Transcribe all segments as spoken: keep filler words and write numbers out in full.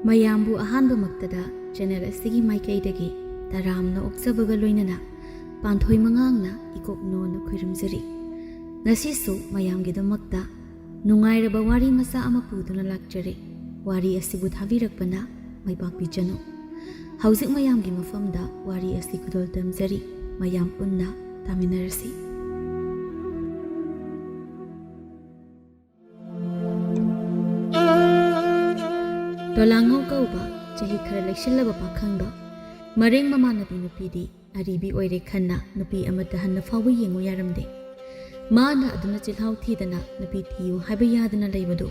ꯃꯌꯥꯝꯕꯨ ꯑꯍꯥꯟꯕꯃꯛꯇꯗ ꯆꯦꯅꯦꯜ ꯑꯁꯤꯒꯤ ꯃꯥꯏꯀꯩꯗꯒꯤ ꯇꯔꯥꯝꯅ ꯑꯣꯛꯆꯕꯒ ꯂꯣꯏꯅꯅ ꯄꯥꯟꯊꯣꯏ ꯃꯉꯥꯡꯅ ꯏꯀꯣꯛ ꯅꯣꯟꯅ ꯈꯣꯏꯔꯝꯖꯔꯤ꯫ ꯉꯁꯤꯁꯨ ꯃꯌꯥꯝꯒꯤꯗꯃꯛꯇ ꯅꯨꯡꯉꯥꯏꯔꯕ ꯋꯥꯔꯤ ꯃꯆꯥ ꯑꯃ ꯄꯨꯗꯨꯅ ꯂꯥꯛꯆꯔꯦ꯫ ꯋꯥꯔꯤ ꯑꯁꯤꯕꯨ ꯊꯥꯕꯤꯔꯛꯄꯅ ꯃꯥꯏ ꯄꯥꯛꯄꯤꯖꯅꯨ꯫ ꯍꯧꯖꯤꯛ ꯃꯌꯥꯝꯒꯤ ꯃꯐꯝꯗ ꯋꯥꯔꯤ ꯑꯁꯤ ꯈꯨꯗꯣꯜ ꯇꯝꯖꯔꯤ꯫ ꯃꯌꯥꯝ ꯄꯨꯟꯅ ꯇꯥꯃꯤꯟꯅꯔꯁꯤ꯫ ꯇꯣꯂꯥꯉꯧ ꯀꯧꯕ ꯆꯍꯤ ꯈꯔ ꯂꯩꯁꯤꯜꯂꯕ ꯄꯥꯈꯪꯗꯣ ꯃꯔꯦꯡ ꯃꯃꯥꯟꯅꯕꯤ ꯅꯨꯄꯤꯗꯤ ꯑꯔꯤꯕꯤ ꯑꯣꯏꯔꯦ ꯈꯟꯅ ꯅꯨꯄꯤ ꯑꯃꯠꯇ ꯍꯟꯅ ꯐꯥꯎꯕ ꯌꯦꯡꯉꯨ ꯌꯥꯔꯝꯗꯦ꯫ ꯃꯥꯅ ꯑꯗꯨꯅ ꯆꯤꯜꯍꯥꯎ ꯊꯤꯗꯅ ꯅꯨꯄꯤ ꯊꯤꯌꯨ ꯍꯥꯏꯕ ꯌꯥꯗꯅ ꯂꯩꯕꯗꯨ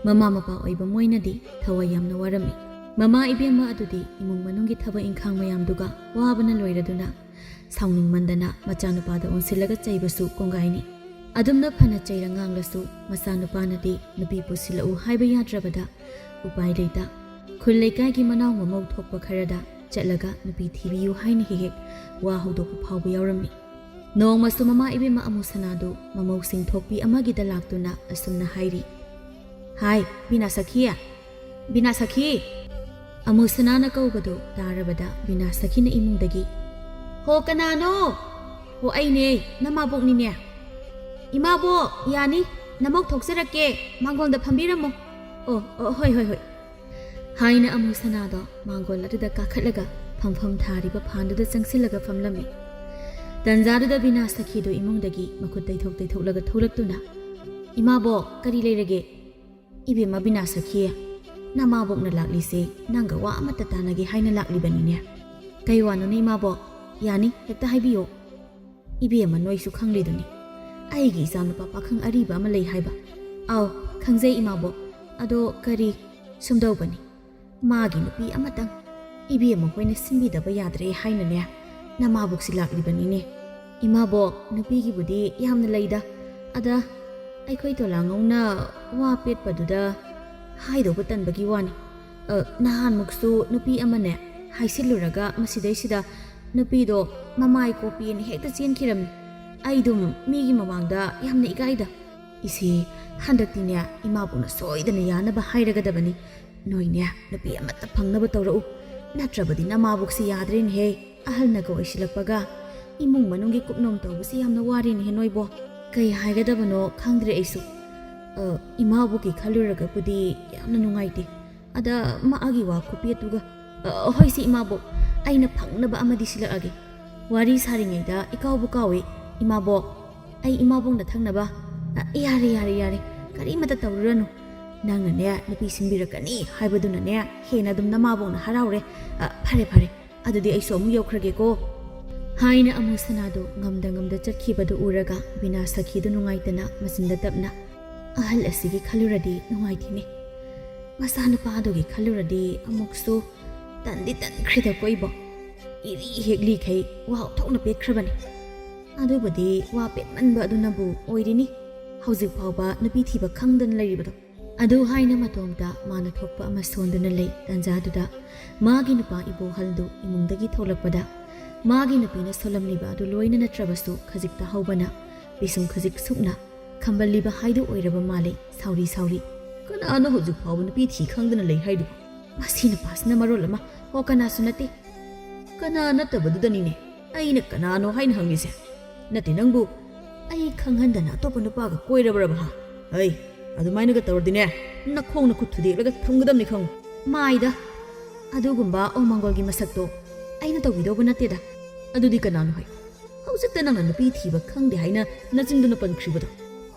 ꯃꯃꯥ ꯃꯄꯥ ꯑꯣꯏꯕ ꯃꯣꯏꯅꯗꯤ ꯊꯋꯥꯏ ꯌꯥꯝꯅ ꯋꯥꯔꯝꯃꯤ꯫ ꯃꯃꯥ ꯏꯕꯦꯝꯃ ꯑꯗꯨꯗꯤ ꯏꯃꯨꯡ ꯃꯅꯨꯡꯒꯤ ꯊꯕꯛ ꯏꯪꯈꯥꯡ ꯃꯌꯥꯝꯗꯨꯒ ꯋꯥꯕꯅ ꯂꯣꯏꯔꯗꯨꯅ ꯁꯥꯎꯅꯤꯡꯃꯟꯗꯅ ꯃꯆꯥꯅꯨꯄꯥꯗ ꯑꯣꯟꯁꯤꯜꯂꯒ ꯆꯩꯕꯁꯨ ꯀꯣꯡꯒꯥꯏꯅꯤ꯫ ꯑꯗꯨꯝꯅ ꯐꯅ ꯆꯩꯔ ꯉꯥꯡꯂꯁꯨ ꯃꯆꯥꯅꯨꯄꯥꯅꯗꯤ ꯅꯨꯄꯤ ꯄꯨꯁꯤꯜꯂꯛꯎ ꯍꯥꯏꯕ ꯌꯥꯗ꯭ꯔꯕꯗ ꯎꯄꯥꯏ ꯂꯩꯇ ꯈꯨꯜ ꯂꯩꯀꯥꯏꯒꯤ ꯃꯅꯥꯎ ꯃꯃꯧ ꯊꯣꯛꯄ ꯈꯔꯗ ꯆꯠꯂꯒ ꯅꯨꯄꯤ ꯊꯤꯕꯤꯌꯨ ꯍꯥꯏꯅ ꯍꯦꯛ ꯍꯦꯛ ꯋꯥ ꯍꯧꯗꯣꯛꯄ ꯐꯥꯎꯕ ꯌꯥꯎꯔꯝꯃꯤ꯫ ꯅꯣꯡꯃꯁꯨ ꯃꯃꯥ ꯏꯕꯦꯝꯃ ꯑꯃꯨ ꯁꯅꯥꯗꯨ ꯃꯃꯧꯁꯤꯡ ꯊꯣꯛꯄꯤ ꯑꯃꯒꯤꯗ ꯂꯥꯛꯇꯨꯅ ꯑꯁꯨꯝꯅ ꯍꯥꯏꯔꯤ, "ꯍꯥꯏ, ꯕꯤꯅꯥ ꯁꯈꯤ! ꯕꯤꯅꯥ ꯁꯈꯤ!" ꯑꯃꯨ ꯁꯅꯥꯅ ꯀꯧꯕꯗꯨ ꯇꯥꯔꯕꯗ ꯕꯤꯅꯥ ꯁꯈꯤꯅ ꯏꯃꯨꯡꯗꯒꯤ, "ꯍꯣ, ꯀꯅꯥꯅꯣ?" "ꯍꯣ, ꯑꯩꯅꯦ, ꯅꯃꯥꯕꯣꯛꯅꯤꯅꯦ꯫" "ꯏꯃꯥꯕꯣꯛ, ꯌꯥꯅꯤ, ꯅꯃꯧ ꯊꯣꯛꯆꯔꯛꯀꯦ, ꯃꯥꯡꯒꯣꯜꯗ ꯐꯝꯕꯤꯔꯝꯃꯣ꯫" "ꯑꯣ, ꯑꯣ, ꯍꯣꯏ, ꯍꯣꯏ, ꯍꯣꯏ," ꯍꯥꯏꯅ ꯑꯃꯨ ꯁꯅꯥꯗꯣ ꯃꯥꯡꯒꯣꯜ ꯑꯗꯨꯗ ꯀꯥꯈꯠꯂꯒ ꯐꯝꯐꯝ ꯊꯥꯔꯤꯕ ꯐꯥꯟꯗꯨꯗ ꯆꯪꯁꯤꯜꯂꯒ ꯐꯝꯂꯝꯃꯤ꯫ ꯇꯟꯖꯥꯗꯨꯗ ꯕꯤꯅꯥ ꯁꯈꯤꯗꯨ ꯏꯃꯨꯡꯗꯒꯤ ꯃꯈꯨꯠ ꯇꯩꯊꯣꯛ ꯇꯩꯊꯣꯛꯂꯒ ꯊꯣꯛꯂꯛꯇꯨꯅ, "ꯏꯃꯥꯕꯣꯛ, ꯀꯔꯤ ꯂꯩꯔꯒꯦ?" "ꯏꯕꯦꯝꯃ ꯕꯤꯅꯥ ꯁꯈꯤ, ꯅꯃꯥꯕꯣꯛꯅ ꯂꯥꯛꯂꯤꯁꯦ ꯅꯪꯒ ꯋꯥ ꯑꯃꯠꯇ ꯇꯥꯟꯅꯒꯦ ꯍꯥꯏꯅ ꯂꯥꯛꯂꯤꯕꯅꯤꯅꯦ꯫" "ꯀꯩ ꯋꯥꯅꯣꯅꯦ ꯏꯃꯥꯕꯣꯛ? ꯌꯥꯅꯤ, ꯍꯦꯛꯇ ꯍꯥꯏꯕꯤꯌꯣ꯫" "ꯏꯕꯦꯝꯃ, ꯅꯣꯏꯁꯨ ꯈꯪꯂꯤꯗꯨꯅꯤ, ꯑꯩꯒꯤ ꯏꯆꯥꯅꯨꯄꯥ ꯄꯥꯈꯪ ꯑꯔꯤꯕ ꯑꯃ ꯂꯩ ꯍꯥꯏꯕ꯫" "ꯑꯥꯎ, ꯈꯪꯖꯩ ꯏꯃꯥꯕꯣꯛ꯫ ꯑꯗꯣ ꯀꯔꯤ?" "ꯁꯨꯝꯗꯧꯕꯅꯤ, ꯃꯥꯒꯤ ꯅꯨꯄꯤ ꯑꯃꯇꯪ ꯏꯕꯦꯝꯃ ꯍꯣꯏꯅ ꯁꯤꯟꯕꯤꯗꯕ ꯌꯥꯗ꯭ꯔꯦ ꯍꯥꯏꯅꯅꯦ ꯅꯃꯥꯕꯣꯛꯁꯤ ꯂꯥꯛꯂꯤꯕꯅꯤꯅꯦ꯫" "ꯏꯃꯥꯕꯣꯛ, ꯅꯨꯄꯤꯒꯤꯕꯨꯗꯤ ꯌꯥꯝꯅ ꯂꯩꯗ, ꯑꯗ ꯑꯩꯈꯣꯏ ꯇꯣꯂꯥꯉꯧꯅ ꯋꯥ ꯄꯦꯠꯄꯗꯨꯗ ꯍꯥꯏꯗꯧꯕ ꯇꯟꯕꯒꯤ ꯋꯥꯅꯤ꯫ ꯑ, ꯅꯍꯥꯟꯃꯨꯛꯁꯨ ꯅꯨꯄꯤ ꯑꯃꯅꯦ ꯍꯥꯏꯁꯤꯜꯂꯨꯔꯒ ꯃꯁꯤꯗꯩꯁꯤꯗ ꯅꯨꯄꯤꯗꯣ ꯃꯃꯥꯏ ꯀꯣꯞꯄꯦꯅ ꯍꯦꯛꯇ ꯆꯦꯟꯈꯤꯔꯝꯃꯤ꯫ ꯑꯩꯗꯨꯝ ꯃꯤꯒꯤ ꯃꯃꯥꯡꯗ ꯌꯥꯝꯅ ꯏꯀꯥꯏꯗ꯫" "ꯏꯆꯦ, ꯍꯟꯗꯛꯇꯤꯅꯦ ꯏꯃꯥꯕꯣꯛꯅ ꯁꯣꯏꯗꯅ ꯌꯥꯅꯕ ꯍꯥꯏꯔꯒꯗꯕꯅꯤ꯫ "ꯅꯣꯏꯅꯦ, ꯅꯨꯄꯤ ꯑꯃꯠꯇ ꯐꯪꯅꯕ ꯇꯧꯔꯛꯎ, ꯅꯠꯇ꯭ꯔꯕꯗꯤ ꯅꯃꯥꯕꯣꯛꯁꯤ ꯌꯥꯗ꯭ꯔꯦꯅꯦꯍꯦ꯫ ꯑꯍꯜꯅꯒ ꯑꯣꯏꯁꯤꯜꯂꯛꯄꯒ ꯏꯃꯨꯡ ꯃꯅꯨꯡꯒꯤ ꯀꯨꯞꯅꯣꯝ ꯇꯧꯕꯁꯤ ꯌꯥꯝꯅ ꯋꯥꯔꯦꯅꯦꯍꯦ ꯅꯣꯏꯕꯣ꯫ ꯀꯩ ꯍꯥꯏꯒꯗꯕꯅꯣ ꯈꯪꯗ꯭ꯔꯦ ꯑꯩꯁꯨ꯫ ꯑ, ꯏꯃꯥꯕꯣꯛꯀꯤ ꯈꯜꯂꯨꯔꯒꯕꯨꯗꯤ ꯌꯥꯝꯅ ꯅꯨꯡꯉꯥꯏꯇꯦ꯫ ꯑꯗ ꯃꯥꯒꯤ ꯋꯥ ꯈꯨꯄꯦꯠꯇꯨꯒ꯫ ꯑ, ꯍꯣꯏꯁꯦ ꯏꯃꯥꯕꯣꯛ, ꯑꯩꯅ ꯐꯪꯅꯕ ꯑꯃꯗꯤ ꯁꯤꯜꯂꯛꯑꯒꯦ꯫ ꯋꯥꯔꯤ ꯁꯥꯔꯤꯉꯩꯗ ꯏꯀꯥꯎꯕꯨ ꯀꯥꯎꯏ꯫ ꯏꯃꯥꯕꯣꯛ, ꯑꯩ ꯏꯃꯥꯕꯣꯛꯅ ꯊꯛꯅꯕ꯫ ꯑ, ꯌꯥꯔꯦ, ꯌꯥꯔꯦ, ꯌꯥꯔꯦ, ꯀꯔꯤꯃꯇ ꯇꯧꯔꯨꯔꯅꯨ꯫ ꯅꯪꯅꯅꯦ, ꯅꯨꯄꯤ ꯁꯤꯟꯕꯤꯔꯛꯀꯅꯤ ꯍꯥꯏꯕꯗꯨꯅꯅꯦ, ꯍꯦꯟꯅ ꯑꯗꯨꯝ ꯅꯃꯥꯕꯣꯛꯅ ꯍꯔꯥꯎꯔꯦ꯫ ꯑ, ꯐꯔꯦ, ꯐꯔꯦ, ꯑꯗꯨꯗꯤ ꯑꯩꯁꯨ ꯑꯃꯨꯛ ꯌꯧꯈ꯭ꯔꯒꯦꯀꯣ," ꯍꯥꯏꯅ ꯑꯃꯨ ꯁꯅꯥꯗꯨ ꯉꯝꯗ ꯉꯝꯗ ꯆꯠꯈꯤꯕꯗꯨ ꯎꯔꯒ ꯕꯤꯅꯥ ꯁꯈꯤꯗꯨ ꯅꯨꯡꯉꯥꯏꯇꯅ ꯃꯆꯤꯟꯗ ꯇꯞꯅ, "ꯑꯍꯜ ꯑꯁꯤꯒꯤ ꯈꯜꯂꯨꯔꯗꯤ ꯅꯨꯡꯉꯥꯏꯇꯦꯅꯦ꯫ ꯃꯆꯥꯅꯨꯄꯥꯗꯨꯒꯤ ꯈꯜꯂꯨꯔꯗꯤ ꯑꯃꯨꯛꯁꯨ ꯇꯟꯗꯤ ꯇꯟꯈ꯭ꯔꯦꯗꯀꯣ ꯏꯕꯣ꯫ ꯏꯔꯤ ꯍꯦꯛ ꯂꯤꯈꯩ ꯋꯥ ꯊꯣꯛꯅ ꯄꯦꯠꯈ꯭ꯔꯕꯅꯤ꯫ ꯑꯗꯨꯕꯨꯗꯤ ꯋꯥ ꯄꯦꯠꯃꯟꯕ ꯑꯗꯨꯅꯕꯨ ꯑꯣꯏꯔꯤꯅꯤ ꯍꯧꯖꯤꯛ ꯐꯥꯎꯕ ꯅꯨꯄꯤ ꯊꯤꯕ ꯈꯪꯗꯅ ꯂꯩꯔꯤꯕꯗꯣ꯫" ꯑꯗꯨ ꯍꯥꯏꯅ ꯃꯇꯣꯝꯇ ꯃꯥꯅ ꯊꯣꯛꯄ ꯑꯃ ꯁꯣꯟꯗꯨꯅ ꯂꯩ꯫ ꯇꯟꯖꯥꯗꯨꯗ ꯃꯥꯒꯤ ꯅꯨꯄꯥ ꯏꯕꯣꯍꯜꯗꯨ ꯏꯃꯨꯡꯗꯒꯤ ꯊꯣꯛꯂꯛꯄꯗ, ꯃꯥꯒꯤ ꯅꯨꯄꯤꯅ ꯁꯣꯜꯂꯝꯂꯤꯕ ꯑꯗꯨ ꯂꯣꯏꯅ ꯅꯠꯇ꯭ꯔꯕꯁꯨ ꯈꯖꯤꯛꯇ ꯍꯧꯕꯅ ꯄꯤꯁꯨꯝ ꯈꯖꯤꯛ ꯁꯨꯞꯅ ꯈꯝꯕꯜꯂꯤꯕ ꯍꯥꯏꯗꯨ ꯑꯣꯏꯔꯕ ꯃꯥꯜꯂꯦ꯫ ꯁꯥꯎꯔꯤ ꯁꯥꯎꯔꯤ, "ꯀꯅꯥꯅꯣ ꯍꯧꯖꯤꯛ ꯐꯥꯎꯕ ꯅꯨꯄꯤ ꯊꯤ ꯈꯪꯗꯅ ꯂꯩ ꯍꯥꯏꯗꯨꯕꯨ? ꯃꯁꯤ ꯅꯨꯄꯥꯁꯤꯅ ꯃꯔꯣꯜ ꯑꯃ꯫ ꯑꯣ, ꯀꯅꯥꯁꯨ ꯅꯠꯇꯦ꯫ ꯀꯅꯥ ꯅꯠꯇꯕꯗꯨꯗꯅꯤꯅꯦ ꯑꯩꯅ ꯀꯅꯥꯅꯣ ꯍꯥꯏꯅ ꯍꯪꯉꯤꯁꯦ꯫ ꯅꯠꯇꯦ ꯅꯪꯕꯨ, ꯑꯩ ꯈꯪꯍꯟꯗꯅ ꯑꯇꯣꯞꯄ ꯅꯨꯄꯥꯒ ꯀꯣꯏꯔꯕ꯭ꯔꯕ ꯍꯥ? ꯍꯩ, ꯑꯗꯨꯃꯥꯏꯅꯒ ꯇꯧꯔꯗꯤꯅꯦ, ꯅꯈꯣꯡ ꯅꯈꯨꯠ ꯊꯨꯗꯦꯛꯂꯒ ꯊꯝꯒꯗꯕꯅꯤ ꯈꯪꯉꯨ꯫" ꯃꯥꯏꯗ, ꯑꯗꯨꯒꯨꯝꯕ ꯑꯣꯃꯥꯡꯒꯣꯜꯒꯤ ꯃꯁꯛꯇꯣ ꯑꯩꯅ ꯇꯧꯕꯤꯗꯧꯕ ꯅꯠꯇꯦꯗ꯫ ꯑꯗꯨꯗꯤ ꯀꯅꯥꯅꯣ ꯍꯥꯏ? ꯍꯧꯖꯤꯛꯇ ꯅꯪꯅ ꯅꯨꯄꯤ ꯊꯤꯕ ꯈꯪꯗꯦ ꯍꯥꯏꯅ ꯅꯆꯤꯟꯗꯨꯅ ꯄꯟꯈ꯭ꯔꯤꯕꯗꯣ?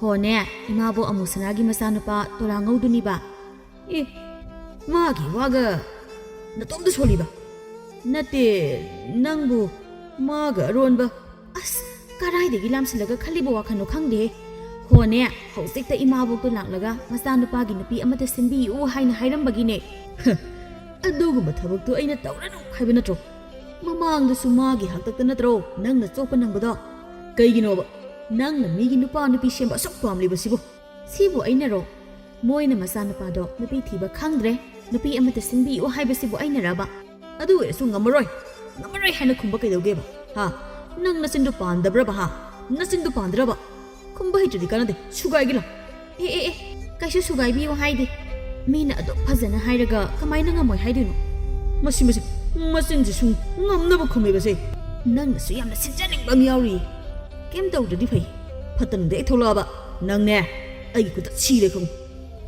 ꯍꯣꯅꯦ, ꯏꯃꯥꯕꯣꯛ ꯑꯃꯨꯁꯅꯥꯒꯤ ꯃꯆꯥꯅꯨꯄꯥ ꯇꯣꯂꯥ ꯉꯧꯗꯨꯅꯤꯕ꯫ ꯑꯦ, ꯃꯥꯒꯤ ꯋꯥꯒ ꯅꯇꯣꯝꯇ ꯁꯣꯜꯂꯤꯕ? ꯅꯠꯇꯦ, ꯅꯪꯕꯨ ꯃꯥꯒ ꯑꯔꯣꯟꯕ꯫ ꯑꯁ, ꯀꯔꯥꯏꯗꯒꯤ ꯂꯥꯝꯁꯤꯜꯂꯒ ꯈꯜꯂꯤꯕ ꯋꯥꯈꯜꯅꯣ ꯈꯪꯗꯦꯍꯦ꯫ ꯍꯣꯅꯦ, ꯍꯧꯖꯤꯛꯇ ꯏꯃꯥꯕꯣꯛꯇꯣ ꯂꯥꯛꯂꯒ ꯃꯆꯥꯅꯨꯄꯥꯒꯤ ꯅꯨꯄꯤ ꯑꯃꯠꯇ ꯁꯤꯟꯕꯤꯌꯨ ꯍꯥꯏꯅ ꯍꯥꯏꯔꯝꯕꯒꯤꯅꯦ꯫ ꯑꯗꯨꯒꯨꯝꯕ ꯊꯕꯛꯇꯨ ꯑꯩꯅ ꯇꯧꯔꯅꯨ ꯍꯥꯏꯕ ꯅꯠꯇ꯭ꯔꯣ? ꯃꯃꯥꯡꯗꯁꯨ ꯃꯥꯒꯤ ꯍꯥꯛꯇꯛꯇ ꯅꯠꯇ꯭ꯔꯣ ꯅꯪꯅ ꯆꯣꯞꯄ ꯅꯪꯕꯗꯣ? ꯀꯩꯒꯤꯅꯣꯕ ꯅꯪꯅ ꯃꯤꯒꯤ ꯅꯨꯄꯥ ꯅꯨꯄꯤ ꯁꯦꯝꯕ ꯑꯁꯨꯛ ꯄꯥꯝꯂꯤꯕꯁꯤꯕꯨ? ꯁꯤꯕꯨ ꯑꯩꯅꯔꯣ? ꯃꯣꯏꯅ ꯃꯆꯥꯅꯨꯄꯥꯗꯣ ꯅꯨꯄꯤ ꯊꯤꯕ ꯈꯪꯗ꯭ꯔꯦ, ꯅꯨꯄꯤ ꯑꯃꯠꯇ ꯁꯤꯟꯕꯤꯌꯨ ꯍꯥꯏꯕꯁꯤꯕꯨ ꯑꯩꯅꯔꯕ? ꯑꯗꯨ ꯑꯣꯏꯔꯁꯨ ꯉꯝꯃꯔꯣꯏ, ꯉꯝꯃꯔꯣꯏ ꯍꯥꯏꯅ ꯈꯨꯝꯕ ꯀꯩꯗꯧꯒꯦꯕ? ꯍꯥ? ꯅꯪ ꯅꯆꯤꯟꯗꯨ ꯄꯥꯟꯗꯕ꯭ꯔꯕ ꯍꯥ? ꯅꯆꯤꯟꯗꯨ ꯄꯥꯟꯗ꯭ꯔꯕ? ꯈꯨꯝꯕ ꯍꯩꯇ꯭ꯔꯗꯤ ꯀꯥꯟꯅꯗꯦ, ꯁꯨꯒꯥꯏꯒꯤꯂꯣ꯫ ꯑꯦ, ꯑꯦ, ꯑꯦ, ꯀꯩꯁꯨ ꯁꯨꯒꯥꯏꯕꯤꯌꯨ ꯍꯥꯏꯗꯦ꯫ ꯃꯤꯅ ꯑꯗꯨꯛ ꯐꯖꯅ ꯍꯥꯏꯔꯒ ꯀꯃꯥꯏꯅ ꯉꯝꯃꯣꯏ ꯍꯥꯏꯗꯣꯏꯅꯣ? ꯃꯁꯤ, ꯃꯁꯤ, ꯃꯆꯤꯟꯁꯤ ꯁꯨꯝ ꯉꯝꯅꯕ ꯈꯨꯝꯃꯤꯕꯁꯦ꯫ ꯅꯪꯅꯁꯨ ꯌꯥꯝꯅ ꯁꯤꯟꯖꯅꯤꯡꯕ ꯑꯃ ꯌꯥꯎꯔꯤ꯫ ꯀꯩꯝ ꯇꯧꯗ꯭ꯔꯗꯤ ꯐꯩ꯫ ꯐꯠꯇꯅꯨꯡꯗ ꯍꯦꯛ ꯊꯣꯛꯂꯛꯑꯕ ꯅꯪꯅꯦ, ꯑꯩꯒꯤ ꯈꯨꯠꯇ ꯁꯤꯔꯦ ꯈꯪꯉꯨ꯫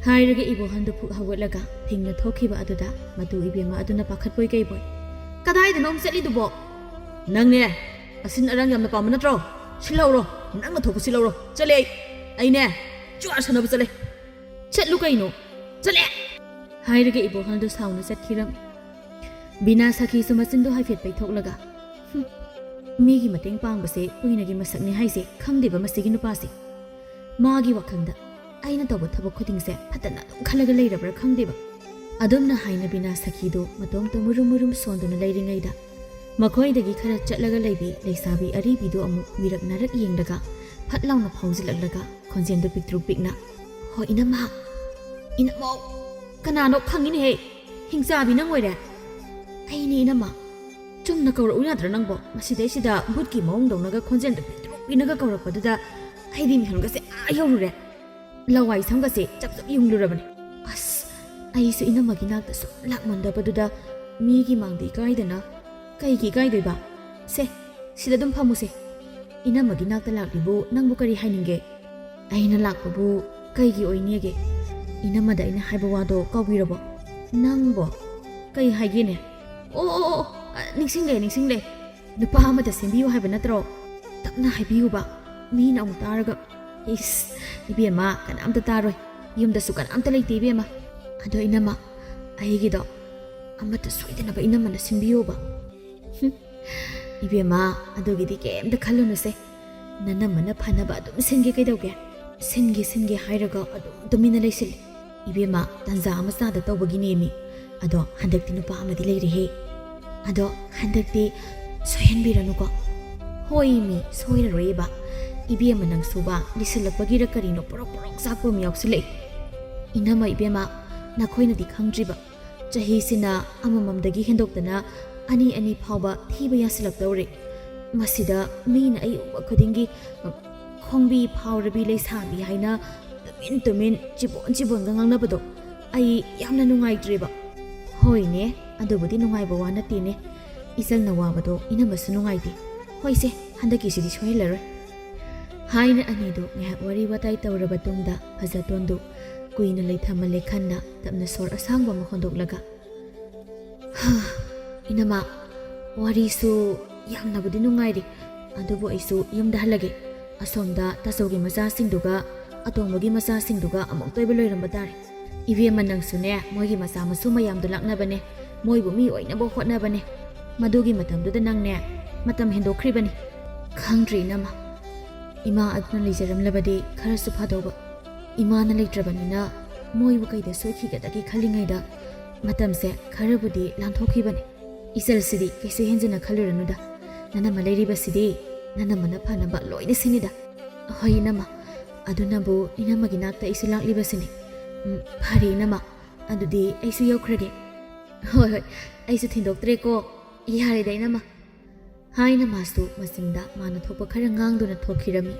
ꯍꯥꯏꯔꯒ ꯏꯕꯣꯍꯜꯗꯨ ꯐꯨꯛ ꯍꯧꯒꯠꯂꯒ ꯊꯤꯡꯅ ꯊꯣꯛꯈꯤꯕ ꯑꯗꯨꯗ ꯃꯇꯨ ꯏꯕꯦꯝꯃ ꯑꯗꯨꯅ ꯄꯥꯈꯠꯄꯣꯏ ꯀꯩꯕꯣꯏ, "ꯀꯗꯥꯏꯗꯅꯣ ꯑꯃꯨꯛ ꯆꯠꯂꯤꯗꯨꯕꯣ?" "ꯅꯪꯅꯦ, ꯑꯁꯤꯟ ꯑꯔꯥꯡ ꯌꯥꯝꯅ ꯄꯥꯝꯕ ꯅꯠꯇ꯭ꯔꯣ? ꯁꯤꯜꯍꯧꯔꯣ, ꯅꯪꯅ ꯊꯣꯛꯄ ꯁꯤꯜꯍꯧꯔꯣ꯫ ꯆꯠꯂꯦ ꯑꯩ꯫ ꯑꯩꯅꯦ, ꯖꯨꯋꯥꯔ ꯁꯥꯟꯅꯕ ꯆꯠꯂꯦ꯫ ꯆꯠꯂꯨ ꯀꯩꯅꯣ, ꯆꯠꯂꯦ!" ꯍꯥꯏꯔꯒ ꯏꯕꯣꯍꯜꯗꯨ ꯁꯥꯎꯅ ꯆꯠꯈꯤꯔꯝꯃꯤ꯫ ꯕꯤꯅꯥ ꯁꯈꯤꯁꯨ ꯃꯆꯤꯟꯗꯨ ꯍꯥꯏꯐꯦꯠ ꯄꯩꯊꯣꯛꯂꯒ, "ꯍꯨꯝ, ꯃꯤꯒꯤ ꯃꯇꯦꯡ ꯄꯥꯡꯕꯁꯦ ꯀꯨꯏꯅꯒꯤ ꯃꯁꯛꯅꯤ ꯍꯥꯏꯁꯦ ꯈꯪꯗꯦꯕ ꯃꯁꯤꯒꯤ ꯅꯨꯄꯥꯁꯦ꯫ ꯃꯥꯒꯤ ꯋꯥꯈꯜꯗ ꯑꯩꯅ ꯇꯧꯕ ꯊꯕꯛ ꯈꯨꯗꯤꯡꯁꯦ ꯐꯠꯇꯅ ꯑꯗꯨꯝ ꯈꯜꯂꯒ ꯂꯩꯔꯕ꯭ꯔꯥ ꯈꯪꯗꯦꯕ"꯫ ꯑꯗꯨꯝꯅ ꯍꯥꯏꯅ ꯕꯤꯅꯥ ꯁꯈꯤꯗꯨ ꯃꯇꯣꯝꯇ ꯃꯨꯔꯨꯝ ꯃꯨꯔꯨꯝ ꯁꯣꯟꯗꯨꯅ ꯂꯩꯔꯤꯉꯩꯗ, ꯃꯈꯣꯏꯗꯒꯤ ꯈꯔ ꯆꯠꯂꯒ ꯂꯩꯕꯤ ꯂꯩꯁꯥꯕꯤ ꯑꯔꯤꯕꯤꯗꯨ ꯑꯃꯨꯛ ꯃꯤꯔꯛ ꯅꯥꯔꯛ ꯌꯦꯡꯂꯒ ꯐꯠ ꯂꯥꯎꯅ ꯐꯥꯎꯖꯤꯜꯂꯛꯂꯒ ꯈꯣꯟꯖꯦꯜꯗꯨ ꯄꯤꯛꯇ꯭ꯔꯨ ꯄꯤꯛꯅ, "ꯍꯣ, ꯏꯅꯝꯃ, ꯏꯅꯝꯃꯧ, ꯀꯅꯥꯅꯣ ꯈꯪꯉꯤꯅꯦꯍꯦ, ꯍꯤꯡꯆꯥꯕꯤ ꯅꯪ ꯑꯣꯏꯔꯦ꯫ ꯑꯩꯅꯦ ꯏꯅꯝꯃ, ꯆꯨꯝꯅ ꯀꯧꯔꯛꯎ ꯌꯥꯗ꯭ꯔꯥ ꯅꯪꯕꯣ? ꯃꯁꯤꯗꯩꯁꯤꯗ ꯚꯨꯠꯀꯤ ꯃꯑꯣꯡꯗꯧꯅꯒ ꯈꯣꯟꯖꯦꯜꯗꯨ ꯄꯤꯛꯇ꯭ꯔꯨ ꯄꯤꯛꯅꯒ ꯀꯧꯔꯛꯄꯗꯨꯗ ꯑꯩꯗꯤ ꯃꯤꯍꯨꯟꯒꯁꯦ ꯑꯥ ꯌꯧꯔꯨꯔꯦ꯫ ꯂꯋꯥꯏ ꯁꯝꯒꯁꯦ ꯆꯞ ꯆꯞ ꯌꯨꯡꯂꯨꯔꯕꯅꯤ꯫ ꯑꯁ, ꯑꯩꯁꯨ ꯏꯅꯝꯃꯒꯤ ꯅꯥꯛꯇ ꯁꯨꯝ ꯂꯥꯛꯃꯟꯗꯕꯗꯨꯗ ꯃꯤꯒꯤ ꯃꯥꯡꯗ ꯏꯀꯥꯏꯗꯅ, ꯀꯩꯒꯤ ꯏꯀꯥꯏꯗꯣꯏꯕ? ꯁꯦ, ꯁꯤꯗ ꯑꯗꯨꯝ ꯐꯝꯃꯨꯁꯦ꯫ ꯏꯅꯝꯃꯒꯤ ꯅꯥꯛꯇ ꯂꯥꯛꯂꯤꯕꯨ ꯅꯪꯕꯨ ꯀꯔꯤ ꯍꯥꯏꯅꯤꯡꯒꯦ? ꯑꯩꯅ ꯂꯥꯛꯄꯕꯨ ꯀꯩꯒꯤ ꯑꯣꯏꯅꯤꯒꯦ? ꯏꯅꯝꯃꯗ ꯑꯩꯅ ꯍꯥꯏꯕ ꯋꯥꯗꯣ ꯀꯥꯎꯕꯤꯔꯕꯣ? ꯅꯪꯕꯣ? ꯀꯩ ꯍꯥꯏꯒꯦꯅꯦ? ꯑꯣ, ꯑꯣ, ꯑꯣ, ꯑ, ꯅꯤꯡꯁꯤꯡꯂꯦ, ꯅꯤꯡꯁꯤꯡꯂꯦ꯫ ꯅꯨꯄꯥ ꯑꯃꯗ ꯁꯦꯝꯕꯤꯌꯨ ꯍꯥꯏꯕ ꯅꯠꯇ꯭ꯔꯣ? ꯇꯞꯅ ꯍꯥꯏꯕꯤꯌꯨꯕ, ꯃꯤꯅ ꯑꯃꯨꯛ ꯇꯥꯔꯒ꯫ ꯏꯁ, ꯏꯕꯦꯝꯃ, ꯀꯅꯥꯝꯇ ꯇꯥꯔꯣꯏ꯫ ꯌꯨꯝꯗꯁꯨ ꯀꯅꯥꯝꯇ ꯂꯩꯇꯦ, ꯏꯕꯦꯝꯃ꯫ ꯑꯗꯣ ꯏꯅꯝꯃ, ꯑꯩꯒꯤꯗꯣ ꯑꯃꯠꯇ ꯁꯣꯏꯗꯅꯕ ꯏꯅꯝꯃꯅ ꯁꯤꯟꯕꯤꯌꯣꯕ꯫ ꯍꯨꯝ, ꯏꯕꯦꯝꯃ, ꯑꯗꯨꯒꯤꯗꯤ ꯀꯩꯝꯇ ꯈꯜꯂꯨꯅꯨꯁꯦ꯫ ꯅꯅꯝꯃꯅ ꯐꯅꯕ ꯑꯗꯨꯝ ꯁꯤꯟꯒꯦ ꯀꯩꯗꯧꯒꯦ? ꯁꯤꯟꯒꯦ, ꯁꯤꯟꯒꯦ ꯍꯥꯏꯔꯒ ꯑꯗꯨꯝ ꯇꯨꯃꯤꯟꯅ ꯂꯩꯁꯤꯜꯂꯤ꯫ ꯏꯕꯦꯝꯃ, ꯇꯟꯖꯥ ꯑꯃ ꯆꯥꯗ ꯇꯧꯕꯒꯤꯅꯦꯃꯤ꯫ ꯑꯗꯣ ꯍꯟꯗꯛꯇꯤ ꯅꯨꯄꯥ ꯑꯃꯗꯤ ꯂꯩꯔꯦꯍꯦ꯫ ꯑꯗꯣ ꯍꯟꯗꯛꯇꯤ ꯁꯣꯏꯍꯟꯕꯤꯔꯅꯨꯀꯣ꯫ ꯍꯣꯏ ꯃꯤ, ꯁꯣꯏꯔꯔꯣꯏꯕ꯫ ꯏꯕꯦꯝꯃ ꯅꯪꯁꯨꯕ, ꯂꯤꯁꯤꯜꯂꯛꯄꯒꯤꯔ ꯀꯔꯤꯅꯣ ꯄꯣꯔꯣꯛ ꯄꯣꯔꯣꯛ ꯆꯥꯛꯄ ꯑꯃ ꯌꯥꯎꯁꯤꯜꯂꯛꯏ꯫ ꯏꯅꯝꯃ ꯏꯕꯦꯝꯃ, ꯅꯈꯣꯏꯅꯗꯤ ꯈꯪꯗ꯭ꯔꯤꯕ꯫ ꯆꯍꯤꯁꯤꯅ ꯑꯃꯃꯝꯗꯒꯤ ꯍꯦꯟꯗꯣꯛꯇꯅ ꯑꯅꯤ ꯑꯅꯤ ꯐꯥꯎꯕ ꯊꯤꯕ ꯌꯥꯁꯤꯜꯂꯛꯇꯧꯔꯦ꯫ ꯃꯁꯤꯗ ꯃꯤꯅ ꯑꯩ ꯎꯕ ꯈꯨꯗꯤꯡꯒꯤ, ꯈꯣꯡꯕꯤ ꯐꯥꯎꯔꯕꯤ ꯂꯩꯁꯥꯕꯤ ꯍꯥꯏꯅ ꯇꯨꯃꯤꯟ ꯇꯨꯃꯤꯟ ꯆꯤꯕꯣꯟ ꯆꯤꯕꯣꯟꯒ ꯉꯥꯡꯅꯕꯗꯣ, ꯑꯩ ꯌꯥꯝꯅ ꯅꯨꯡꯉꯥꯏꯇ꯭ꯔꯦꯕ꯫ ꯍꯣꯏꯅꯦ, ꯑꯗꯨꯕꯨꯗꯤ ꯅꯨꯡꯉꯥꯏꯕ ꯋꯥ ꯅꯠꯇꯦꯅꯦ꯫ ꯏꯆꯜꯅ ꯋꯥꯕꯗꯣ ꯏꯅꯝꯃꯁꯨ ꯅꯨꯡꯉꯥꯏꯇꯦ꯫ ꯍꯣꯏꯁꯦ, ꯍꯟꯗꯛꯀꯤꯁꯤꯗꯤ ꯁꯣꯏꯍꯜꯂꯔꯣꯏ꯫ ꯍꯥꯏꯅ ꯑꯅꯤꯗꯨ ꯉꯥꯏꯍꯥꯛ ꯋꯥꯔꯤ ꯋꯥꯇꯥꯏ ꯇꯧꯔꯕ ꯇꯨꯡꯗ ꯐꯖꯇꯣꯟꯗꯨ ꯀꯨꯏꯅ ꯂꯩꯊꯃꯜꯂꯦ ꯈꯟꯅ ꯇꯞꯅ ꯁꯣꯔ ꯑꯁꯥꯡꯕ ꯑꯃ ꯍꯣꯟꯗꯣꯛꯂꯒ, "ꯍꯥ, ꯏꯅꯝꯃ, ꯋꯥꯔꯤꯁꯨ ꯌꯥꯝꯅꯕꯨꯗꯤ ꯅꯨꯡꯉꯥꯏꯔꯤ, ꯑꯗꯨꯕꯨ ꯑꯩꯁꯨ ꯌꯨꯝꯗ ꯍꯜꯂꯒꯦ꯫ ꯑꯁꯣꯝꯗ ꯇꯥꯆꯧꯒꯤ ꯃꯆꯥꯁꯤꯡꯗꯨꯒ ꯑꯇꯣꯝꯕꯒꯤ ꯃꯆꯥꯁꯤꯡꯗꯨꯒ ꯑꯃꯨꯛ ꯇꯣꯏꯕ ꯂꯣꯏꯔꯝꯕ ꯇꯥꯔꯦ꯫ ꯏꯕꯦꯝꯃ, ꯅꯪꯁꯨꯅꯦ, ꯃꯣꯏꯒꯤ ꯃꯆꯥ ꯃꯁꯨ ꯃꯌꯥꯝꯗꯣ ꯂꯥꯛꯅꯕꯅꯦ, ꯃꯣꯏꯕꯨ ꯃꯤ ꯑꯣꯏꯅꯕ ꯍꯣꯠꯅꯕꯅꯦ꯫ ꯃꯗꯨꯒꯤ ꯃꯇꯝꯗꯨꯗ ꯅꯪꯅꯦ ꯃꯇꯝ ꯍꯦꯟꯗꯣꯛꯈ꯭ꯔꯤꯕꯅꯤ꯫ ꯈꯪꯗ꯭ꯔꯦ ꯏꯅꯝꯃ, ꯏꯃꯥ ꯑꯗꯨꯅ ꯂꯩꯖꯔꯝꯂꯕꯗꯤ ꯈꯔꯁꯨ ꯐꯗꯧꯕ꯫ ꯏꯃꯥꯅ ꯂꯩꯇ꯭ꯔꯕꯅꯤꯅ ꯃꯣꯏꯕꯨ ꯀꯩꯗ ꯁꯣꯏꯈꯤꯒꯗꯒꯦ ꯈꯜꯂꯤꯉꯩꯗ ꯃꯇꯝꯁꯦ ꯈꯔꯕꯨꯗꯤ ꯂꯥꯟꯊꯣꯛꯈꯤꯕꯅꯤ꯫ ꯏꯆꯜꯁꯤꯗꯤ ꯀꯩꯁꯨ ꯍꯦꯟꯖꯤꯟꯅ ꯈꯜꯂꯨꯔꯅꯨꯗ꯫ ꯅꯅꯝꯃ ꯂꯩꯔꯤꯕꯁꯤꯗꯤ ꯅꯅꯝꯃꯅ ꯐꯅꯕ ꯂꯣꯏꯅ ꯁꯤꯅꯤꯗ꯫ ꯍꯣꯏ ꯏꯅꯝꯃ, ꯑꯗꯨꯅꯕꯨ ꯏꯅꯝꯃꯒꯤ ꯅꯥꯛꯇ ꯑꯩꯁꯨ ꯂꯥꯛꯂꯤꯕꯁꯤꯅꯤ꯫ ꯎꯝ, ꯐꯔꯦ ꯏꯅꯝꯃ, ꯑꯗꯨꯗꯤ ꯑꯩꯁꯨ ꯌꯧꯈ꯭ꯔꯒꯦ꯫ ꯍꯣꯏ ꯍꯣꯏ, ꯑꯩꯁꯨ ꯊꯤꯟꯗꯣꯛꯇ꯭ꯔꯦꯀꯣ꯫ ꯌꯥꯔꯦꯗ ꯏꯅꯝꯃ꯫ ꯍꯥꯏꯅ ꯃꯥꯁꯨ ꯃꯆꯤꯟꯗ ꯃꯥꯅ ꯊꯣꯛꯄ ꯈꯔ ꯉꯥꯡꯗꯨꯅ ꯊꯣꯛꯈꯤꯔꯝꯃꯤ꯫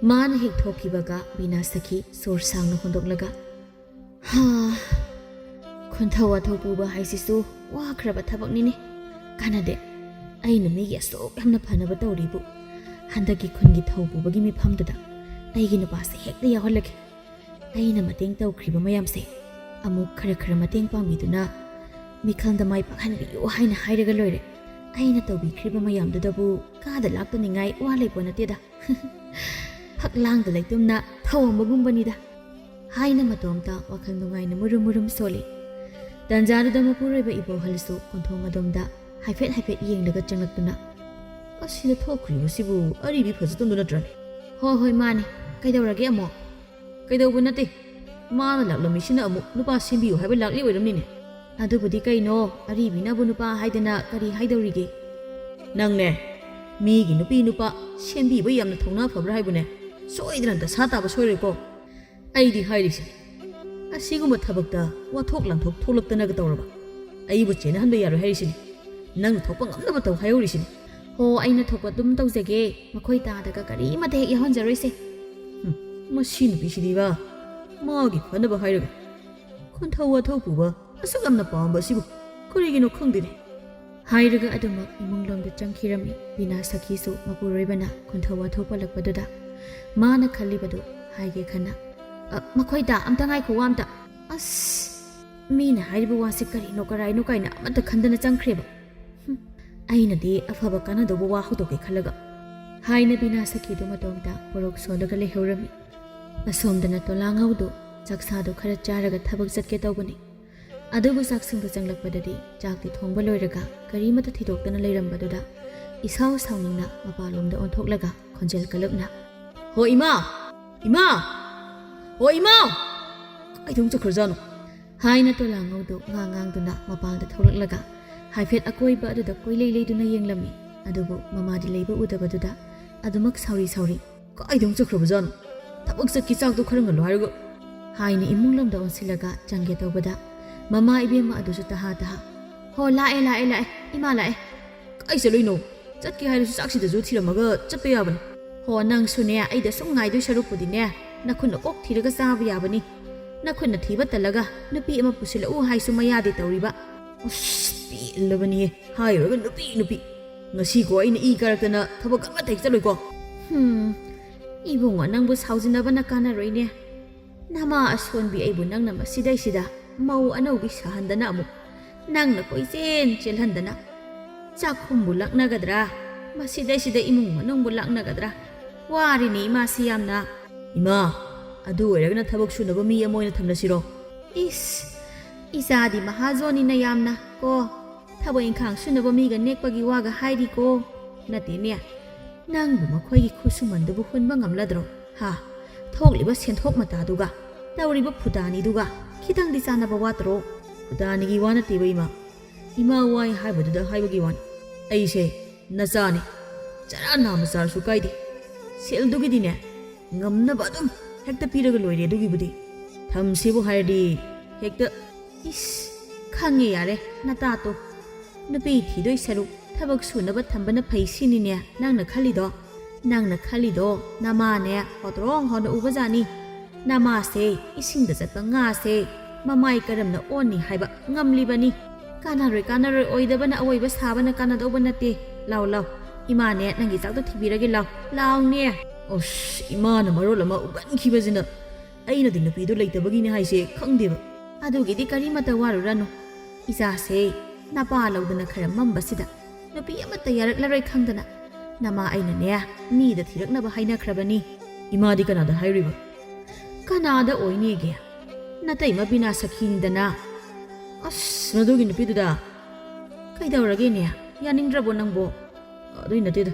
ꯃꯥꯅ ꯍꯦꯛ ꯊꯣꯛꯈꯤꯕꯒ ꯕꯤꯅꯥ ꯁꯈꯤ ꯁꯣꯔ ꯁꯥꯡꯅ ꯍꯣꯟꯗꯣꯛꯂꯒ, "ꯍꯥ, ꯈꯣꯟꯊꯧ ꯋꯥꯊꯧ ꯄꯨꯕ ꯍꯥꯏꯁꯤꯁꯨ ꯋꯥꯈ꯭ꯔꯕ ꯊꯕꯛꯅꯤꯅꯦ꯫ ꯀꯥꯟꯅꯗꯦ, ꯑꯩꯅ ꯃꯤꯒꯤ ꯑꯁꯨꯛ ꯌꯥꯝꯅ ꯐꯅꯕ ꯇꯧꯔꯤꯕꯨ꯫ ꯍꯟꯗꯛꯀꯤ ꯈꯨꯟꯒꯤ ꯊꯧ ꯄꯨꯕꯒꯤ ꯃꯤꯐꯝꯗꯨꯗ ꯑꯩꯒꯤ ꯅꯨꯄꯥꯁꯦ ꯍꯦꯛꯇ ꯌꯥꯎꯍꯜꯂꯒꯦ꯫ ꯑꯩꯅ ꯃꯇꯦꯡ ꯇꯧꯈ꯭ꯔꯤꯕ ꯃꯌꯥꯝꯁꯦ ꯑꯃꯨꯛ ꯈꯔ ꯈꯔ ꯃꯇꯦꯡ ꯄꯥꯡꯕꯤꯗꯨꯅ ꯃꯤꯈꯜꯗ ꯃꯥꯏ ꯄꯥꯛꯍꯟꯕꯤꯌꯨ ꯍꯥꯏꯅ ꯍꯥꯏꯔꯒ ꯂꯣꯏꯔꯦ꯫ ꯑꯩꯅ ꯇꯧꯕꯤꯈ꯭ꯔꯤꯕ ꯃꯌꯥꯝꯗꯨꯗꯕꯨ ꯀꯥꯗ ꯂꯥꯛꯇꯅꯤꯡꯉꯥꯏ ꯋꯥ ꯂꯩꯄꯣ ꯅꯠꯇꯦꯗ꯫ ꯐꯛꯂꯥꯡꯗ ꯂꯩꯇꯨꯝꯅ ꯊꯧꯔꯝꯕꯒꯨꯝꯕꯅꯤꯗ" ꯍꯥꯏꯅ ꯃꯇꯣꯝꯇ ꯋꯥꯈꯜ ꯅꯨꯡꯉꯥꯏꯅ ꯃꯨꯔꯨꯝ ꯃꯨꯔꯨꯝ ꯁꯣꯜꯂꯤ꯫ ꯇꯟꯖꯥꯗꯨꯗ ꯃꯄꯨꯔꯣꯏꯕ ꯏꯕꯣꯍꯜꯁꯨ ꯀꯣꯟꯊꯣꯡ ꯑꯗꯣꯝꯗ ꯍꯥꯏꯐꯦꯠ ꯍꯥꯏꯐꯦꯠ ꯌꯦꯡꯂꯒ ꯆꯪꯂꯛꯇꯨꯅ, "ꯑꯁꯤꯗ ꯊꯣꯛꯈ꯭ꯔꯤꯕꯁꯤꯕꯨ ꯑꯔꯤꯕꯤ ꯐꯖꯇꯣꯟꯗꯨ ꯅꯠꯇ꯭ꯔꯅꯦ?" "ꯍꯣꯏ ꯍꯣꯏ, ꯃꯥꯅꯦ꯫ ꯀꯩꯗꯧꯔꯒꯦ ꯑꯃꯨꯛ?" "ꯀꯩꯗꯧꯕ ꯅꯠꯇꯦ, ꯃꯥꯅ ꯂꯥꯛꯂꯝꯃꯤꯁꯤꯅ ꯑꯃꯨꯛ ꯅꯨꯄꯥ ꯁꯦꯝꯕꯤꯌꯨ ꯍꯥꯏꯕ ꯂꯥꯛꯂꯤ ꯑꯣꯏꯔꯝꯅꯤꯅꯦ꯫" "ꯑꯗꯨꯕꯨꯗꯤ ꯀꯩꯅꯣ, ꯑꯔꯤꯕꯤꯅꯕꯨ ꯅꯨꯄꯥ ꯍꯥꯏꯗꯅ ꯀꯔꯤ ꯍꯥꯏꯗꯧꯔꯤꯒꯦ?" "ꯅꯪꯅꯦ, ꯃꯤꯒꯤ ꯅꯨꯄꯤ ꯅꯨꯄꯥ ꯁꯦꯝꯕꯤꯕ ꯌꯥꯝꯅ ꯊꯧꯅꯥ ꯐꯕ꯭ꯔꯥ ꯍꯥꯏꯕꯨꯅꯦ? ꯁꯣꯏꯗꯅ ꯗꯁꯥ ꯇꯥꯕ ꯁꯣꯏꯔꯣꯏꯀꯣ꯫ ꯑꯩꯗꯤ ꯍꯥꯏꯔꯤꯁꯦ, ꯑꯁꯤꯒꯨꯝꯕ ꯊꯕꯛꯇ ꯋꯥꯊꯣꯛ ꯂꯥꯟꯊꯣꯛ ꯊꯣꯛꯂꯛꯇꯅꯒ ꯇꯧꯔꯕ ꯑꯩꯕꯨ ꯆꯦꯟꯅꯍꯟꯕ ꯌꯥꯔꯣꯏ ꯍꯥꯏꯔꯤꯁꯤꯅꯤ꯫ ꯅꯪꯅ ꯊꯣꯛꯄ ꯉꯝꯅꯕ ꯇꯧ ꯍꯥꯏꯍꯧꯔꯤꯁꯤꯅꯤ꯫" "ꯍꯣ, ꯑꯩꯅ ꯊꯣꯛꯄ ꯑꯗꯨꯝ ꯇꯧꯖꯒꯦ꯫ ꯃꯈꯣꯏ ꯇꯥꯗꯒ ꯀꯔꯤꯃꯠꯇ ꯍꯦꯛ ꯌꯥꯎꯍꯟꯖꯔꯣꯏꯁꯦ꯫" ꯍꯨꯝ, ꯃꯁꯤ ꯅꯨꯄꯤꯁꯤꯗꯤꯕ, ꯃꯥꯒꯤ ꯐꯅꯕ ꯍꯥꯏꯔꯒ꯫ ꯈꯣꯟꯊꯧ ꯋꯥꯊꯧ ꯄꯨꯕ ꯑꯁꯨꯛ ꯌꯥꯝꯅ ꯄꯥꯝꯕ ꯑꯁꯤꯕꯨ ꯀꯔꯤꯒꯤꯅꯣ ꯈꯪꯗꯦꯅꯦ꯫ ꯍꯥꯏꯔꯒ ꯑꯗꯨꯃꯛ ꯏꯃꯨꯡꯂꯣꯝꯗ ꯆꯪꯈꯤꯔꯝꯃꯤ꯫ ꯕꯤꯅꯥ ꯁꯈꯤꯁꯨ ꯃꯄꯨꯔꯣꯏꯕꯅ ꯈꯣꯟꯊꯧ ꯋꯥꯊꯧ ꯄꯜꯂꯛꯄꯗꯨꯗ ꯃꯥꯅ ꯈꯜꯂꯤꯕꯗꯨ ꯍꯥꯏꯒꯦ ꯈꯟꯅ, "ꯑ, ꯃꯈꯣꯏꯗ ꯑꯝꯇ ꯉꯥꯏꯈꯣ, ꯋꯥ ꯑꯝꯇ꯫ ꯑꯁ, ꯃꯤꯅ ꯍꯥꯏꯔꯤꯕ ꯋꯥꯁꯤ ꯀꯔꯤꯅꯣ ꯀꯔꯥꯏꯅꯣ ꯀꯥꯏꯅ ꯑꯃꯠꯇ ꯈꯟꯗꯅ ꯆꯪꯈ꯭ꯔꯦꯕ꯫ ꯍꯨꯝ, ꯑꯩꯅꯗꯤ ꯑꯐꯕ ꯀꯥꯟꯅꯗꯧꯕ ꯋꯥ ꯍꯧꯗꯣꯛꯀꯦ ꯈꯜꯂꯒ"꯫ ꯍꯥꯏꯅ ꯕꯤꯅꯥ ꯁꯈꯤꯗꯨ ꯃꯇꯣꯝꯇ ꯄꯣꯔꯣꯛ ꯁꯣꯜꯂꯒ ꯂꯩꯍꯧꯔꯝꯃꯤ꯫ ꯑꯁꯣꯝꯗꯅ ꯇꯣꯂꯥꯉꯧꯗꯨ ꯆꯥꯛꯁꯥꯗꯨ ꯈꯔ ꯆꯥꯔꯒ ꯊꯕꯛ ꯆꯠꯀꯦ ꯇꯧꯕꯅꯤ꯫ ꯑꯗꯨꯕꯨ ꯆꯥꯛꯁꯪꯗ ꯆꯪꯂꯛꯄꯗꯗꯤ ꯆꯥꯛꯇꯤ ꯊꯣꯡꯕ ꯂꯣꯏꯔꯒ ꯀꯔꯤꯃꯠꯇ ꯊꯤꯗꯣꯛꯇꯅ ꯂꯩꯔꯝꯕꯗꯨꯗ ꯏꯁꯥꯎ ꯁꯥꯎꯅꯤꯡꯅ ꯃꯄꯥꯟꯂꯣꯝꯗ ꯑꯣꯟꯊꯣꯛꯂꯒ ꯈꯣꯟꯖꯦꯜ ꯀꯜꯂꯞꯅ, "ꯍꯣ ꯏꯃꯥ! ꯏꯃꯥ! ꯍꯣ ꯏꯃꯥ! ꯀꯥꯏꯗ ꯑꯃꯨꯛ ꯆꯠꯈ꯭ꯔꯖꯥꯠꯅꯣ?" ꯍꯥꯏꯅ ꯇꯣꯂꯥꯉꯧꯗꯨ ꯉꯥꯡ ꯉꯥꯡꯗꯨꯅ ꯃꯄꯥꯟꯗ ꯊꯣꯛꯂꯛꯂꯒ ꯍꯥꯏꯐꯦꯠ ꯑꯀꯣꯏꯕ ꯑꯗꯨꯗ ꯀꯣꯏꯂꯩ ꯂꯩꯗꯨꯅ ꯌꯦꯡꯂꯝꯃꯤ꯫ ꯑꯗꯨꯕꯨ ꯃꯃꯥꯗꯤ ꯂꯩꯕ ꯎꯗꯕꯗꯨꯗ ꯑꯗꯨꯃꯛ ꯁꯥꯎꯔꯤ ꯁꯥꯎꯔꯤ, "ꯀꯥꯏꯗ ꯑꯃꯨꯛ ꯆꯠꯈ꯭ꯔꯕꯖꯥꯠꯅꯣ? ꯊꯕꯛ ꯆꯠꯀꯦ, ꯆꯥꯛꯇꯣ ꯈꯔ ꯉꯜꯂꯣ ꯍꯥꯏꯔꯒ"꯫ ꯍꯥꯏꯅ ꯏꯃꯨꯡꯂꯣꯝꯗ ꯑꯣꯟꯁꯤꯜꯂꯒ ꯆꯪꯒꯦ ꯇꯧꯕꯗ ꯃꯃꯥ ꯏꯕꯦꯝꯃ ꯑꯗꯨꯁꯨ ꯇꯍꯥ ꯇꯍꯥ, "ꯍꯣ, ꯂꯥꯛꯑꯦ, ꯂꯥꯛꯑꯦ, ꯂꯥꯛꯑꯦ, ꯏꯃꯥ ꯂꯥꯛꯑꯦ"꯫ "ꯀꯥꯏ ꯆꯠꯂꯨꯏꯅꯣ? ꯆꯠꯀꯦ ꯍꯥꯏꯔꯁꯨ ꯆꯥꯛꯁꯤꯗꯁꯨ ꯊꯤꯔꯝꯃꯒ ꯆꯠꯄ ꯌꯥꯕꯅꯤ꯫ ꯍꯣ, ꯅꯪꯁꯨꯅꯦ, ꯑꯩꯗ ꯁꯨꯝ ꯉꯥꯏꯗꯣꯏ ꯁꯔꯨꯛꯄꯨꯗꯤꯅꯦ, ꯅꯈꯨꯠꯅ ꯀꯣꯛ ꯊꯤꯔꯒ ꯆꯥꯕ ꯌꯥꯕꯅꯤ꯫ ꯅꯈꯨꯠꯅ ꯊꯤꯕ ꯇꯜꯂꯒ ꯅꯨꯄꯤ ꯑꯃ ꯄꯨꯁꯤꯜꯂꯛꯎ ꯍꯥꯏꯁꯨ ꯃꯌꯥꯗꯤ ꯇꯧꯔꯤꯕ꯫ ꯎꯁ, ꯄꯦꯜꯂꯕꯅꯤꯍꯦ, ꯍꯥꯏꯔꯨꯔꯒ ꯅꯨꯄꯤ, ꯅꯨꯄꯤ꯫ ꯉꯁꯤꯀꯣ ꯑꯩꯅ ꯏ ꯀꯥꯔꯛꯇꯅ ꯊꯕꯛ ꯑꯃꯠꯇ ꯍꯦꯛ ꯆꯠꯂꯣꯏꯀꯣ"꯫ "ꯍꯨꯝ, ꯏꯕꯨꯡꯉꯣ, ꯅꯪꯕꯨ ꯁꯥꯎꯖꯤꯟꯅꯕꯅ ꯀꯥꯟꯅꯔꯣꯏꯅꯦ꯫ ꯅꯃꯥ ꯑꯁꯣꯟꯕꯤ ꯑꯩꯕꯨ ꯅꯪꯅ ꯃꯁꯤꯗꯩꯁꯤꯗ ꯃꯧ ꯑꯅꯧꯕꯤ ꯁꯥꯍꯟꯗꯅ ꯑꯃꯨꯛ ꯅꯪꯅ ꯀꯣꯏꯆꯦꯟ ꯆꯦꯜꯍꯟꯗꯅ꯫ ꯆꯥꯛꯈꯨꯝꯕꯨ ꯂꯥꯛꯅꯒꯗ꯭ꯔꯥ? ꯃꯁꯤꯗꯩꯁꯤꯗ ꯏꯃꯨꯡ ꯃꯅꯨꯡꯕꯨ ꯂꯥꯛꯅꯒꯗ꯭ꯔꯥ? ꯋꯥꯔꯤꯅꯤ ꯏꯃꯥꯁꯤ ꯌꯥꯝꯅ"꯫ "ꯏꯃꯥ, ꯑꯗꯨ ꯑꯣꯏꯔꯒꯅ ꯊꯕꯛ ꯁꯨꯅꯕ ꯃꯤ ꯑꯃ ꯑꯣꯏꯅ ꯊꯝꯂꯁꯤꯔꯣ?" "ꯏꯁ, ꯏꯆꯥꯗꯤ ꯃꯍꯥꯖꯣꯟꯅꯤꯅ ꯌꯥꯝꯅ ꯀꯣ꯫ ꯊꯕꯛ ꯏꯪꯈꯥꯡ ꯁꯨꯅꯕ ꯃꯤꯒ ꯅꯦꯛꯄꯒꯤ ꯋꯥꯒ ꯍꯥꯏꯔꯤꯀꯣ꯫ ꯅꯠꯇꯦꯅꯦ, ꯅꯪꯕꯨ ꯃꯈꯣꯏꯒꯤ ꯈꯨꯠꯁꯨꯃꯟꯗꯨꯕꯨ ꯍꯨꯟꯕ ꯉꯝꯂꯗ꯭ꯔꯣ? ꯍꯥ? ꯊꯣꯛꯂꯤꯕ ꯁꯦꯟꯊꯣꯛ ꯃꯇꯥꯗꯨꯒ, ꯇꯧꯔꯤꯕ ꯐꯨꯗꯥꯅꯤꯗꯨꯒ ꯈꯤꯇꯪꯗꯤ ꯆꯥꯟꯅꯕ ꯋꯥꯠꯇ꯭ꯔꯣ?" "ꯐꯨꯗꯥꯅꯤꯒꯤ ꯋꯥ ꯅꯠꯇꯦꯕ, ꯏꯃꯥ꯫ ꯏꯃꯥ ꯋꯥꯏ ꯍꯥꯏꯕꯗꯨꯗ ꯍꯥꯏꯕꯒꯤ ꯋꯥꯅꯤ꯫ ꯑꯩꯁꯦ ꯅꯆꯥꯅꯤ꯫ ꯆꯔꯥ ꯅꯥꯝꯃ ꯆꯥꯔꯁꯨ ꯀꯥꯏꯗꯦ꯫ ꯁꯦꯜꯗꯨꯒꯤꯗꯤꯅꯦ, ꯉꯝꯅꯕ ꯑꯗꯨꯝ ꯍꯦꯛꯇ ꯄꯤꯔꯒ ꯂꯣꯏꯔꯦ ꯑꯗꯨꯒꯤꯕꯨꯗꯤ꯫ ꯊꯝꯁꯤꯕꯨ ꯍꯥꯏꯔꯗꯤ ꯍꯦꯛꯇ"꯫ "ꯏꯁ, ꯈꯪꯉꯦ ꯌꯥꯔꯦ ꯅꯇꯥꯇꯣ꯫ ꯅꯨꯄꯤ ꯊꯤꯗꯣꯏ ꯁꯔꯨꯛ ꯊꯕꯛ ꯁꯨꯅꯕ ꯊꯝꯕꯅ ꯐꯩ ꯁꯤꯅꯤꯅꯦ ꯅꯪꯅ ꯈꯜꯂꯤꯗꯣ? ꯅꯪꯅ ꯈꯜꯂꯤꯗꯣ ꯅꯃꯥꯅꯦ ꯍꯣꯇ꯭ꯔꯣꯡ ꯍꯣꯅ ꯎꯕꯖꯥꯠꯅꯤ꯫ ꯅꯃꯥꯁꯦ ꯏꯁꯤꯡꯗ ꯆꯠꯄ ꯉꯥꯁꯦ ꯃꯃꯥꯏ ꯀꯔꯝꯅ ꯑꯣꯟꯅꯤ ꯍꯥꯏꯕ ꯉꯝꯂꯤꯕꯅꯤ꯫ ꯀꯥꯟꯅꯔꯣꯏ, ꯀꯥꯟꯅꯔꯣꯏ, ꯑꯣꯏꯗꯕꯅ ꯑꯣꯏꯕ ꯁꯥꯕꯅ ꯀꯥꯟꯅꯗꯧꯕ ꯅꯠꯇꯦ꯫ ꯂꯥꯎ, ꯂꯥꯎ, ꯏꯃꯥꯅꯦ ꯅꯪꯒꯤ ꯆꯥꯛꯇꯣ ꯊꯤꯕꯤꯔꯒꯦ, ꯂꯥꯎ, ꯂꯥꯎꯅꯦ꯫ ꯑꯁ, ꯏꯃꯥꯅ ꯃꯔꯣꯜ ꯑꯃ ꯎꯒꯟꯈꯤꯕꯁꯤꯅ꯫ ꯑꯩꯅꯗꯤ ꯅꯨꯄꯤꯗꯣ ꯂꯩꯇꯕꯒꯤꯅꯦ ꯍꯥꯏꯁꯦ ꯈꯪꯗꯦꯕ꯫ ꯑꯗꯨꯒꯤꯗꯤ ꯀꯔꯤꯃꯠꯇ ꯋꯥꯔꯨꯔꯅꯨ꯫ ꯏꯆꯥꯁꯦ ꯅꯄꯥ ꯂꯧꯗꯅ ꯈꯔ ꯃꯝꯕꯁꯤꯗ ꯅꯨꯄꯤ ꯑꯃꯠꯇ ꯌꯥꯔꯛꯂꯔꯣꯏ ꯈꯪꯗꯅ ꯅꯃꯥ ꯑꯩꯅꯅꯦ ꯃꯤꯗ ꯊꯤꯔꯛꯅꯕ ꯍꯥꯏꯅꯈ꯭ꯔꯕꯅꯤ꯫ ꯏꯃꯥꯗꯤ ꯀꯅꯥꯗ ꯍꯥꯏꯔꯤꯕ? ꯀꯅꯥꯗ ꯑꯣꯏꯅꯤꯒꯦ? ꯅꯇꯩꯃ ꯕꯤꯅꯥ ꯁꯈꯤꯅꯤꯗꯅ꯫ ꯑꯁ, ꯃꯗꯨꯒꯤ ꯅꯨꯄꯤꯗꯨꯗ? ꯀꯩꯗꯧꯔꯒꯦꯅꯦ? ꯌꯥꯅꯤꯡꯗ꯭ꯔꯕꯣ ꯅꯪꯕꯣ? ꯑꯗꯨꯏ ꯅꯠꯇꯦꯗ꯫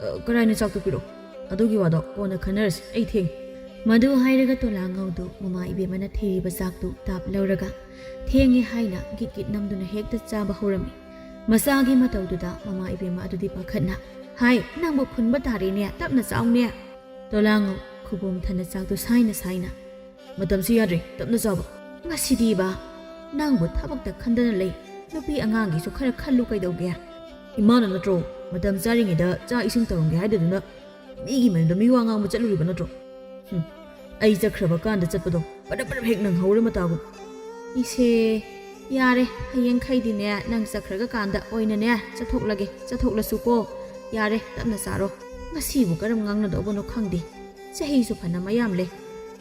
ꯑ, ꯀꯔꯥꯏꯅ ꯆꯥꯛꯇꯣ ꯄꯤꯔꯛꯑꯣ꯫ ꯑꯗꯨꯒꯤ ꯋꯥꯗꯣ ꯀꯣꯟꯅ ꯈꯟꯅꯔꯁꯤ꯫ ꯑꯩ ꯊꯦꯡꯉꯦ꯫ ꯃꯗꯨ ꯍꯥꯏꯔꯒ ꯇꯣꯂꯥꯉꯧꯗꯨ ꯃꯃꯥ ꯏꯕꯦꯝꯃꯅ ꯊꯤꯔꯤꯕ ꯆꯥꯛꯇꯨ ꯇꯥꯞ ꯂꯧꯔꯒ ꯊꯦꯡꯉꯦ ꯍꯥꯏꯅ ꯒꯤꯠ ꯒꯤꯠ ꯅꯝꯗꯨꯅ ꯍꯦꯛꯇ ꯆꯥꯕ ꯍꯧꯔꯝꯃꯤ꯫ ꯃꯆꯥꯒꯤ ꯃꯇꯧꯗꯨꯗ ꯃꯃꯥ ꯏꯕꯦꯝꯃ ꯑꯗꯨꯗꯤ ꯄꯥꯈꯠꯅ, "ꯍꯥꯏ, ꯅꯪꯕꯨ ꯐꯨꯟꯕ ꯇꯥꯔꯦꯅꯦ, ꯇꯞꯅ ꯆꯥꯎꯅꯦ"꯫ ꯇꯣꯂꯥꯉꯧ ꯈꯨꯕꯣꯝ ꯊꯟꯅ ꯆꯥꯛꯇꯨ ꯁꯥꯏꯅ ꯁꯥꯏꯅ, "ꯃꯇꯝꯁꯤ ꯌꯥꯗ꯭ꯔꯦ, ꯇꯞꯅ ꯆꯥꯕ꯫ ꯉꯁꯤꯗꯤꯕ, ꯅꯪꯕꯨ ꯊꯕꯛꯇ ꯈꯟꯗꯅ ꯂꯩ꯫ ꯅꯨꯄꯤ ꯑꯉꯥꯡꯒꯤꯁꯨ ꯈꯔ ꯈꯜꯂꯨ ꯀꯩꯗꯧꯒꯦ? ꯏꯃꯥꯅ ꯅꯠꯇ꯭ꯔꯣ ꯃꯇꯝ ꯆꯥꯔꯤꯉꯩꯗ ꯆꯥꯛ ꯏꯁꯤꯡ ꯇꯧꯔꯝꯒꯦ ꯍꯥꯏꯗꯗꯨꯅ ꯃꯤꯒꯤ ꯃꯌꯨꯝꯗ ꯃꯤ ꯋꯥ ꯉꯥꯡꯕ ꯆꯠꯂꯨꯔꯤꯕ ꯅꯠꯇ꯭ꯔꯣ? ꯍꯨꯝ, ꯑꯩ ꯆꯠꯈ꯭ꯔꯕ ꯀꯥꯟꯗ ꯆꯠꯄꯗꯣ ꯄꯔꯞ ꯄꯔꯞ ꯍꯦꯛ ꯅꯪꯍꯧꯔꯦ ꯃꯇꯥꯒꯨꯝ꯫ ꯏꯁꯦ, ꯌꯥꯔꯦ, ꯍꯌꯦꯡꯈꯩꯗꯤꯅꯦ ꯅꯪ ꯆꯠꯈ꯭ꯔꯒ ꯀꯥꯟꯗ ꯑꯣꯏꯅꯅꯦ ꯆꯠꯊꯣꯛꯂꯒꯦ, ꯆꯠꯊꯣꯛꯂꯁꯨꯀꯣ꯫ ꯌꯥꯔꯦ, ꯇꯞꯅ ꯆꯥꯔꯣ꯫ ꯉꯁꯤꯕꯨ ꯀꯔꯝ ꯉꯥꯡꯅꯗꯧꯕꯅꯣ ꯈꯪꯗꯦ꯫ ꯆꯍꯤꯁꯨ ꯐꯅ ꯃꯌꯥꯝ ꯂꯩ꯫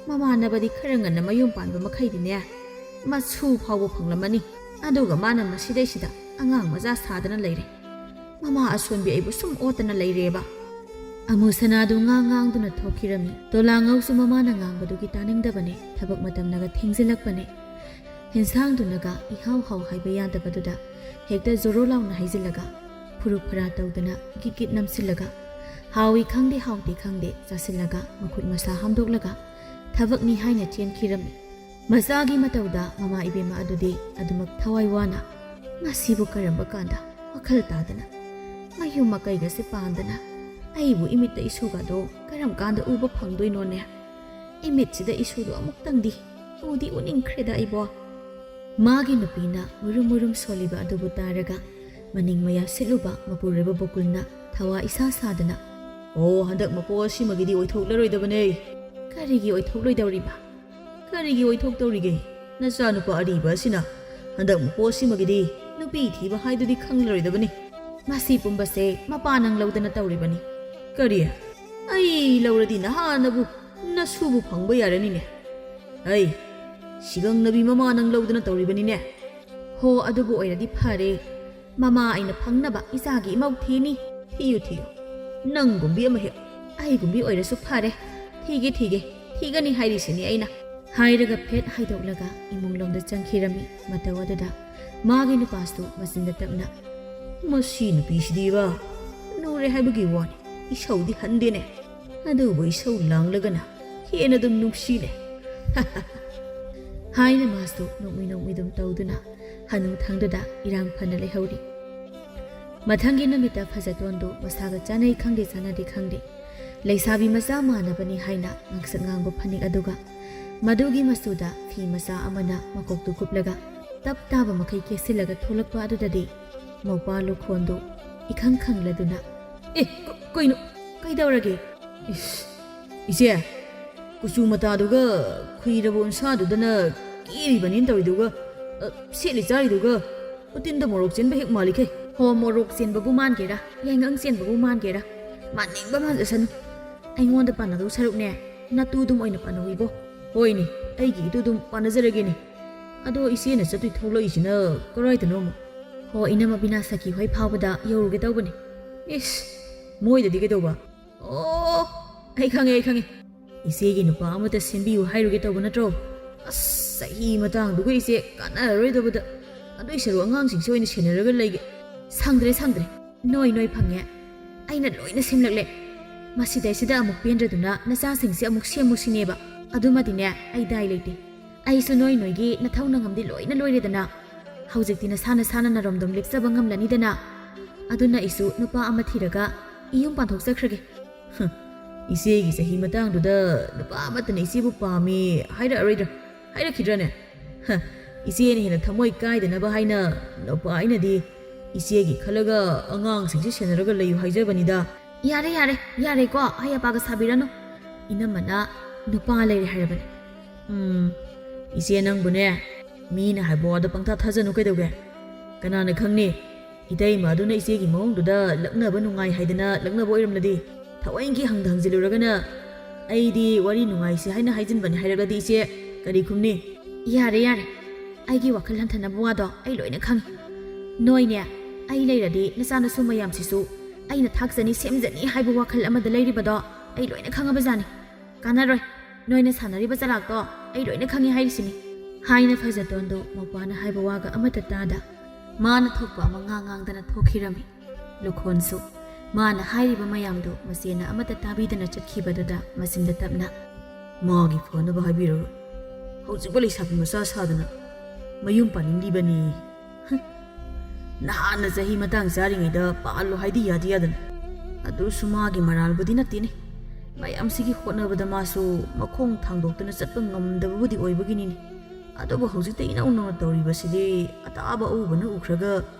ꯃꯃꯥꯟꯅꯕꯗꯤ ꯈꯔ ꯉꯟꯅ ꯃꯌꯨꯝ ꯄꯥꯟꯕ ꯃꯈꯩꯗꯤꯅꯦ ꯃꯁꯨ ꯐꯥꯎꯕ ꯐꯪꯂꯝꯃꯅꯤ꯫ ꯑꯗꯨꯒ ꯃꯥꯅ ꯃꯁꯤꯗꯩꯁꯤꯗ ꯑꯉꯥꯡ ꯃꯆꯥ ꯁꯥꯗꯅ ꯂꯩꯔꯦ꯫ ꯃꯃꯥ ꯑꯁꯣꯟꯕꯤ ꯑꯩꯕꯨ ꯁꯨꯝ ꯑꯣꯠꯇꯅ ꯂꯩꯔꯦꯕ"꯫ ꯑꯃꯨ ꯁꯅꯥꯗꯨ ꯉꯥꯡ ꯉꯥꯡꯗꯨꯅ ꯊꯣꯛꯈꯤꯔꯝꯃꯤ꯫ ꯇꯣꯂꯥꯉꯧꯁꯨ ꯃꯃꯥꯅ ꯉꯥꯡꯕꯗꯨꯒꯤ ꯇꯥꯅꯤꯡꯗꯕꯅꯦ꯫ ꯊꯕꯛ ꯃꯇꯝꯅꯒ ꯊꯦꯡꯖꯤꯜꯂꯛꯄꯅꯦ꯫ ꯍꯦꯟꯁꯥꯡꯗꯨꯅꯒ ꯏꯍꯥꯎ ꯍꯥꯎ ꯍꯥꯏꯕ ꯌꯥꯗꯕꯗꯨꯗ ꯍꯦꯛꯇ ꯖꯣꯔꯣ ꯂꯥꯎꯅ ꯍꯩꯖꯤꯜꯂꯒ, ꯐꯨꯔꯨꯞ ꯐꯔꯥ ꯇꯧꯗꯅ ꯒꯤꯠ ꯒꯤꯠ ꯅꯝꯁꯤꯜꯂꯒ, ꯍꯥꯎꯏ ꯈꯪꯗꯦ ꯍꯥꯎꯇꯦ ꯈꯪꯗꯦ ꯆꯥꯁꯤꯜꯂꯒ, ꯃꯈꯨꯠ ꯃꯁꯥ ꯍꯥꯝꯗꯣꯛꯂꯒ ꯊꯕꯛꯅꯤ ꯍꯥꯏꯅ ꯆꯦꯟꯈꯤꯔꯝꯃꯤ꯫ ꯃꯆꯥꯒꯤ ꯃꯇꯧꯗ ꯃꯃꯥ ꯏꯕꯦꯝꯃ ꯑꯗꯨꯗꯤ ꯑꯗꯨꯃꯛ ꯊꯋꯥꯏ ꯋꯥꯅ, "ꯃꯁꯤꯕꯨ ꯀꯔꯝꯕ ꯀꯥꯟꯗ ꯋꯥꯈꯜ ꯇꯥꯗꯅ ꯃꯌꯨꯝ ꯃꯀꯩꯒꯁꯦ ꯄꯥꯟꯗꯅ ꯑꯩꯕꯨ ꯏꯃꯤꯠꯇ ꯏꯁꯨꯒꯗꯣ ꯀꯔꯝ ꯀꯥꯟꯗ ꯎꯕ ꯐꯪꯗꯣꯏꯅꯣꯅꯦ? ꯏꯃꯤꯠꯁꯤꯗ ꯏꯁꯨꯗꯣ ꯑꯃꯨꯛꯇꯪꯗꯤ ꯎꯗꯤ ꯎꯅꯤꯡꯈ꯭ꯔꯦꯗ ꯑꯩꯕꯣ"꯫ ꯃꯥꯒꯤ ꯅꯨꯄꯤꯅ ꯃꯨꯔꯨꯝ ꯃꯨꯔꯨꯝ ꯁꯣꯜꯂꯤꯕ ꯑꯗꯨꯕꯨ ꯇꯥꯔꯒ ꯃꯅꯤꯡ ꯃꯌꯥ ꯁꯤꯠꯂꯨꯕ ꯃꯄꯨꯔꯣꯏꯕ ꯕꯣꯀꯨꯜꯅ ꯊꯋꯥ ꯏꯁꯥ ꯁꯥꯗꯅ, "ꯑꯣ, ꯍꯟꯗꯛ ꯃꯄꯣ ꯑꯁꯤꯃꯒꯤꯗꯤ ꯑꯣꯏꯊꯣꯛꯂꯔꯣꯏꯗꯕꯅꯦ"꯫ "ꯀꯔꯤꯒꯤ ꯑꯣꯏꯊꯣꯛꯂꯣꯏꯗꯧꯔꯤꯕ?" "ꯀꯔꯤꯒꯤ ꯑꯣꯏꯊꯣꯛꯇꯧꯔꯤꯒꯦ? ꯅꯆꯥꯅꯨꯄꯥ ꯑꯔꯤꯕ ꯑꯁꯤꯅ ꯍꯟꯗꯛ ꯃꯄꯣꯛꯁꯤꯃꯒꯤꯗꯤ ꯅꯨꯄꯤ ꯊꯤꯕ ꯍꯥꯏꯗꯨꯗꯤ ꯈꯪꯂꯔꯣꯏꯗꯕꯅꯤ꯫ ꯃꯁꯤ ꯄꯨꯝꯕꯁꯦ ꯃꯄꯥ ꯅꯪ ꯂꯧꯗꯅ ꯇꯧꯔꯤꯕꯅꯤ꯫ ꯀꯔꯤ? ꯑꯩ ꯂꯧꯔꯗꯤ ꯅꯍꯥꯟꯅꯕꯨ ꯅꯁꯨꯕꯨ ꯐꯪꯕ ꯌꯥꯔꯅꯤꯅꯦ꯫ ꯑꯩ ꯁꯤꯒꯪꯅꯕꯤ ꯃꯃꯥ ꯅꯪ ꯂꯧꯗꯅ ꯇꯧꯔꯤꯕꯅꯤꯅꯦ꯫ ꯍꯣ, ꯑꯗꯨꯕꯨ ꯑꯣꯏꯔꯗꯤ ꯐꯔꯦ꯫ ꯃꯃꯥ ꯑꯩꯅ ꯐꯪꯅꯕ ꯏꯆꯥꯒꯤ ꯏꯃꯧ ꯊꯤꯅꯤ꯫ ꯊꯤꯌꯨ, ꯊꯤꯌꯨ꯫ ꯅꯪꯒꯨꯝꯕꯤ ꯑꯃ ꯍꯦꯛ ꯑꯩꯒꯨꯝꯕꯤ ꯑꯣꯏꯔꯁꯨ ꯐꯔꯦ꯫ ꯊꯤꯒꯦ, ꯊꯤꯒꯦ, ꯊꯤꯒꯅꯤ ꯍꯥꯏꯔꯤꯁꯤꯅꯤ ꯑꯩꯅ꯫ ꯍꯥꯏꯔꯒ ꯐꯦꯠ ꯍꯥꯏꯗꯣꯛꯂꯒ ꯏꯃꯨꯡꯂꯣꯝꯗ ꯆꯪꯈꯤꯔꯝꯃꯤ꯫ ꯃꯇꯧ ꯑꯗꯨꯗ ꯃꯥꯒꯤ ꯅꯨꯄꯥꯁꯨ ꯃꯆꯤꯟꯗ ꯇꯞꯅ, "ꯃꯁꯤ ꯅꯨꯄꯤꯁꯤꯗꯤꯕ ꯅꯨꯔꯦ ꯍꯥꯏꯕꯒꯤ ꯋꯥꯅꯤ, ꯏꯁꯧꯗꯤ ꯍꯟꯗꯦꯅꯦ, ꯑꯗꯨꯕꯨ ꯏꯁꯧ ꯂꯥꯡꯂꯒꯅ ꯍꯦꯟꯅ ꯑꯗꯨꯝ ꯅꯨꯡꯁꯤꯅꯦ" ꯍꯥꯏꯅ ꯃꯥꯁꯨ ꯅꯣꯛꯃꯤ ꯅꯣꯛꯃꯤ ꯑꯗꯨꯝ ꯇꯧꯗꯨꯅ ꯍꯅꯨꯊꯪꯗꯨꯗ ꯏꯔꯥꯡ ꯐꯅ ꯂꯩꯍꯧꯔꯤ꯫ ꯃꯊꯪꯒꯤ ꯅꯨꯃꯤꯠꯇ ꯐꯖꯇꯣꯟꯗꯨ ꯃꯁꯥꯒ ꯆꯥꯅꯩ ꯈꯪꯗꯦ ꯆꯥꯅꯗꯦ ꯈꯪꯗꯦ, ꯂꯩꯁꯥꯕꯤ ꯃꯆꯥ ꯃꯥꯟꯅꯕꯅꯤ ꯍꯥꯏꯅ ꯉꯥꯡꯁꯛ ꯉꯥꯡꯕ ꯐꯅꯦꯛ ꯑꯗꯨꯒ ꯃꯗꯨꯒꯤ ꯃꯆꯨꯗ ꯐꯤ ꯃꯆꯥ ꯑꯃꯅ ꯃꯀꯣꯛꯇꯨ ꯀꯨꯞꯂꯒ ꯇꯞ ꯇꯥꯕ ꯃꯈꯩ ꯀꯦꯁꯤꯜꯂꯒ ꯊꯣꯛꯂꯛꯄ ꯑꯗꯨꯗꯗꯤ ꯃꯧꯄꯥ ꯂꯨꯈꯣꯟꯗꯨ ꯏꯈꯪ ꯈꯪꯂꯗꯨꯅ, "ꯑꯦ, ꯀ-, ꯀꯩꯅꯣ? ꯀꯩꯗꯧꯔꯒꯦ?" "ꯏꯁ, ꯏꯆꯦ, ꯀꯨꯆꯨ ꯃꯇꯥꯗꯨꯒ ꯈꯨꯏꯔꯕ ꯎꯟꯁꯥꯗꯨꯗꯅ ꯀꯦꯔꯤꯕꯅꯤꯅ ꯇꯧꯔꯤꯗꯨꯒ, ꯑ, ꯁꯦꯠꯂꯤ ꯆꯥꯔꯤꯗꯨꯒ ꯎꯇꯤꯟꯗ ꯃꯣꯔꯣꯛ ꯆꯦꯟꯕ ꯍꯦꯛ ꯃꯥꯜꯂꯤꯈꯩ꯫" "ꯍꯣ, ꯃꯣꯔꯣꯛ ꯆꯦꯟꯕꯕꯨ ꯃꯥꯟꯒꯦꯔꯥ, ꯌꯥꯏꯉꯪ ꯆꯦꯟꯕꯕꯨ ꯃꯥꯟꯒꯦꯔꯥ, ꯃꯥꯟꯅꯤꯡꯕ ꯃꯥꯟꯖꯁꯅꯨ꯫ ꯑꯩꯉꯣꯟꯗ ꯄꯥꯟꯅꯗꯧ ꯁꯔꯨꯛꯅꯦ, ꯅꯇꯨꯗꯨꯝ ꯑꯣꯏꯅ ꯄꯥꯟꯅꯧ ꯏꯕꯣ꯫" "ꯍꯣꯏꯅꯦ, ꯑꯩꯒꯤ ꯏꯇꯨꯗꯨꯝ ꯄꯥꯟꯅꯖꯔꯒꯦꯅꯦ꯫ ꯑꯗꯣ ꯏꯆꯦꯅ ꯆꯠꯇꯣꯏ ꯊꯣꯛꯂꯛꯏꯁꯤꯅ ꯀꯔꯥꯏꯗꯅꯣ ꯑꯃꯨꯛ?" "ꯍꯣ, ꯏꯅꯝꯃ ꯕꯤꯅꯥꯁꯀꯤ ꯍꯣꯏ ꯐꯥꯎꯕꯗ ꯌꯧꯔꯨꯒꯦ ꯇꯧꯕꯅꯦ꯫" "ꯏꯁ, ꯃꯣꯏꯗꯗꯤ ꯀꯩꯗꯧꯕ?" "ꯑꯣ, ꯑꯩ ꯈꯪꯉꯦ, ꯑꯩ ꯈꯪꯉꯦ꯫ ꯏꯆꯦꯒꯤ ꯅꯨꯄꯥ ꯑꯃꯇ ꯁꯦꯝꯕꯤꯌꯨ ꯍꯥꯏꯔꯨꯒꯦ ꯇꯧꯕ ꯅꯠꯇ꯭ꯔꯣ? ꯑꯁ, ꯆꯍꯤ ꯃꯇꯥꯡꯗꯨꯒ ꯏꯆꯦ ꯀꯥꯟꯅꯔꯔꯣꯏꯗꯕꯗ꯫ ꯑꯗꯨꯏ ꯁꯔꯨꯛ ꯑꯉꯥꯡꯁꯤꯡꯁꯦ ꯑꯣꯏꯅ ꯁꯦꯟꯅꯔꯒ ꯂꯩꯒꯦ꯫" "ꯁꯪꯗ꯭ꯔꯦ, ꯁꯪꯗ꯭ꯔꯦ꯫ ꯅꯣꯏ, ꯅꯣꯏ ꯐꯪꯉꯦ꯫ ꯑꯩꯅ ꯂꯣꯏꯅ ꯁꯦꯝꯂꯛꯂꯦ꯫ ꯃꯁꯤꯗꯩꯁꯤꯗ ꯑꯃꯨꯛ ꯄꯦꯟꯗ꯭ꯔꯗꯨꯅ ꯅꯆꯥꯁꯤꯡꯁꯦ ꯑꯃꯨꯛ ꯁꯦꯝꯃꯨ ꯁꯤꯅꯦꯕ꯫ ꯑꯗꯨꯃꯗꯤꯅꯦ, ꯑꯩ ꯗꯥꯏ ꯂꯩꯇꯦ꯫ ꯑꯩꯁꯨ ꯅꯣꯏ ꯅꯣꯏꯒꯤ ꯅꯊꯧ ꯅꯉꯝꯗꯤ ꯂꯣꯏꯅ ꯂꯣꯏꯔꯦꯗꯅ꯫ ꯍꯧꯖꯤꯛꯇꯤ ꯅꯁꯥ ꯅꯁꯥꯅ ꯅꯔꯣꯝꯗꯣꯝ ꯂꯦꯞꯆꯕ ꯉꯝꯂꯅꯤꯗꯅ꯫ ꯑꯗꯨꯅ ꯑꯩꯁꯨ ꯅꯨꯄꯥ ꯑꯃ ꯊꯤꯔꯒ ꯏꯌꯨꯝ ꯄꯥꯟꯊꯣꯛꯆꯈ꯭ꯔꯒꯦ꯫" "ꯍꯨꯝ, ꯏꯆꯦꯒꯤ ꯆꯍꯤ ꯃꯇꯥꯡꯗꯨꯗ ꯅꯨꯄꯥ ꯑꯃꯠꯇꯅ ꯏꯆꯦꯕꯨ ꯄꯥꯝꯃꯤ ꯍꯥꯏꯔꯛꯑꯔꯣꯏꯗ꯭ꯔꯥ? ꯍꯥꯏꯔꯛꯈꯤꯗ꯭ꯔꯥꯅꯦ? ꯍ, ꯏꯆꯦꯅ ꯍꯦꯟꯅ ꯊꯃꯣꯏ ꯀꯥꯏꯗꯅꯕ ꯍꯥꯏꯅ ꯅꯨꯄꯥ ꯑꯩꯅꯗꯤ ꯏꯆꯦꯒꯤ ꯈꯜꯂꯒ ꯑꯉꯥꯡꯁꯤꯡꯁꯤ ꯁꯦꯟꯅꯔꯒ ꯂꯩꯌꯨ ꯍꯥꯏꯖꯕꯅꯤꯗ꯫" "ꯌꯥꯔꯦ, ꯌꯥꯔꯦ, ꯌꯥꯔꯦꯀꯣ, ꯑꯍꯩ ꯑꯄꯥꯒ ꯁꯥꯕꯤꯔꯅꯨ꯫ ꯏꯅꯝꯃꯅ ꯅꯨꯄꯥ ꯂꯩꯔꯦ ꯍꯥꯏꯔꯕꯅꯦ꯫" "ꯎꯝ, "ꯏꯆꯦ, ꯅꯪꯕꯨꯅꯦ, ꯃꯤꯅ ꯍꯥꯏꯕ ꯋꯥꯗ ꯄꯪꯊꯥ ꯊꯥꯖꯅꯨ ꯀꯩꯗꯧꯒꯦ? ꯀꯅꯥꯅ ꯈꯪꯅꯤ? ꯏꯇꯩꯃ ꯑꯗꯨꯅ ꯏꯆꯦꯒꯤ ꯃꯑꯣꯡꯗꯨꯗ ꯂꯛꯅꯕ ꯅꯨꯡꯉꯥꯏ ꯍꯥꯏꯗꯅ ꯂꯛꯅꯕ ꯑꯣꯏꯔꯝꯂꯗꯤ? ꯊꯋꯥꯏꯒꯤ ꯍꯪꯗ ꯍꯪꯖꯤꯜꯂꯨꯔꯒꯅ, 'ꯑꯩꯗꯤ ꯋꯥꯔꯤ ꯅꯨꯡꯉꯥꯏꯁꯤ ꯍꯥꯏꯅ ꯍꯥꯏꯖꯤꯟꯕꯅꯤ' ꯍꯥꯏꯔꯒꯗꯤ ꯏꯆꯦ ꯀꯔꯤ ꯈꯨꯝꯅꯤ?" "ꯌꯥꯔꯦ, ꯌꯥꯔꯦ꯫ ꯑꯩꯒꯤ ꯋꯥꯈꯜ ꯍꯟꯊꯅꯕ ꯋꯥꯗꯣ ꯑꯩ ꯂꯣꯏꯅ ꯈꯪꯉꯤ꯫ ꯅꯣꯏꯅꯦ, ꯑꯩ ꯂꯩꯔꯗꯤ ꯅꯆꯥꯅꯁꯨ ꯃꯌꯥꯝꯁꯤꯁꯨ ꯑꯩꯅ ꯊꯥꯛꯆꯅꯤ, ꯁꯦꯝꯖꯅꯤ ꯍꯥꯏꯕ ꯋꯥꯈꯜ ꯑꯃꯗ ꯂꯩꯔꯤꯕꯗꯣ ꯑꯩ ꯂꯣꯏꯅ ꯈꯪꯉꯕꯖꯥꯠꯅꯤ꯫ ꯀꯥꯟꯅꯔꯣꯏ꯫ ꯅꯣꯏꯅ ꯁꯥꯟꯅꯔꯤꯕ ꯆꯂꯥꯛꯇꯣ ꯑꯩ ꯂꯣꯏꯅ ꯈꯪꯉꯤ ꯍꯥꯏꯔꯤꯁꯤꯅꯤ" ꯍꯥꯏꯅ ꯐꯖꯇꯣꯟꯗꯨ ꯃꯧꯄ꯭ꯋꯥꯅ ꯍꯥꯏꯕ ꯋꯥꯒ ꯑꯃꯠꯇ ꯇꯥꯗ ꯃꯥꯅ ꯊꯣꯛꯄ ꯑꯃ ꯉꯥꯡ ꯉꯥꯡꯗꯅ ꯊꯣꯛꯈꯤꯔꯝꯃꯤ꯫ ꯂꯨꯈꯣꯟꯁꯨ ꯃꯥꯅ ꯍꯥꯏꯔꯤꯕ ꯃꯌꯥꯝꯗꯨ ꯃꯆꯦꯅ ꯑꯃꯠꯇ ꯇꯥꯕꯤꯗꯅ ꯆꯠꯈꯤꯕꯗꯨꯗ ꯃꯆꯤꯟꯗ ꯇꯞꯅ, "ꯃꯥꯒꯤ ꯐꯅꯕ ꯍꯥꯏꯕꯤꯔꯒ ꯍꯧꯖꯤꯛꯄꯨ ꯂꯩꯁꯥꯕꯤ ꯃꯆꯥ ꯁꯥꯗꯅ ꯃꯌꯨꯝ ꯄꯥꯅꯤꯡꯂꯤꯕꯅꯤ꯫ ꯍꯨꯝ, ꯅꯍꯥꯟꯅ ꯆꯍꯤ ꯃꯇꯥꯡ ꯆꯥꯔꯤꯉꯩꯗ ꯄꯥꯜꯂꯣ ꯍꯥꯏꯗꯤ ꯌꯥꯗꯤ ꯌꯥꯗꯅ꯫ ꯑꯗꯨꯁꯨ ꯃꯥꯒꯤ ꯃꯔꯥꯜꯕꯨꯗꯤ ꯅꯠꯇꯦꯅꯦ꯫ ꯃꯌꯥꯝꯁꯤꯒꯤ ꯍꯣꯠꯅꯕꯗ ꯃꯥꯁꯨ ꯃꯈꯣꯡ ꯊꯥꯡꯗꯣꯛꯇꯅ ꯆꯠꯄ ꯉꯝꯗꯕꯕꯨꯗꯤ ꯑꯣꯏꯕꯒꯤꯅꯤꯅꯦ꯫ ꯑꯗꯨꯕꯨ ꯍꯧꯖꯤꯛꯇ ꯏꯅꯧ ꯅꯧꯅ ꯇꯧꯔꯤꯕꯁꯤꯗꯤ ꯑꯇꯥꯕ ꯑꯎꯕꯅ ꯎꯈ꯭ꯔꯒ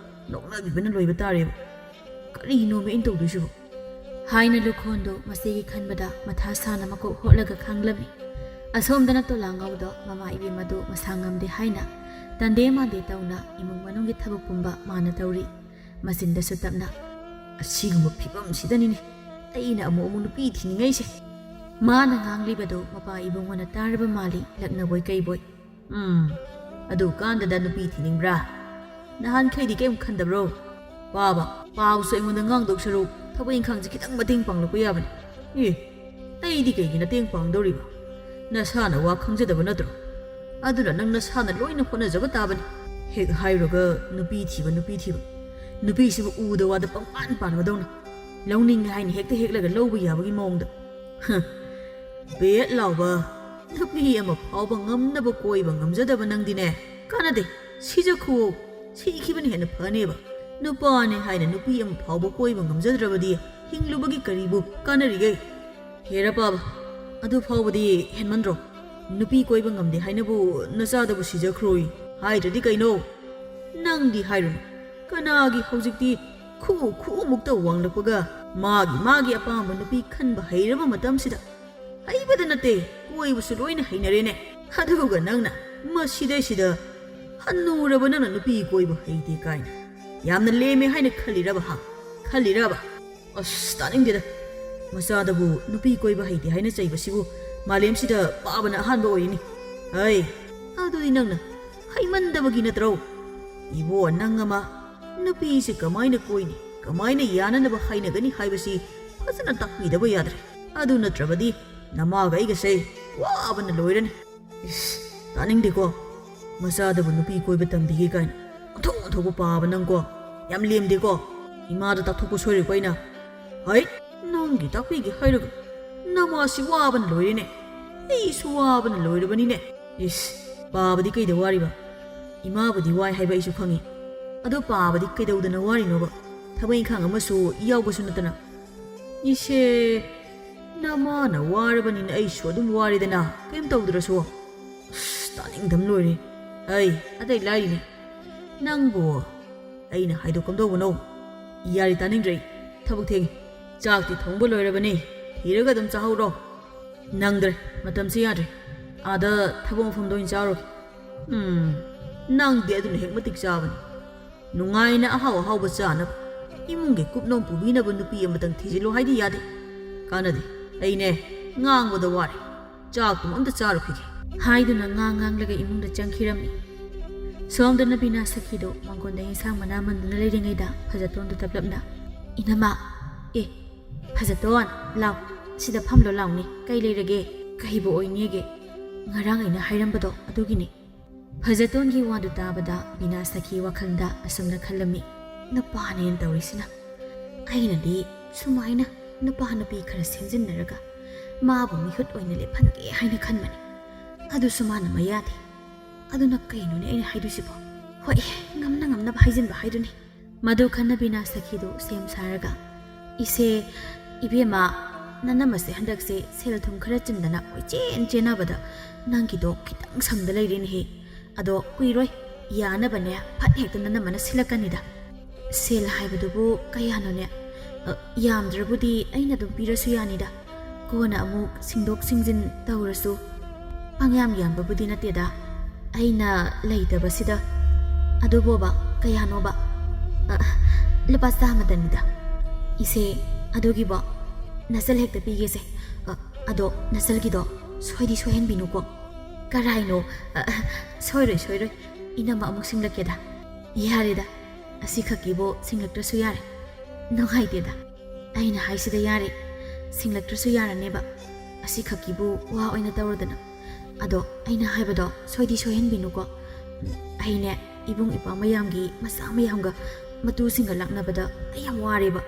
ꯅꯣꯛꯅꯕꯤꯕꯅ ꯂꯣꯏꯕ ꯇꯥꯔꯦꯕ꯫ ꯀꯔꯤꯅꯣꯃꯦ ꯑꯩꯅ ꯇꯧꯗꯣꯏꯁꯤꯕꯣ?" ꯍꯥꯏꯅ ꯂꯨꯈꯣꯟꯗꯨ ꯃꯆꯦꯒꯤ ꯈꯟꯕꯗ ꯃꯊꯥ ꯁꯥꯅ ꯃꯀꯣꯛ ꯍꯣꯠꯂꯒ ꯈꯥꯡꯂꯝꯃꯤ꯫ ꯑꯁꯣꯝꯗꯅ ꯇꯣꯂꯥꯉꯧꯗꯣ ꯃꯃꯥ ꯏꯕꯦꯝꯃꯗꯨ ꯃꯁꯥ ꯉꯝꯗꯦ ꯍꯥꯏꯅ ꯇꯟꯗꯦ ꯃꯥꯟꯗꯦ ꯇꯧꯅ ꯏꯃꯨꯡ ꯃꯅꯨꯡꯒꯤ ꯊꯕꯛ ꯄꯨꯝꯕ ꯃꯥꯅ ꯇꯧꯔꯤ꯫ ꯃꯆꯤꯟꯗꯁꯨ ꯇꯞꯅ, "ꯑꯁꯤꯒꯨꯝꯕ ꯐꯤꯕꯝꯁꯤꯗꯅꯤꯅꯦ ꯑꯩꯅ ꯑꯃꯨꯛ ꯑꯃꯨꯛ ꯅꯨꯄꯤ ꯊꯤꯅꯤꯡꯉꯩꯁꯦ"꯫ ꯃꯥꯅ ꯉꯥꯡꯂꯤꯕꯗꯨ ꯃꯄꯥ ꯏꯕꯨꯡꯉꯣꯅ ꯇꯥꯔꯕ ꯃꯥꯜꯂꯤ, ꯂꯛꯅꯕꯣꯏ ꯀꯩꯕꯣꯏ꯫ "ꯎꯝ, ꯑꯗꯨ ꯀꯥꯟꯗꯗ ꯅꯨꯄꯤ ꯊꯤꯅꯤꯡꯕ꯭ꯔꯥ? ꯅꯍꯥꯟꯈꯩꯗꯤ ꯀꯩꯝ ꯈꯟꯗꯕ꯭ꯔꯣ? ꯄꯥꯕ, ꯄꯥꯎꯁꯨ ꯑꯩꯉꯣꯟꯗ ꯉꯥꯡꯗꯧ ꯁꯔꯨꯛ ꯊꯕꯛ ꯏꯪꯈꯥꯡꯁꯦ ꯈꯤꯇꯪ ꯃꯇꯦꯡ ꯄꯥꯡꯂꯛꯄ ꯌꯥꯕꯅꯤ꯫ ꯑꯦ, ꯑꯩꯗꯤ ꯀꯩꯒꯤ ꯃꯇꯦꯡ ꯄꯥꯡꯗꯧꯔꯤꯕ? ꯅꯁꯥꯅ ꯋꯥ ꯈꯪꯖꯗꯕ ꯅꯠꯇ꯭ꯔꯣ? ꯑꯗꯨꯅ ꯅꯪ ꯅꯁꯥꯅ ꯂꯣꯏꯅ ꯍꯣꯠꯅꯖꯕ ꯇꯥꯕꯅꯤ"꯫ ꯍꯦꯛ ꯍꯥꯏꯔꯨꯔꯒ ꯅꯨꯄꯤ ꯊꯤꯕ, ꯅꯨꯄꯤ ꯊꯤꯕ, ꯅꯨꯄꯤꯁꯤꯕꯨ ꯎꯗ ꯋꯥꯗ ꯄꯪꯄꯥꯟ ꯄꯥꯟꯕꯗꯧꯅ ꯂꯧꯅꯤꯡꯉꯦ ꯍꯥꯏꯅ ꯍꯦꯛꯇ ꯍꯦꯛꯂꯒ ꯂꯧꯕ ꯌꯥꯕꯒꯤ ꯃꯑꯣꯡꯗ꯫ ꯍ, ꯕꯦꯠ ꯂꯥꯎꯕ, ꯅꯨꯄꯤ ꯑꯃ ꯐꯥꯎꯕ ꯉꯝꯅꯕ ꯀꯣꯏꯕ ꯉꯝꯖꯗꯕ ꯅꯪꯗꯤꯅꯦ, ꯀꯥꯟꯅꯗꯦ, ꯁꯤꯖꯈꯨꯋꯣ꯫ ꯁꯤꯈꯤꯕꯅ ꯍꯦꯟꯅ ꯐꯅꯦꯕ꯫ ꯅꯨꯄꯥꯅꯦ ꯍꯥꯏꯅ ꯅꯨꯄꯤ ꯑꯃ ꯐꯥꯎꯕ ꯀꯣꯏꯕ ꯉꯝꯖꯗ꯭ꯔꯕꯗꯤ ꯍꯤꯡꯂꯨꯕꯒꯤ ꯀꯔꯤꯕꯨ ꯀꯥꯟꯅꯔꯤꯒꯦ? ꯍꯦꯔꯥ ꯄꯥꯕ, ꯑꯗꯨ ꯐꯥꯎꯕꯗꯤ ꯍꯦꯟꯃꯟꯗ꯭ꯔꯣ? ꯅꯨꯄꯤ ꯀꯣꯏꯕ ꯉꯝꯗꯦ ꯍꯥꯏꯅꯕꯨ ꯅꯆꯥꯗꯕꯨ ꯁꯤꯖꯈ꯭ꯔꯣꯏ ꯍꯥꯏꯗ꯭ꯔꯗꯤ ꯀꯩꯅꯣ? ꯅꯪꯗꯤ ꯍꯥꯏꯔꯨꯅꯨ, ꯀꯅꯥꯒꯤ ꯍꯧꯖꯤꯛꯇꯤ ꯈꯨ ꯈꯨꯃꯨꯛꯇ ꯋꯥꯡꯂꯛꯄꯒ ꯃꯥꯒꯤ ꯃꯥꯒꯤ ꯑꯄꯥꯝꯕ ꯅꯨꯄꯤ ꯈꯟꯕ ꯍꯩꯔꯕ ꯃꯇꯝꯁꯤꯗ, ꯍꯩꯕꯗ ꯅꯠꯇꯦ, ꯀꯣꯏꯕꯁꯨ ꯂꯣꯏꯅ ꯍꯩꯅꯔꯦꯅꯦ꯫ ꯑꯗꯨꯒ ꯅꯪꯅ ꯃꯁꯤꯗꯩꯁꯤꯗ ꯍꯟꯅꯨꯔꯕ ꯅꯪꯅ ꯅꯨꯄꯤ ꯀꯣꯏꯕ ꯍꯩꯇꯦ ꯀꯥꯏꯅ ꯌꯥꯝꯅ ꯂꯦꯝꯃꯦ ꯍꯥꯏꯅ ꯈꯜꯂꯤꯔꯕ, ꯍꯥ? ꯈꯜꯂꯤꯔꯕ? ꯑꯁ, ꯇꯥꯅꯤꯡꯗꯦꯗ꯫ ꯃꯆꯥꯗꯕꯨ ꯅꯨꯄꯤ ꯀꯣꯏꯕ ꯍꯩꯇꯦ ꯍꯥꯏꯅ ꯆꯩꯕꯁꯤꯕꯨ ꯃꯥꯂꯦꯝꯁꯤꯗ ꯄꯥꯕꯅ ꯑꯍꯥꯟꯕ ꯑꯣꯏꯔꯤꯅꯤ꯫ ꯍꯩ, ꯑꯗꯨꯗꯤ ꯅꯪꯅ ꯍꯩꯃꯟꯗꯕꯒꯤ ꯅꯠꯇ꯭ꯔꯣ? ꯏꯕꯣ, ꯅꯪ ꯑꯃ, ꯅꯨꯄꯤꯁꯤ ꯀꯃꯥꯏꯅ ꯀꯣꯏꯅꯤ, ꯀꯃꯥꯏꯅ ꯌꯥꯅꯅꯕ ꯍꯥꯏꯅꯒꯅꯤ ꯍꯥꯏꯕꯁꯤ ꯐꯖꯅ ꯇꯥꯛꯄꯤꯗꯕ ꯌꯥꯗ꯭ꯔꯦ꯫ ꯑꯗꯨ ꯅꯠꯇ꯭ꯔꯕꯗꯤ ꯅꯃꯥꯒ ꯑꯩꯒꯁꯦ ꯋꯥꯕꯅ ꯂꯣꯏꯔꯅꯤ꯫ ꯏꯁ, ꯇꯥꯅꯤꯡꯗꯦꯀꯣ꯫ ꯃꯆꯥꯗꯕꯨ ꯅꯨꯄꯤ ꯀꯣꯏꯕ ꯇꯝꯕꯤꯒꯦ ꯀꯥꯏꯅ꯫ ꯑꯣꯟꯊꯣꯛ ꯑꯣꯟꯊꯣꯛꯄ ꯄꯥꯕ ꯅꯪꯀꯣ꯫ ꯌꯥꯝ ꯂꯦꯝꯗꯦꯀꯣ꯫ ꯏꯃꯥꯗ ꯇꯥꯛꯊꯣꯛꯄ ꯁꯣꯏꯔꯣꯏꯀꯣ ꯑꯩꯅ꯫ ꯍꯩꯠ, ꯅꯪꯒꯤ ꯇꯥꯛꯄꯤꯒꯦ ꯍꯥꯏꯔꯒ ꯅꯃꯥꯁꯤ ꯋꯥꯕꯅ ꯂꯣꯏꯔꯦꯅꯦ꯫ ꯑꯩꯁꯨ ꯋꯥꯕꯅ ꯂꯣꯏꯔꯕꯅꯤꯅꯦ꯫ ꯏꯁ, ꯄꯥꯕꯗꯤ ꯀꯩꯗ ꯋꯥꯔꯤꯕ? ꯏꯃꯥꯕꯨꯗꯤ ꯋꯥꯏ ꯍꯥꯏꯕ ꯑꯩꯁꯨ ꯈꯪꯉꯤ꯫ ꯑꯗꯣ ꯄꯥꯕꯗꯤ ꯀꯩꯗꯧꯗꯅ ꯋꯥꯔꯤꯅꯣꯕ? ꯊꯕꯛ ꯏꯪꯈꯥꯡ ꯑꯃꯁꯨ ꯌꯥꯎꯕꯁꯨ ꯅꯠꯇꯅ꯫ ꯏꯁꯦ, ꯅꯃꯥꯅ ꯋꯥꯔꯕꯅꯤꯅ ꯑꯩꯁꯨ ꯑꯗꯨꯝ ꯋꯥꯔꯦꯗꯅ, ꯀꯩꯝ ꯇꯧꯗ꯭ꯔꯁꯨ꯫ ꯑꯁ, ꯇꯥꯅꯤꯡꯗꯕ ꯂꯣꯏꯔꯦ꯫ ꯑꯩ, ꯑꯇꯩ ꯂꯥꯏꯔꯤꯅꯦ꯫ ꯅꯪꯕꯨ ꯑꯩꯅ ꯍꯥꯏꯗꯣꯛ ꯀꯝꯗꯧꯕꯅꯣ? ꯌꯥꯔꯤ, ꯇꯥꯅꯤꯡꯗ꯭ꯔꯦ ꯑꯩ꯫ ꯊꯕꯛ ꯊꯦꯡꯉꯤ꯫ ꯆꯥꯛꯇꯤ ꯊꯣꯡꯕ ꯂꯣꯏꯔꯕꯅꯤ꯫ ꯊꯤꯔꯒ ꯑꯗꯨꯝ ꯆꯥꯍꯧꯔꯣ꯫ ꯅꯪꯗ꯭ꯔꯦ, ꯃꯇꯝꯁꯤ ꯌꯥꯗ꯭ꯔꯦ꯫ ꯑꯥꯗ ꯊꯕꯛ ꯃꯐꯝꯗ ꯑꯣꯏꯅ ꯆꯥꯔꯨꯒꯦ꯫ ꯎꯝ, ꯅꯪꯗꯤ ꯑꯗꯨꯅ ꯍꯦꯛ ꯃꯇꯤꯛ ꯆꯥꯕꯅꯤ꯫ ꯅꯨꯡꯉꯥꯏꯅ ꯑꯍꯥꯎ ꯑꯍꯥꯎꯕ ꯆꯥꯅꯕ, ꯏꯃꯨꯡꯒꯤ ꯀꯨꯞꯅꯣꯝ ꯄꯨꯕꯤꯅꯕ ꯅꯨꯄꯤ ꯑꯃꯇꯪ ꯊꯤꯖꯤꯜꯂꯣ ꯍꯥꯏꯗꯤ ꯌꯥꯗꯦ꯫ ꯀꯥꯟꯅꯗꯦ꯫ ꯑꯩꯅꯦ, ꯉꯥꯡꯕꯗ ꯋꯥꯔꯦ꯫ ꯆꯥꯛꯇꯨꯃ ꯑꯝꯇ ꯆꯥꯔꯨꯈꯤꯒꯦ꯫ ꯍꯥꯏꯗꯨꯅ ꯉꯥꯡ ꯉꯥꯡꯂꯒ ꯏꯃꯨꯡꯗ ꯆꯪꯈꯤꯔꯝꯃꯤ꯫ ꯁꯣꯝꯗꯅ ꯕꯤꯅꯥ ꯁꯈꯤꯗꯣ ꯃꯥꯡꯒꯣꯟꯗ ꯏꯟꯁꯥꯡ ꯃꯅꯥ ꯃꯟꯗꯨꯅ ꯂꯩꯔꯤꯉꯩꯗ ꯐꯖꯇꯣꯟꯗꯨ ꯇꯞꯂꯞꯅ, "ꯏꯅꯝꯃ, ꯑꯦ, ꯐꯖꯇꯣꯟ, ꯂꯥꯎ, ꯁꯤꯗ ꯐꯝꯂꯣ ꯂꯥꯎꯅꯦ, ꯀꯩ ꯂꯩꯔꯒꯦ? ꯀꯩꯕꯨ ꯑꯣꯏꯅꯦꯒꯦ? ꯉꯔꯥꯡ ꯑꯩꯅ ꯍꯥꯏꯔꯝꯕꯗꯣ ꯑꯗꯨꯒꯤꯅꯤ꯫" ꯐꯖꯇꯣꯟꯒꯤ ꯋꯥꯗꯨ ꯇꯥꯕꯗ ꯕꯤꯅꯥ ꯁꯈꯤ ꯋꯥꯈꯜꯗ ꯑꯁꯨꯝꯅ ꯈꯜꯂꯝꯃꯤ, "ꯅꯨꯄꯥꯅꯦꯅ ꯇꯧꯔꯤꯁꯤꯅ꯫ ꯑꯩꯅꯗꯤ ꯁꯨꯃꯥꯏꯅ ꯅꯨꯄꯥ ꯅꯨꯄꯤ ꯈꯔ ꯁꯦꯝꯖꯤꯟꯅꯔꯒ ꯃꯥꯕꯨ ꯃꯤꯍꯨꯠ ꯑꯣꯏꯅ ꯂꯦꯞꯍꯟꯒꯦ ꯍꯥꯏꯅ ꯈꯟꯕꯅꯤ꯫ ꯑꯗꯨꯁꯨ ꯃꯥꯅ ꯃꯌꯥꯗꯤ꯫ ꯑꯗꯨꯅ ꯀꯩꯅꯣꯅꯦ ꯑꯩꯅ ꯍꯥꯏꯗꯣꯏꯁꯤꯕꯣ? ꯍꯣꯏ, ꯉꯝꯅ ꯉꯝꯅꯕ ꯍꯥꯏꯖꯤꯟꯕ ꯍꯥꯏꯗꯨꯅꯤ꯫" ꯃꯗꯨ ꯈꯟꯅ ꯕꯤꯅꯥ ꯁꯈꯤꯗꯨ ꯁꯦꯝ ꯁꯥꯔꯒ, "ꯏꯆꯦ, ꯏꯕꯦꯝꯃ, ꯅꯅꯝꯃꯁꯦ ꯍꯟꯗꯛꯁꯦ ꯁꯦꯜ ꯊꯨꯝ ꯈꯔ ꯆꯤꯟꯗꯅ ꯀꯣꯏꯆꯦꯟ ꯆꯦꯟꯅꯕꯗ ꯅꯪꯒꯤꯗꯣ ꯈꯤꯇꯪ ꯁꯪꯗ ꯂꯩꯔꯦꯅꯦꯍꯦ꯫ ꯑꯗꯣ ꯀꯨꯏꯔꯣꯏ, ꯌꯥꯅꯕꯅꯦ ꯐꯠ ꯍꯦꯛꯇ ꯅꯅꯝꯃꯅ ꯁꯤꯜꯂꯛꯀꯅꯤꯗ꯫ ꯁꯦꯜ ꯍꯥꯏꯕꯗꯨꯕꯨ ꯀꯌꯥꯅꯣꯅꯦ? ꯑ, ꯌꯥꯝꯗ꯭ꯔꯕꯨꯗꯤ ꯑꯩꯅ ꯑꯗꯨꯝ ꯄꯤꯔꯁꯨ ꯌꯥꯅꯤꯗ꯫ ꯀꯣꯟꯅ ꯑꯃꯨꯛ ꯁꯤꯡꯗꯣꯛ ꯁꯤꯡꯖꯤꯟ ꯇꯧꯔꯁꯨ꯫ ꯄꯪꯌꯥꯝ ꯌꯥꯝꯕꯕꯨꯗꯤ ꯅꯠꯇꯦꯗ, ꯑꯩꯅ ꯂꯩꯇꯕꯁꯤꯗ꯫ ꯑꯗꯨꯕꯣꯕ, ꯀꯌꯥꯅꯣꯕ? ꯑ, ꯂꯨꯄꯥ ꯆꯥꯝꯃꯗꯅꯤꯗ꯫ ꯏꯆꯦ, ꯑꯗꯨꯒꯤꯕꯣ, ꯅꯁꯜ ꯍꯦꯛꯇ ꯄꯤꯒꯦꯁꯦ꯫ ꯑ, ꯑꯗꯣ ꯅꯁꯜꯒꯤꯗꯣ ꯁꯣꯏꯗꯤ ꯁꯣꯏꯍꯟꯕꯤꯅꯨꯀꯣ꯫ ꯀꯔꯥꯏꯅꯣ? ꯑ, ꯁꯣꯏꯔꯣꯏ, ꯁꯣꯏꯔꯣꯏ꯫ ꯏꯅꯝꯃ ꯑꯃꯨꯛ ꯁꯤꯡꯂꯛꯀꯦꯗ꯫ ꯌꯥꯔꯦꯗ, ꯑꯁꯤꯈꯛꯀꯤꯕꯨ ꯁꯤꯡꯂꯛꯇ꯭ꯔꯁꯨ ꯌꯥꯔꯦ꯫ ꯅꯨꯡꯉꯥꯏꯇꯦꯗ꯫ ꯑꯩꯅ ꯍꯥꯏꯁꯤꯗ ꯌꯥꯔꯦ꯫ ꯁꯤꯡꯂꯛꯇ꯭ꯔꯁꯨ ꯌꯥꯔꯅꯦꯕ꯫ ꯑꯁꯤꯈꯛꯀꯤꯕꯨ ꯋꯥ ꯑꯣꯏꯅ ꯇꯧꯔꯗꯅ꯫ ꯑꯗꯣ ꯑꯩꯅ ꯍꯥꯏꯕꯗꯣ ꯁꯣꯏꯗꯤ ꯁꯣꯏꯍꯟꯕꯤꯅꯨꯀꯣ꯫ ꯎꯝ, ꯑꯩꯅꯦ, ꯏꯕꯨꯡ ꯏꯄ꯭ꯋꯥ ꯃꯌꯥꯝꯒꯤ ꯃꯆꯥ ꯃꯌꯥꯝꯒ ꯃꯇꯨꯁꯤꯡꯒ ꯂꯥꯛꯅꯕꯗ ꯑꯩ ꯌꯥꯝ ꯋꯥꯔꯦꯕ꯫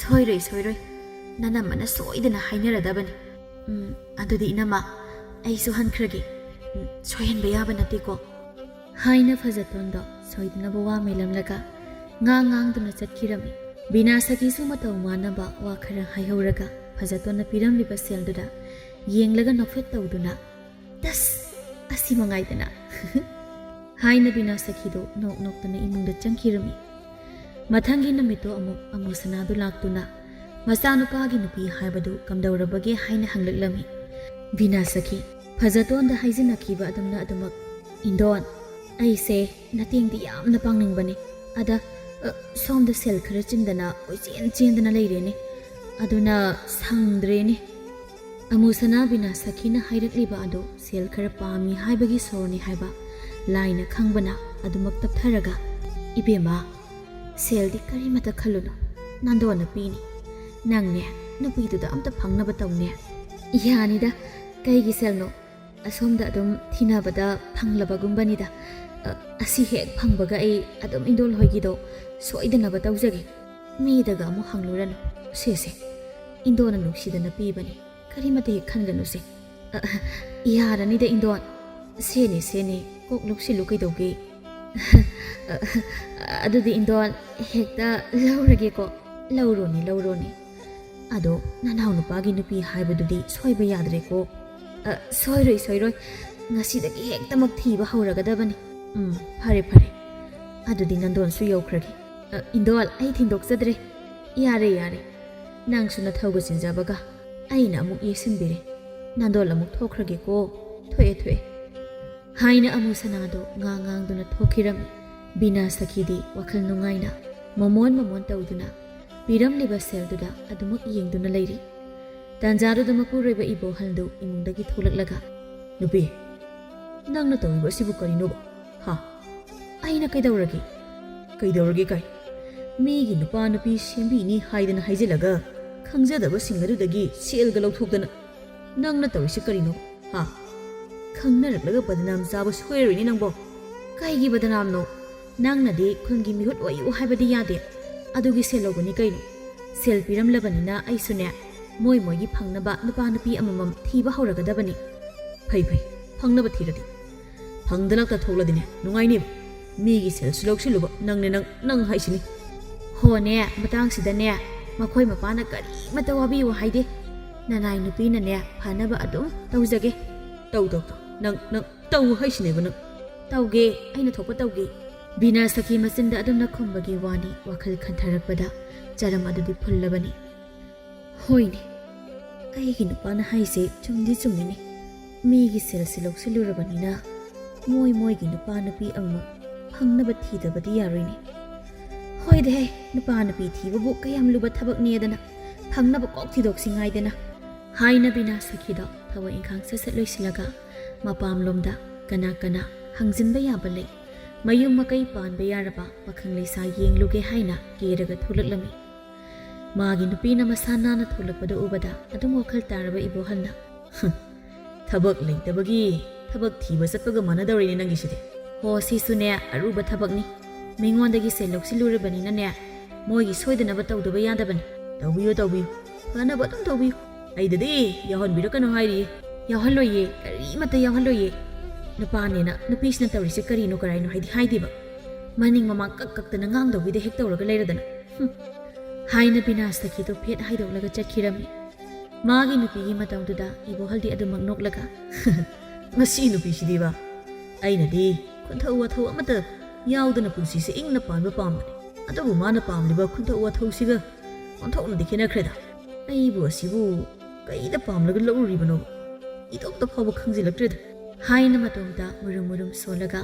ꯁꯣꯏꯔꯣꯏ, ꯁꯣꯏꯔꯣꯏ꯫ ꯅꯅꯝꯃꯅ ꯁꯣꯏꯗꯅ ꯍꯥꯏꯅꯔꯗꯕꯅꯤ꯫ ꯎꯝ, ꯑꯗꯨꯗꯤ ꯏꯅꯝꯃ, ꯑꯩꯁꯨ ꯍꯟꯈ꯭ꯔꯒꯦ꯫ ꯎꯝ, ꯁꯣꯏꯍꯟꯕ ꯌꯥꯕ ꯅꯠꯇꯦꯀꯣ꯫ ꯍꯥꯏꯅ ꯐꯖꯇꯣꯟꯗꯣ ꯁꯣꯏꯗꯅꯕ ꯋꯥ ꯃꯦꯜꯂꯝꯂꯒ ꯉꯥꯡ ꯉꯥꯡꯗꯨꯅ ꯆꯠꯈꯤꯔꯝꯃꯤ꯫ ꯕꯤꯅꯥ ꯁꯈꯤꯁꯨ ꯃꯇꯧ ꯃꯥꯟꯅꯕ ꯋꯥ ꯈꯔ ꯍꯥꯏꯍꯧꯔꯒ ꯐꯖꯇꯣꯟꯅ ꯄꯤꯔꯝꯂꯤꯕ ꯁꯦꯜꯗꯨꯗ ꯌꯦꯡꯂꯒ ꯅꯣꯛꯐꯦꯠ ꯇꯧꯗꯨꯅ, "ꯇꯁ! ꯑꯁꯤ ꯃꯉꯥꯏꯗꯅ!" ꯍꯥꯏꯅ ꯕꯤꯅꯥ ꯁꯈꯤꯗꯨ ꯅꯣꯛ ꯅꯣꯛꯇꯅ ꯏꯃꯨꯡꯗ ꯆꯪꯈꯤꯔꯝꯃꯤ꯫ ꯃꯊꯪꯒꯤ ꯅꯨꯃꯤꯠꯇꯣ ꯑꯃꯨꯛ ꯑꯃꯨ ꯁꯅꯥꯗꯨ ꯂꯥꯛꯇꯨꯅ ꯃꯆꯥꯅꯨꯄꯥꯒꯤ ꯅꯨꯄꯤ ꯍꯥꯏꯕꯗꯨ ꯀꯝꯗꯧꯔꯕꯒꯦ ꯍꯥꯏꯅ ꯍꯪꯂꯛꯂꯝꯃꯤ꯫ ꯕꯤꯅꯥ ꯁꯈꯤ ꯐꯖꯇꯣꯟꯗ ꯍꯥꯏꯖꯤꯟꯅꯈꯤꯕ ꯑꯗꯨꯝꯅ ꯑꯗꯨꯃꯛ, "ꯏꯟꯗꯣꯟ, ꯑꯩꯁꯦ ꯅꯇꯦꯡꯗꯤ ꯌꯥꯝꯅ ꯄꯥꯡꯅꯤꯡꯕꯅꯤ꯫ ꯑꯗ, ꯑ, ꯁꯣꯝꯗ ꯁꯦꯜ ꯈꯔ ꯆꯤꯟꯗꯅ ꯀꯣꯏꯆꯦꯟ ꯆꯦꯟꯗꯅ ꯂꯩꯔꯦꯅꯦ꯫ ꯑꯗꯨꯅ ꯁꯪꯗ꯭ꯔꯦꯅꯦ꯫" ꯑꯃꯨꯁꯅꯥ ꯕꯤꯅꯥ ꯁꯈꯤꯅ ꯍꯥꯏꯔꯛꯂꯤꯕ ꯑꯗꯨ ꯁꯦꯜ ꯈꯔ ꯄꯥꯝꯃꯤ ꯍꯥꯏꯕꯒꯤ ꯁꯣꯔꯅꯤ ꯍꯥꯏꯕ ꯂꯥꯏꯅ ꯈꯪꯕꯅ ꯑꯗꯨꯃꯛ ꯇꯞꯊꯔꯒ, "ꯏꯕꯦꯝꯃ, ꯁꯦꯜꯗꯤ ꯀꯔꯤꯃꯇ ꯈꯜꯂꯨꯅꯨ, ꯅꯥꯟꯗꯣꯟꯅ ꯄꯤꯅꯤ꯫ ꯅꯪꯅꯦ, ꯅꯨꯄꯤꯗꯨꯗ ꯑꯝꯇ ꯐꯪꯅꯕ ꯇꯧꯅꯦ꯫" "ꯌꯥꯅꯤꯗ, ꯀꯩꯒꯤ ꯁꯦꯜꯅꯣ? ꯑꯁꯣꯝꯗ ꯑꯗꯨꯝ ꯊꯤꯅꯕꯗ ꯐꯪꯂꯕꯒꯨꯝꯕꯅꯤꯗ꯫ ꯑ, ꯑꯁꯤ ꯍꯦꯛ ꯐꯪꯕꯒ ꯑꯩ ꯑꯗꯨꯝ ꯏꯟꯗꯣꯜ ꯍꯣꯏꯒꯤꯗꯣ ꯁꯣꯏꯗꯅꯕ ꯇꯧꯖꯒꯦ꯫ ꯃꯤꯗꯒ ꯑꯃꯨꯛ ꯍꯪꯂꯨꯔꯅꯨ꯫ ꯁꯦ, ꯁꯦ, ꯏꯟꯗꯣꯅ ꯅꯨꯡꯁꯤꯗꯅ ꯄꯤꯕꯅꯤ꯫ ꯀꯔꯤꯃꯇ ꯍꯦꯛ ꯈꯟꯒꯅꯨꯁꯦ꯫" "ꯑ, ꯌꯥꯔꯅꯤꯗ ꯏꯟꯗꯣꯟ꯫ ꯁꯦꯅꯦ, ꯁꯦꯅꯦ, ꯀꯣꯛ ꯂꯧꯁꯤꯜꯂꯨ ꯀꯩꯗꯧꯒꯦ?" "ꯑ, ꯑꯗꯨꯗꯤ ꯏꯟꯗꯣꯟ, ꯍꯦꯛꯇ ꯂꯧꯔꯒꯦꯀꯣ꯫" "ꯂꯧꯔꯣꯅꯦ, ꯂꯧꯔꯣꯅꯦ꯫ ꯑꯗꯣ ꯅꯅꯥꯎ ꯅꯨꯄꯥꯒꯤ ꯅꯨꯄꯤ ꯍꯥꯏꯕꯗꯨꯗꯤ ꯁꯣꯏꯕ ꯌꯥꯗ꯭ꯔꯦꯀꯣ꯫" "ꯑ, ꯁꯣꯏꯔꯣꯏ, ꯁꯣꯏꯔꯣꯏ꯫ ꯉꯁꯤꯗꯒꯤ ꯍꯦꯛꯇꯃꯛ ꯊꯤꯕ ꯍꯧꯔꯒꯗꯕꯅꯤ꯫" "ꯎꯝ, ꯐꯔꯦ, ꯐꯔꯦ꯫ ꯑꯗꯨꯗꯤ ꯅꯟꯗꯣꯟꯁꯨ ꯌꯧꯈ꯭ꯔꯒꯦ꯫" "ꯑ, ꯏꯟꯗꯣꯜ, ꯑꯩ ꯊꯤꯟꯗꯣꯛꯆꯗ꯭ꯔꯦ꯫" "ꯌꯥꯔꯦ, ꯌꯥꯔꯦ꯫ ꯅꯪꯁꯨ ꯅꯊꯧꯒ ꯆꯤꯟꯖꯕꯒ ꯑꯩꯅ ꯑꯃꯨꯛ ꯌꯦꯠꯁꯤꯟꯕꯤꯔꯦ꯫ ꯅꯟꯗꯣꯜ ꯑꯃꯨꯛ ꯊꯣꯛꯈ꯭ꯔꯒꯦꯀꯣ꯫ ꯊꯣꯛꯑꯦ, ꯊꯣꯛꯑꯦ꯫" ꯍꯥꯏꯅ ꯑꯃꯨ ꯁꯅꯥꯗꯣ ꯉꯥꯡ ꯉꯥꯡꯗꯨꯅ ꯊꯣꯛꯈꯤꯔꯝꯃꯤ꯫ ꯕꯤꯅꯥ ꯁꯈꯤꯗꯤ ꯋꯥꯈꯜ ꯅꯨꯡꯉꯥꯏꯅ ꯃꯃꯣꯟ ꯃꯃꯣꯟ ꯇꯧꯗꯨꯅ ꯄꯤꯔꯝꯂꯤꯕ ꯁꯦꯜꯗꯨꯗ ꯑꯗꯨꯃꯛ ꯌꯦꯡꯗꯨꯅ ꯂꯩꯔꯤ꯫ ꯇꯥꯟꯖꯥꯗꯨꯗ ꯃꯄꯨꯔꯣꯏꯕ ꯏꯕꯣꯍꯜꯗꯨ ꯏꯃꯨꯡꯗꯒꯤ ꯊꯣꯛꯂꯛꯂꯒ, "ꯅꯨꯄꯤ, ꯅꯪꯅ ꯇꯧꯔꯤꯕ ꯑꯁꯤꯕꯨ ꯀꯔꯤꯅꯣꯕ? ꯍꯥ? ꯑꯩꯅ ꯀꯩꯗꯧꯔꯒꯦ? ꯀꯩꯗꯧꯔꯒꯦ ꯀꯥꯏ? ꯃꯤꯒꯤ ꯅꯨꯄꯥ ꯅꯨꯄꯤ ꯁꯦꯝꯕꯤꯅꯤ ꯍꯥꯏꯗꯅ ꯍꯥꯏꯖꯤꯜꯂꯒ, ꯈꯪꯖꯗꯕꯁꯤꯡ ꯑꯗꯨꯗꯒꯤ ꯁꯦꯜꯒ ꯂꯧꯊꯣꯛꯇꯅ ꯅꯪꯅ ꯇꯧꯔꯤꯁꯤ ꯀꯔꯤꯅꯣ? ꯍꯥ? ꯈꯪꯅꯔꯛꯂꯒ ꯕꯗꯅꯥꯝ ꯆꯥꯕ ꯁꯣꯏꯔꯣꯏꯅꯦ ꯅꯪꯕꯣ꯫ ꯀꯩꯒꯤ ꯕꯗꯅꯥꯝꯅꯣ? ꯅꯪꯅꯗꯤ ꯈꯨꯟꯒꯤ ꯃꯤꯍꯨꯠ ꯑꯣꯏꯌꯨ ꯍꯥꯏꯕꯗꯤ ꯌꯥꯗꯦ꯫ ꯑꯗꯨꯒꯤ ꯁꯦꯜ ꯂꯧꯕꯅꯤ ꯀꯩꯅꯣ꯫ ꯁꯦꯜ ꯄꯤꯔꯝꯂꯕꯅꯤꯅ ꯑꯩꯁꯨꯅꯦ, ꯃꯣꯏ ꯃꯣꯏꯒꯤ ꯐꯪꯅꯕ ꯅꯨꯄꯥ ꯅꯨꯄꯤ ꯑꯃꯃꯝ ꯊꯤꯕ ꯍꯧꯔꯒꯗꯕꯅꯤ꯫ ꯐꯩ ꯐꯩ, ꯐꯪꯅꯕ ꯊꯤꯔꯗꯤ꯫ ꯐꯪꯗ ꯂꯥꯛꯇ ꯊꯣꯛꯂꯗꯤꯅꯦ ꯅꯨꯡꯉꯥꯏꯅꯦꯕ꯫ ꯃꯤꯒꯤ ꯁꯦꯜꯁꯨ ꯂꯧꯁꯤꯜꯂꯨꯕ ꯅꯪꯅꯦ, ꯅꯪ, ꯅꯪ ꯍꯥꯏꯁꯤꯅꯤ꯫ ꯍꯣꯅꯦ, ꯃꯇꯥꯡꯁꯤꯗꯅꯦ ꯃꯈꯣꯏ ꯃꯄꯥꯅ ꯀꯔꯤꯃꯇ ꯋꯥꯕꯤꯌꯨ ꯍꯥꯏꯗꯦ꯫ ꯅꯅꯥꯏ ꯅꯨꯄꯤꯅꯅꯦ ꯐꯅꯕ ꯑꯗꯨꯝ ꯇꯧꯖꯒꯦ꯫ ꯇꯧ, ꯇꯧ, ꯇꯧ꯫ ꯅꯪ, ꯅꯪ ꯇꯧ ꯍꯥꯏꯁꯤꯅꯦꯕ ꯅꯪ꯫ ꯇꯧꯒꯦ, ꯑꯩꯅ ꯊꯣꯛꯄ ꯇꯧꯒꯦ꯫ ꯕꯤꯅꯥ ꯁꯈꯤ ꯃꯆꯤꯟꯗ ꯑꯗꯨꯝꯅ ꯈꯨꯝꯕꯒꯤ ꯋꯥꯅꯤ, ꯋꯥꯈꯜ ꯈꯟꯊꯔꯛꯄꯗ ꯆꯔꯝ ꯑꯗꯨꯗꯤ ꯐꯨꯜꯂꯕꯅꯤ꯫ ꯍꯣꯏꯅꯦ, ꯑꯩꯒꯤ ꯅꯨꯄꯥꯅ ꯍꯥꯏꯁꯦ ꯆꯨꯝꯗꯤ ꯆꯨꯝꯃꯤꯅꯦ꯫ ꯃꯤꯒꯤ ꯁꯦꯜꯁꯦ ꯂꯧꯁꯤꯜꯂꯨꯔꯕꯅꯤꯅ ꯃꯣꯏ ꯃꯣꯏꯒꯤ ꯅꯨꯄꯥ ꯅꯨꯄꯤ ꯑꯃꯃꯝ ꯐꯪꯅꯕ ꯊꯤꯗꯕꯗꯤ ꯌꯥꯔꯣꯏꯅꯦ꯫ ꯍꯣꯏꯗꯍꯦ, ꯅꯨꯄꯥ ꯅꯨꯄꯤ ꯊꯤꯕꯕꯨ ꯀꯌꯥꯝ ꯂꯨꯕ ꯊꯕꯛꯅꯦꯗꯅ, ꯐꯪꯅꯕ ꯀꯣꯛ ꯊꯤꯗꯣꯛꯁꯤ ꯉꯥꯏꯗꯅ꯫ ꯍꯥꯏꯅ ꯕꯤꯅꯥ ꯁꯈꯤꯗꯣ ꯊꯕꯛ ꯏꯪꯈꯥꯡ ꯁꯠ ꯁꯠ ꯂꯣꯏꯁꯤꯜꯂꯒ ꯃꯄꯥꯝꯂꯣꯝꯗ ꯀꯅꯥ ꯀꯅꯥ ꯍꯪꯖꯤꯟꯕ ꯌꯥꯕ ꯂꯩ, ꯃꯌꯨꯝ ꯃꯀꯩ ꯄꯥꯟꯕ ꯌꯥꯔꯕ ꯄꯥꯈꯪ ꯂꯩꯁꯥ ꯌꯦꯡꯂꯨꯒꯦ ꯍꯥꯏꯅ ꯀꯦꯔꯒ ꯊꯣꯛꯂꯛꯂꯝꯃꯤ꯫ ꯃꯥꯒꯤ ꯅꯨꯄꯤꯅ ꯃꯁꯥ ꯅꯥꯟꯅ ꯊꯣꯛꯂꯛꯄꯗꯨ ꯎꯕꯗ ꯑꯗꯨꯝ ꯋꯥꯈꯜ ꯇꯥꯔꯕ ꯏꯕꯣꯍꯜꯅ, "ꯍꯨꯝ, ꯊꯕꯛ ꯂꯩꯇꯕꯒꯤ ꯊꯕꯛ ꯊꯤꯕ ꯆꯠꯄꯒ ꯃꯥꯟꯅꯗꯧꯔꯤꯅꯦ ꯅꯪꯒꯤꯁꯤꯗꯤ꯫ ꯍꯣ, ꯁꯤꯁꯨꯅꯦ ꯑꯔꯨꯕ ꯊꯕꯛꯅꯤ꯫ ꯃꯤꯉꯣꯟꯗꯒꯤ ꯁꯦꯜ ꯂꯧꯁꯤꯜꯂꯨꯔꯕꯅꯤꯅꯅꯦ, ꯃꯣꯏꯒꯤ ꯁꯣꯏꯗꯅꯕ ꯇꯧꯗꯕ ꯌꯥꯗꯕꯅꯤ꯫ ꯇꯧꯕꯤꯌꯨ, ꯇꯧꯕꯤꯌꯨ, ꯐꯅꯕ ꯑꯗꯨꯝ ꯇꯧꯕꯤꯌꯨ꯫ ꯑꯩꯗꯗꯤ ꯌꯥꯎꯍꯟꯕꯤꯔꯛꯀꯅꯨ ꯍꯥꯏꯔꯤꯌꯦ꯫ ꯌꯥꯎꯍꯜꯂꯣꯏꯌꯦ, ꯀꯔꯤꯃꯠꯇ ꯌꯥꯎꯍꯜꯂꯣꯏꯌꯦ꯫ ꯅꯨꯄꯥꯅꯦꯅ ꯅꯨꯄꯤꯁꯤꯅ ꯇꯧꯔꯤꯁꯦ ꯀꯔꯤꯅꯣ ꯀꯔꯥꯏꯅꯣ ꯍꯥꯏꯗꯤ ꯍꯥꯏꯗꯦꯕ꯫ ꯃꯅꯤꯡ ꯃꯃꯥꯡ ꯀꯛ ꯀꯛꯇꯅ ꯉꯥꯡꯗꯧꯒꯤꯗ ꯍꯦꯛ ꯇꯧꯔꯒ ꯂꯩꯔꯗꯅ꯫ ꯍꯨꯝ꯫" ꯍꯥꯏꯅ ꯕꯤꯅꯥ ꯁꯈꯤꯗꯨ ꯐꯦꯠ ꯍꯥꯏꯗꯣꯛꯂꯒ ꯆꯠꯈꯤꯔꯝꯃꯤ꯫ ꯃꯥꯒꯤ ꯅꯨꯄꯤꯒꯤ ꯃꯇꯧꯗꯨꯗ ꯏꯕꯣꯍꯜꯗꯤ ꯑꯗꯨꯃꯛ ꯅꯣꯛꯂꯒ, "ꯃꯁꯤ ꯅꯨꯄꯤꯁꯤꯗꯤꯕ, ꯑꯩꯅꯗꯤ ꯈꯨꯟꯊꯧ ꯋꯥꯊꯧ ꯑꯃꯠꯇ ꯌꯥꯎꯗꯅ ꯄꯨꯟꯁꯤꯁꯦ ꯏꯪꯅ ꯄꯥꯟꯕ ꯄꯥꯝꯕꯅꯤ꯫ ꯑꯗꯨꯕꯨ ꯃꯥꯅ ꯄꯥꯝꯂꯤꯕ ꯈꯨꯟꯊꯧ ꯋꯥꯊꯧꯁꯤꯒ ꯑꯣꯟꯊꯣꯛꯅꯗꯤ ꯈꯦꯠꯅꯈ꯭ꯔꯦꯗ꯫ ꯑꯩꯕꯨ ꯑꯁꯤꯕꯨ ꯀꯩꯗ ꯄꯥꯝꯂꯒ ꯂꯧꯔꯨꯔꯤꯕꯅꯣ? ꯏꯇꯣꯝꯇ ꯐꯥꯎꯕ ꯈꯪꯖꯤꯜꯂꯛꯇ꯭ꯔꯦꯗ꯫ ꯍꯥꯏꯅ ꯃꯇꯣꯝꯇ ꯃꯨꯔꯨꯝ ꯃꯨꯔꯨꯝ ꯁꯣꯜꯂꯒ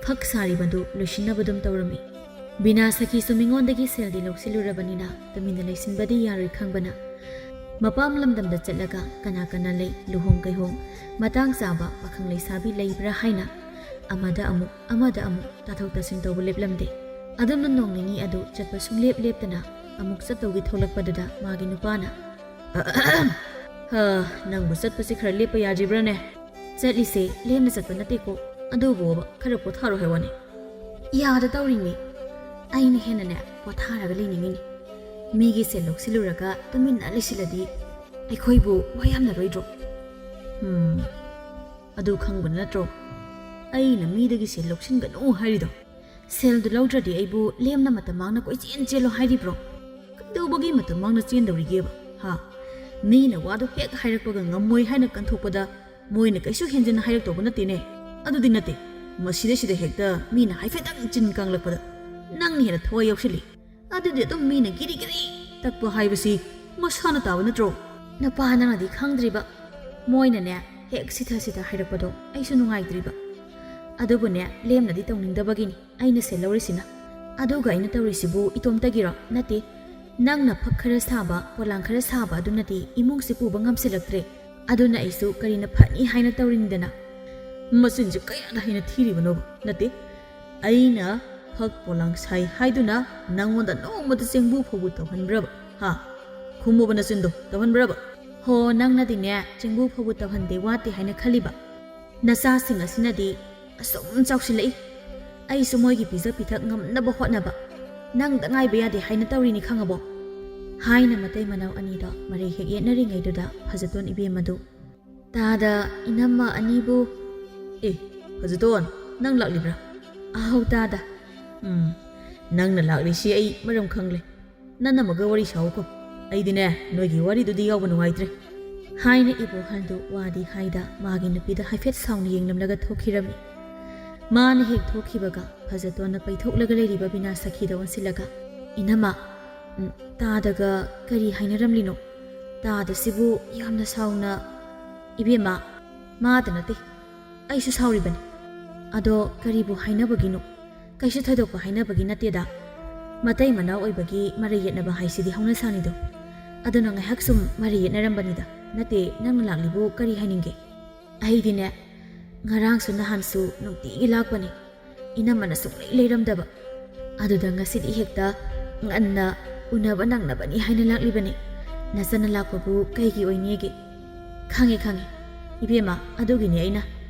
ꯐꯛ ꯁꯥꯔꯤꯕꯗꯨ ꯂꯣꯏꯁꯤꯟꯅꯕꯗꯨꯝ ꯇꯧꯔꯝꯃꯤ꯫ ꯕꯤꯅꯥ ꯁꯈꯤꯁꯨ ꯃꯤꯉꯣꯟꯗꯒꯤ ꯁꯦꯜꯗꯤ ꯂꯧꯁꯤꯜꯂꯨꯔꯕꯅꯤꯅ ꯇꯨꯃꯤꯟꯅ ꯂꯩꯁꯤꯟꯕꯗꯤ ꯌꯥꯔꯣꯏ ꯈꯪꯕꯅ ꯃꯄꯥꯝ ꯂꯝꯗꯝꯗ ꯆꯠꯂꯒ ꯀꯅꯥ ꯀꯅꯥ ꯂꯩ, ꯂꯨꯍꯣꯡ ꯀꯩꯍꯣꯡ, ꯃꯇꯥꯡ ꯆꯥꯕ ꯄꯥꯈꯪ ꯂꯩꯁꯥꯕꯤ ꯂꯩꯕ꯭ꯔꯥ ꯍꯥꯏꯅ ꯑꯃꯗ ꯑꯃꯨꯛ ꯑꯃꯗ ꯑꯃꯨꯛ ꯇꯥꯊꯣꯛ ꯇꯥꯁꯤꯟ ꯇꯧꯕ ꯂꯦꯞꯂꯝꯗꯦ꯫ ꯑꯗꯨꯝꯅ ꯅꯣꯡ ꯅꯤꯅꯤ ꯑꯗꯨ ꯆꯠꯄ ꯁꯨꯡꯂꯦꯞ ꯂꯦꯞꯇꯅ ꯑꯃꯨꯛ ꯆꯠꯇꯧꯒꯤ ꯊꯣꯛꯂꯛꯄꯗꯨꯗ ꯃꯥꯒꯤ ꯅꯨꯄꯥꯅ, "ꯍ, ꯅꯪꯕꯨ ꯆꯠꯄꯁꯤ ꯈꯔ ꯂꯦꯞꯄ ꯌꯥꯗ꯭ꯔꯤꯕ꯭ꯔꯥꯅꯦ? ꯆꯠꯂꯤꯁꯦ ꯂꯦꯝꯅ ꯆꯠꯄ ꯅꯠꯇꯦꯀꯣ, ꯑꯗꯨꯕꯨꯕ ꯈꯔ ꯄꯣꯊꯥꯔꯣ ꯍꯥꯏ ꯋꯥꯅꯤ꯫ ꯌꯥꯗ ꯇꯧꯔꯤꯅꯤ, ꯑꯩꯅ ꯍꯦꯟꯅꯅꯦ ꯄꯣꯊꯥꯔꯒ ꯂꯩꯅꯤꯡꯉꯤꯅꯤ꯫ ꯃꯤꯒꯤ ꯁꯦꯜ ꯂꯧꯁꯤꯜꯂꯨꯔꯒ ꯇꯨꯃꯤꯟꯅ ꯂꯩꯁꯤꯜꯂꯗꯤ ꯑꯩꯈꯣꯏꯕꯨ ꯋꯥ ꯌꯥꯝꯅꯔꯣꯏꯗ꯭ꯔꯣ?" ꯎꯝ, ꯑꯗꯨ ꯈꯪꯕ ꯅꯠꯇ꯭ꯔꯣ ꯑꯩꯅ ꯃꯤꯗꯒꯤ ꯁꯦꯜ ꯂꯧꯁꯤꯟꯒꯅꯨ ꯍꯥꯏꯔꯤꯗꯣ? ꯁꯦꯜꯗꯨ ꯂꯧꯗ꯭ꯔꯗꯤ ꯑꯩꯕꯨ ꯂꯦꯝꯅ ꯃꯇꯝ ꯃꯥꯡꯅ ꯀꯣꯏꯆꯦꯟ ꯆꯦꯜꯂꯣ ꯍꯥꯏꯔꯤꯕ꯭ꯔꯣ? ꯀꯩꯗꯧꯕꯒꯤ ꯃꯇꯝ ꯃꯥꯡꯅ ꯆꯦꯟꯗꯧꯔꯤꯒꯦꯕ? ꯍꯥ? ꯃꯤꯅ ꯋꯥꯗꯣ ꯍꯦꯛ ꯍꯥꯏꯔꯛꯄꯒ ꯉꯝꯃꯣꯏ ꯍꯥꯏꯅ ꯀꯟꯊꯣꯛꯄꯗ ꯃꯣꯏꯅ ꯀꯩꯁꯨ ꯍꯦꯟꯖꯤꯟꯅ ꯍꯥꯏꯔꯛꯇꯧꯕ ꯅꯠꯇꯦꯅꯦ꯫ ꯑꯗꯨꯗꯤ ꯅꯠꯇꯦ, ꯃꯁꯤꯗꯩꯁꯤꯗ ꯍꯦꯛꯇ ꯃꯤꯅ ꯍꯥꯏꯐꯦꯠꯇꯪ ꯆꯤꯟ ꯀꯥꯡꯂꯛꯄꯗ ꯅꯪꯅ ꯍꯦꯟꯅ ꯊꯋꯥꯏ ꯌꯥꯎꯁꯤꯜꯂꯤ꯫ ꯑꯗꯨꯗꯤ ꯑꯗꯨꯝ ꯃꯤꯅ ꯒꯤꯔꯤ ꯒꯤꯔꯤ ꯇꯛꯄ ꯍꯥꯏꯕꯁꯤ ꯃꯁꯥꯅ ꯇꯥꯕ ꯅꯠꯇ꯭ꯔꯣ? ꯅꯄꯥ ꯅꯪꯅꯗꯤ ꯈꯪꯗ꯭ꯔꯤꯕ꯫ ꯃꯣꯏꯅꯅꯦ ꯍꯦꯛ ꯁꯤꯊ ꯁꯤꯊ ꯍꯥꯏꯔꯛꯄꯗꯣ ꯑꯩꯁꯨ ꯅꯨꯡꯉꯥꯏꯇ꯭ꯔꯤꯕ꯫ ꯑꯗꯨꯕꯨꯅꯦ ꯂꯦꯝꯅꯗꯤ ꯇꯧꯅꯤꯡꯗꯕꯒꯤꯅꯤ ꯑꯩꯅ ꯁꯦꯜ ꯂꯧꯔꯤꯁꯤꯅ꯫ ꯑꯗꯨꯒ ꯑꯩꯅ ꯇꯧꯔꯤꯁꯤꯕꯨ ꯏꯇꯣꯝꯇꯒꯤꯔꯣ? ꯅꯠꯇꯦ꯫ ꯅꯪꯅ ꯐꯛ ꯈꯔ ꯁꯥꯕ, ꯄꯣꯂꯥꯡ ꯈꯔ ꯁꯥꯕ ꯑꯗꯨꯅꯗꯤ ꯏꯃꯨꯡꯁꯤ ꯄꯨꯕ ꯉꯝꯁꯤꯜꯂꯛꯇ꯭ꯔꯦ꯫ ꯑꯗꯨꯅ ꯑꯩꯁꯨ ꯀꯔꯤꯅ ꯐꯅꯤ ꯍꯥꯏꯅ ꯇꯧꯔꯤꯅꯤꯗꯅ꯫ ꯃꯆꯤꯟꯁꯦ ꯀꯌꯥꯗ ꯍꯩꯅ ꯊꯤꯔꯤꯕꯅꯣꯕ? ꯅꯠꯇꯦ, ꯑꯩꯅ ꯐꯛ ꯄꯣꯂꯥꯡ ꯁꯥꯏ ꯍꯥꯏꯗꯨꯅ ꯅꯪꯉꯣꯟꯗ ꯅꯣꯡꯃꯗ ꯆꯦꯡꯕꯨ ꯐꯥꯎꯕ ꯇꯧꯍꯟꯕ꯭ꯔꯕ? ꯍꯥ? ꯈꯨꯝꯃꯨꯕ ꯅꯆꯤꯟꯗꯣ ꯇꯧꯍꯟꯕ꯭ꯔꯕ? ꯍꯣ, ꯅꯪꯅꯗꯤꯅꯦ ꯆꯦꯡꯕꯨ ꯐꯥꯎꯕ ꯇꯧꯍꯟꯗꯦ ꯋꯥꯠꯇꯦ ꯍꯥꯏꯅ ꯈꯜꯂꯤꯕ? ꯅꯆꯥꯁꯤꯡ ꯑꯁꯤꯅꯗꯤ ꯑꯁꯨꯝ ꯆꯥꯎꯁꯤꯜꯂꯛꯏ꯫ ꯑꯩꯁꯨ ꯃꯣꯏꯒꯤ ꯄꯤꯖ ꯄꯤꯊꯛ ꯉꯝꯅꯕ ꯍꯣꯠꯅꯕ꯫ ꯅꯪꯗ ꯉꯥꯏꯕ ꯌꯥꯗꯦ ꯍꯥꯏꯅ ꯇꯧꯔꯤꯅꯤ ꯈꯪꯉꯕꯣ? ꯍꯥꯏꯅ ꯃꯇꯩ ꯃꯅꯥꯎ ꯑꯅꯤꯗꯣ ꯃꯔꯩ ꯍꯦꯛ ꯌꯦꯠꯅꯔꯤꯉꯩꯗꯨꯗ ꯐꯖꯇꯣꯟ ꯏꯕꯦꯝꯃꯗꯨ, "ꯇꯥꯗ, ꯏꯅꯝꯃ ꯑꯅꯤꯕꯨ?" "ꯑꯦ, ꯐꯖꯇꯣꯟ, ꯅꯪ ꯂꯥꯛꯂꯤꯕ꯭ꯔꯥ?" "ꯑꯍꯧ, ꯇꯥꯗ꯫ ꯎꯝ, ꯅꯪꯅ ꯂꯥꯛꯂꯤꯁꯤ ꯑꯩ ꯃꯔꯝ ꯈꯪꯂꯦ꯫ ꯅꯅꯝꯃꯒ ꯋꯥꯔꯤ ꯁꯥꯎꯀꯣ꯫ ꯑꯩꯗꯤꯅꯦ, ꯅꯣꯏꯒꯤ ꯋꯥꯔꯤꯗꯨꯗꯤ ꯌꯥꯎꯕ ꯅꯨꯡꯉꯥꯏꯇ꯭ꯔꯦ꯫" ꯍꯥꯏꯅ ꯏꯕꯣꯍꯜꯗꯨ ꯋꯥꯗꯤ ꯍꯥꯏꯗ ꯃꯥꯒꯤ ꯅꯨꯄꯤꯗ ꯍꯥꯏꯐꯦꯠ ꯁꯥꯎꯅ ꯌꯦꯡꯂꯝꯂꯒ ꯊꯣꯛꯈꯤꯔꯝꯃꯤ꯫ ꯃꯥꯅ ꯍꯦꯛ ꯊꯣꯛꯈꯤꯕꯒ ꯐꯖꯇꯣꯟꯅ ꯄꯩꯊꯣꯛꯂꯒ ꯂꯩꯔꯤꯕ ꯕꯤꯅꯥ ꯁꯈꯤꯗ ꯑꯣꯟꯁꯤꯜꯂꯒ, "ꯏꯅꯝꯃ, ꯎꯝ, ꯇꯥꯗꯒ ꯀꯔꯤ ꯍꯥꯏꯅꯔꯝꯂꯤꯅꯣ? ꯇꯥꯗꯁꯤꯕꯨ ꯌꯥꯝꯅ ꯁꯥꯎꯅ?" "ꯏꯕꯦꯝꯃ, ꯃꯥꯗ ꯅꯠꯇꯦ, ꯑꯩꯁꯨ ꯁꯥꯎꯔꯤꯕꯅꯤ꯫ ꯑꯗꯣ ꯀꯔꯤꯕꯨ ꯍꯥꯏꯅꯕꯒꯤꯅꯣ? ꯀꯩꯁꯨ ꯊꯣꯏꯗꯣꯛꯄ ꯍꯥꯏꯅꯕꯒꯤ ꯅꯠꯇꯦꯗ꯫ ꯃꯇꯩ ꯃꯅꯥꯎ ꯑꯣꯏꯕꯒꯤ ꯃꯔꯩ ꯌꯦꯠꯅꯕ ꯍꯥꯏꯁꯤꯗꯤ ꯍꯧꯅꯁꯥꯅꯤꯗꯣ꯫ ꯑꯗꯨꯅ ꯉꯥꯏꯍꯥꯛ ꯁꯨꯝ ꯃꯔꯩ ꯌꯦꯠꯅꯔꯝꯕꯅꯤꯗ꯫ ꯅꯠꯇꯦ, ꯅꯪꯅ ꯂꯥꯛꯂꯤꯕꯨ ꯀꯔꯤ ꯍꯥꯏꯅꯤꯡꯒꯦ? ꯑꯩꯗꯤꯅꯦ, ꯉꯔꯥꯡꯁꯨ ꯅꯍꯥꯟꯁꯨ ꯅꯨꯡꯇꯤꯒꯤ ꯂꯥꯛꯄꯅꯤ꯫ ꯏꯅꯝꯃꯅ ꯁꯨꯡꯂꯩ ꯂꯩꯔꯝꯗꯕ꯫ ꯑꯗꯨꯗ ꯉꯁꯤꯗꯤ ꯍꯦꯛꯇ ꯉꯟꯅ ꯎꯅꯕ ꯅꯪꯅꯕꯅꯤ ꯍꯥꯏꯅ ꯂꯥꯛꯂꯤꯕꯅꯤ꯫ ꯅꯆꯟꯅ ꯂꯥꯛꯄꯕꯨ ꯀꯩꯒꯤ ꯑꯣꯏꯅꯦꯒꯦ? ꯈꯪꯉꯦ, ꯈꯪꯉꯦ꯫ ꯏꯕꯦꯝꯃ, ꯑꯗꯨꯒꯤꯅꯤ ꯑꯩꯅ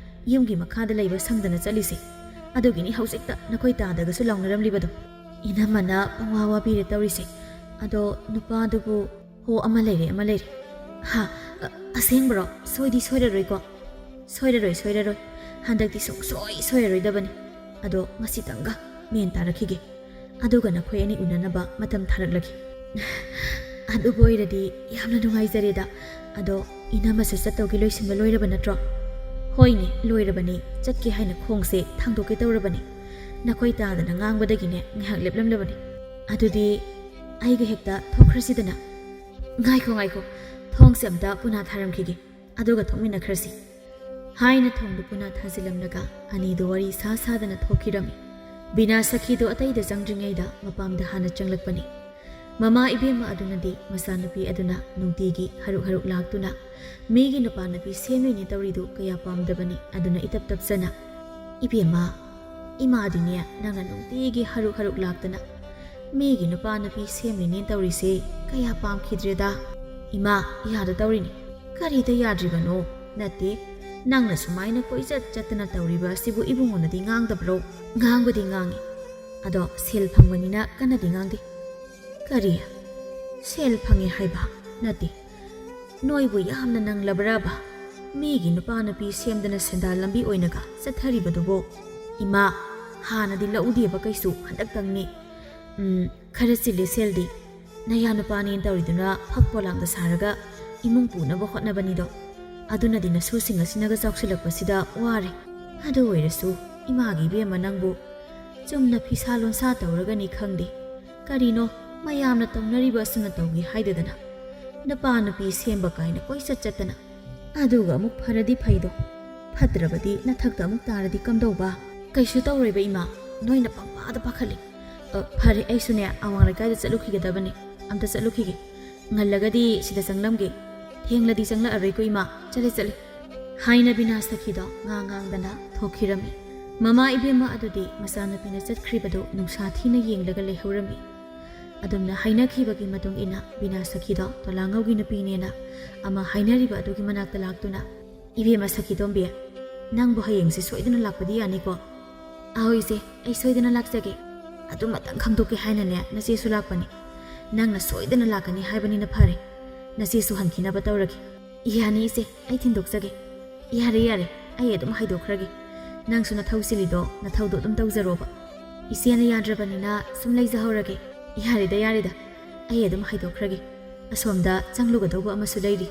ꯌꯨꯝꯒꯤ ꯃꯈꯥꯗ ꯂꯩꯕ ꯁꯪꯗꯅ ꯆꯠꯂꯤꯁꯦ꯫ ꯑꯗꯨꯒꯤꯅꯤ ꯍꯧꯖꯤꯛꯇ ꯅꯈꯣꯏ ꯇꯥꯗꯒꯁꯨ ꯂꯥꯎꯅꯔꯝꯂꯤꯕꯗꯣ꯫ ꯏꯅꯝꯃꯅ ꯄꯪꯋꯥ ꯋꯥꯕꯤꯔꯦ ꯇꯧꯔꯤꯁꯦ꯫ ꯑꯗꯣ ꯅꯨꯄꯥꯗꯨꯕꯨ? ꯍꯣ, ꯑꯃ ꯂꯩꯔꯦ, ꯑꯃ ꯂꯩꯔꯦ꯫ ꯍꯥ? ꯑ, ꯑꯁꯦꯡꯕꯔꯣ? ꯁꯣꯏꯗꯤ ꯁꯣꯏꯔꯔꯣꯏꯀꯣ? ꯁꯣꯏꯔꯔꯣꯏ, ꯁꯣꯏꯔꯔꯣꯏ꯫ ꯍꯟꯗꯛꯇꯤ ꯁꯨꯡꯁꯣꯏ ꯁꯣꯏꯔꯔꯣꯏꯗꯕꯅꯤ꯫ ꯑꯗꯣ ꯉꯁꯤꯇꯪꯒ ꯃꯦꯟ ꯇꯥꯔꯛꯈꯤꯒꯦ꯫ ꯑꯗꯨꯒ ꯅꯈꯣꯏ ꯑꯅꯤ ꯎꯅꯅꯕ ꯃꯇꯝ ꯊꯥꯔꯛꯂꯒꯦ꯫ ꯑꯗꯨꯕꯨ ꯑꯣꯏꯔꯗꯤ ꯌꯥꯝꯅ ꯅꯨꯡꯉꯥꯏꯖꯔꯦꯗ꯫ ꯑꯗꯣ ꯏꯅꯝꯃꯁꯨ ꯆꯠꯇꯧꯒꯤ ꯂꯣꯏꯁꯤꯟꯕ ꯂꯣꯏꯔꯕ ꯅꯠꯇ꯭ꯔꯣ? ꯍꯣꯏꯅꯦ, ꯂꯣꯏꯔꯕꯅꯤ꯫ ꯆꯠꯀꯦ ꯍꯥꯏꯅ ꯈꯣꯡꯁꯦ ꯊꯥꯡꯗꯣꯛꯀꯦ ꯇꯧꯔꯕꯅꯤ꯫ ꯅꯈꯣꯏ ꯇꯥꯗꯅ ꯉꯥꯡꯕꯗꯒꯤꯅꯦ ꯉꯥꯏꯍꯥꯛ ꯂꯦꯞꯂꯝꯂꯕꯅꯤ꯫ ꯑꯗꯨꯗꯤ ꯑꯩꯒ ꯍꯦꯛꯇ ꯊꯣꯛꯈ꯭ꯔꯁꯤꯗꯅ꯫ ꯉꯥꯏꯈꯣ, ꯉꯥꯏꯈꯣ, ꯊꯣꯡꯁꯦ ꯑꯝꯇ ꯄꯨꯅꯥ ꯊꯥꯔꯝꯈꯤꯒꯦ, ꯑꯗꯨꯒ ꯊꯣꯛꯃꯤꯟꯅꯈ꯭ꯔꯁꯤ꯫ ꯍꯥꯏꯅ ꯊꯣꯡꯗꯨ ꯄꯨꯅꯥ ꯊꯥꯖꯤꯜꯂꯝꯂꯒ ꯑꯅꯤꯗꯨ ꯋꯥꯔꯤ ꯁꯥ ꯁꯥꯗꯅ ꯊꯣꯛꯈꯤꯔꯝꯃꯤ꯫ ꯕꯤꯅꯥ ꯁꯈꯤꯗꯨ ꯑꯇꯩꯗ ꯆꯪꯗ꯭ꯔꯤꯉꯩꯗ ꯃꯄꯥꯝꯗ ꯍꯥꯟꯅ ꯆꯪꯂꯛꯄꯅꯤ꯫ ꯃꯃꯥ ꯏꯕꯦꯝꯃ ꯑꯗꯨꯅꯗꯤ ꯃꯆꯥꯅꯨꯄꯤ ꯑꯗꯨꯅ ꯅꯨꯡꯇꯤꯒꯤ ꯍꯔꯨꯛ ꯍꯔꯨꯛ ꯂꯥꯛꯇꯨꯅ ꯃꯤꯒꯤ ꯅꯨꯄꯥ ꯅꯨꯄꯤ ꯁꯦꯝꯂꯤꯅꯦ ꯇꯧꯔꯤꯗꯨ ꯀꯌꯥ ꯄꯥꯝꯗꯕꯅꯤ꯫ ꯑꯗꯨꯅ ꯏꯇꯞ ꯇꯞꯆꯅ, "ꯏꯕꯦꯝꯃ, ꯏꯃꯥꯗꯤꯅꯦ ꯅꯪꯅ ꯅꯨꯡꯇꯤꯒꯤ ꯍꯔꯨꯛ ꯍꯔꯨꯛ ꯂꯥꯛꯇꯅ ꯃꯤꯒꯤ ꯅꯨꯄꯥ ꯅꯨꯄꯤ ꯁꯦꯝꯂꯤꯅꯦ ꯇꯧꯔꯤꯁꯦ ꯀꯌꯥ ꯄꯥꯝꯈꯤꯗ꯭ꯔꯦꯗ꯫ ꯏꯃꯥ, ꯌꯥꯗ ꯇꯧꯔꯤꯅꯤ꯫ ꯀꯔꯤꯗ ꯌꯥꯗ꯭ꯔꯤꯕꯅꯣ? ꯅꯠꯇꯦ, ꯅꯪꯅ ꯁꯨꯃꯥꯏꯅ ꯀꯣꯏꯆꯠ ꯆꯠꯇꯅ ꯇꯧꯔꯤꯕ ꯑꯁꯤꯕꯨ ꯏꯕꯨꯡꯉꯣꯅꯗꯤ ꯉꯥꯡꯗꯕ꯭ꯔꯣ?" "ꯉꯥꯡꯕꯗꯤ ꯉꯥꯡꯉꯤ꯫ ꯑꯗꯣ ꯁꯦꯜ ꯐꯪꯕꯅꯤꯅ ꯀꯟꯅꯗꯤ ꯉꯥꯡꯗꯦ꯫" "ꯀꯔꯤ? ꯁꯦꯜ ꯐꯪꯉꯦ ꯍꯥꯏꯕ? ꯅꯠꯇꯦ, ꯅꯣꯏꯕꯨ ꯌꯥꯝꯅ ꯅꯪꯂꯕ꯭ꯔꯕ? ꯃꯤꯒꯤ ꯅꯨꯄꯥ ꯅꯨꯄꯤ ꯁꯦꯝꯗꯅ ꯁꯦꯟꯗꯥꯟ ꯂꯝꯕꯤ ꯑꯣꯏꯅꯒ ꯆꯠꯊꯔꯤꯕꯗꯨꯕꯣ?" "ꯏꯃꯥ, ꯍꯥꯟꯅꯗꯤ ꯂꯧꯗꯦꯕ ꯀꯩꯁꯨ, ꯍꯟꯗꯛꯇꯪꯅꯤ꯫ ꯎꯝ, ꯈꯔ ꯆꯤꯜꯂꯤ ꯁꯦꯜꯗꯤ꯫ ꯅꯌꯥ ꯅꯨꯄꯥꯅꯦꯅ ꯇꯧꯔꯤꯗꯨꯅ ꯐꯛ ꯄꯣꯂꯥꯡꯗ ꯁꯥꯔꯒ ꯏꯃꯨꯡ ꯄꯨꯅꯕ ꯍꯣꯠꯅꯕꯅꯤꯗꯣ꯫ ꯑꯗꯨꯅꯗꯤ ꯅꯁꯨꯁꯤꯡ ꯑꯁꯤꯅꯒ ꯆꯥꯎꯁꯤꯜꯂꯛꯄꯁꯤꯗ ꯋꯥꯔꯦ꯫ ꯑꯗꯨ ꯑꯣꯏꯔꯁꯨ ꯏꯃꯥꯒꯤ ꯏꯕꯦꯝꯃ ꯅꯪꯕꯨ ꯆꯨꯝꯅ ꯐꯤꯁꯥ ꯂꯣꯟꯁꯥ ꯇꯧꯔꯒꯅꯤ ꯈꯪꯗꯦ, ꯀꯔꯤꯅꯣ ꯃꯌꯥꯝꯅ ꯇꯧꯅꯔꯤꯕ ꯑꯁꯨꯝꯅ ꯇꯧꯒꯦ ꯍꯥꯏꯗꯗꯅ ꯅꯨꯄꯥ ꯅꯨꯄꯤ ꯁꯦꯝꯕ ꯀꯥꯏꯅ ꯀꯣꯏꯆꯠ ꯆꯠꯇꯅ꯫ ꯑꯗꯨꯒ ꯑꯃꯨꯛ ꯐꯔꯗꯤ ꯐꯩꯗꯣ꯫ ꯐꯠꯇ꯭ꯔꯕꯗꯤ ꯅꯊꯛꯇ ꯑꯃꯨꯛ ꯇꯥꯔꯗꯤ ꯀꯝꯗꯧꯕ? ꯀꯩꯁꯨ ꯇꯧꯔꯣꯏꯕ ꯏꯃꯥ, ꯅꯣꯏꯅ ꯄꯪꯄꯥꯗ ꯄꯥꯈꯠꯂꯤ꯫ ꯑ, ꯐꯔꯦ, ꯑꯩꯁꯨꯅꯦ ꯑꯋꯥꯡ ꯂꯩꯀꯥꯏꯗ ꯆꯠꯂꯨꯈꯤꯒꯗꯕꯅꯦ, ꯑꯝꯇ ꯆꯠꯂꯨꯈꯤꯒꯦ꯫ ꯉꯜꯂꯒꯗꯤ ꯁꯤꯗ ꯆꯪꯂꯝꯒꯦ, ꯊꯦꯡꯂꯗꯤ ꯆꯪꯂꯛꯑꯔꯣꯏꯀꯣ ꯏꯃꯥ꯫ ꯆꯠꯂꯦ, ꯆꯠꯂꯦ꯫ ꯍꯥꯏꯅ ꯕꯤꯅꯥ ꯁꯈꯤꯗꯣ ꯉꯥꯡ ꯉꯥꯡꯗꯅ ꯊꯣꯛꯈꯤꯔꯝꯃꯤ꯫ ꯃꯃꯥ ꯏꯕꯦꯝꯃ ꯑꯗꯨꯗꯤ ꯃꯆꯥꯅꯨꯄꯤꯅ ꯆꯠꯈ꯭ꯔꯤꯕꯗꯨ ꯅꯨꯡꯁꯥ ꯊꯤꯅ ꯌꯦꯡꯂꯒ ꯂꯩꯍꯧꯔꯝꯃꯤ꯫ ꯑꯗꯨꯝꯅ ꯍꯥꯏꯅꯈꯤꯕꯒꯤ ꯃꯇꯨꯡ ꯏꯟꯅ ꯕꯤꯅꯥ ꯁꯈꯤꯗꯣ ꯇꯣꯂꯥꯉꯧꯒꯤ ꯅꯨꯄꯤꯅꯦꯅ ꯑꯃ ꯍꯥꯏꯅꯔꯤꯕ ꯑꯗꯨꯒꯤ ꯃꯅꯥꯛꯇ ꯂꯥꯛꯇꯨꯅ, "ꯏꯕꯦꯝꯃ ꯁꯈꯤꯇꯣꯝꯕꯤ, ꯅꯪꯕꯨ ꯍꯌꯦꯡꯁꯦ ꯁꯣꯏꯗꯅ ꯂꯥꯛꯄꯗꯤ ꯌꯥꯅꯤꯀꯣ?" "ꯑꯍꯣꯏ ꯏꯆꯦ, ꯑꯩ ꯁꯣꯏꯗꯅ ꯂꯥꯛꯆꯒꯦ꯫ ꯑꯗꯨꯃꯇꯪ ꯈꯪꯗꯣꯛꯀꯦ ꯍꯥꯏꯅꯅꯦ ꯅꯆꯦꯁꯨ ꯂꯥꯛꯄꯅꯤ꯫ ꯅꯪꯅ ꯁꯣꯏꯗꯅ ꯂꯥꯛꯀꯅꯤ ꯍꯥꯏꯕꯅꯤꯅ ꯐꯔꯦ꯫ ꯅꯆꯦꯁꯨ ꯍꯟꯈꯤꯅꯕ ꯇꯧꯔꯒꯦ꯫" "ꯌꯥꯅꯤ ꯏꯆꯦ, ꯑꯩ ꯊꯤꯟꯗꯣꯛꯆꯒꯦ꯫" "ꯌꯥꯔꯦ, ꯌꯥꯔꯦ, ꯑꯩ ꯑꯗꯨꯝ ꯍꯥꯏꯗꯣꯛꯈ꯭ꯔꯒꯦ꯫ ꯅꯪꯁꯨ ꯅꯊꯧ ꯆꯤꯜꯂꯤꯗꯣ ꯅꯊꯧꯗꯣ ꯑꯗꯨꯝ ꯇꯧꯖꯔꯣꯕ꯫ ꯏꯆꯦꯅ ꯌꯥꯗ꯭ꯔꯕꯅꯤꯅ ꯁꯨꯝ ꯂꯩꯖꯍꯧꯔꯒꯦ꯫" "ꯌꯥꯔꯦꯗ, ꯌꯥꯔꯦꯗ, ꯑꯩ ꯑꯗꯨꯝ ꯍꯥꯏꯗꯣꯛꯈ꯭ꯔꯒꯦ꯫ ꯑꯁꯣꯝꯗ ꯆꯪꯂꯨꯒꯗꯧꯕ ꯑꯃꯁꯨ ꯂꯩꯔꯤ꯫"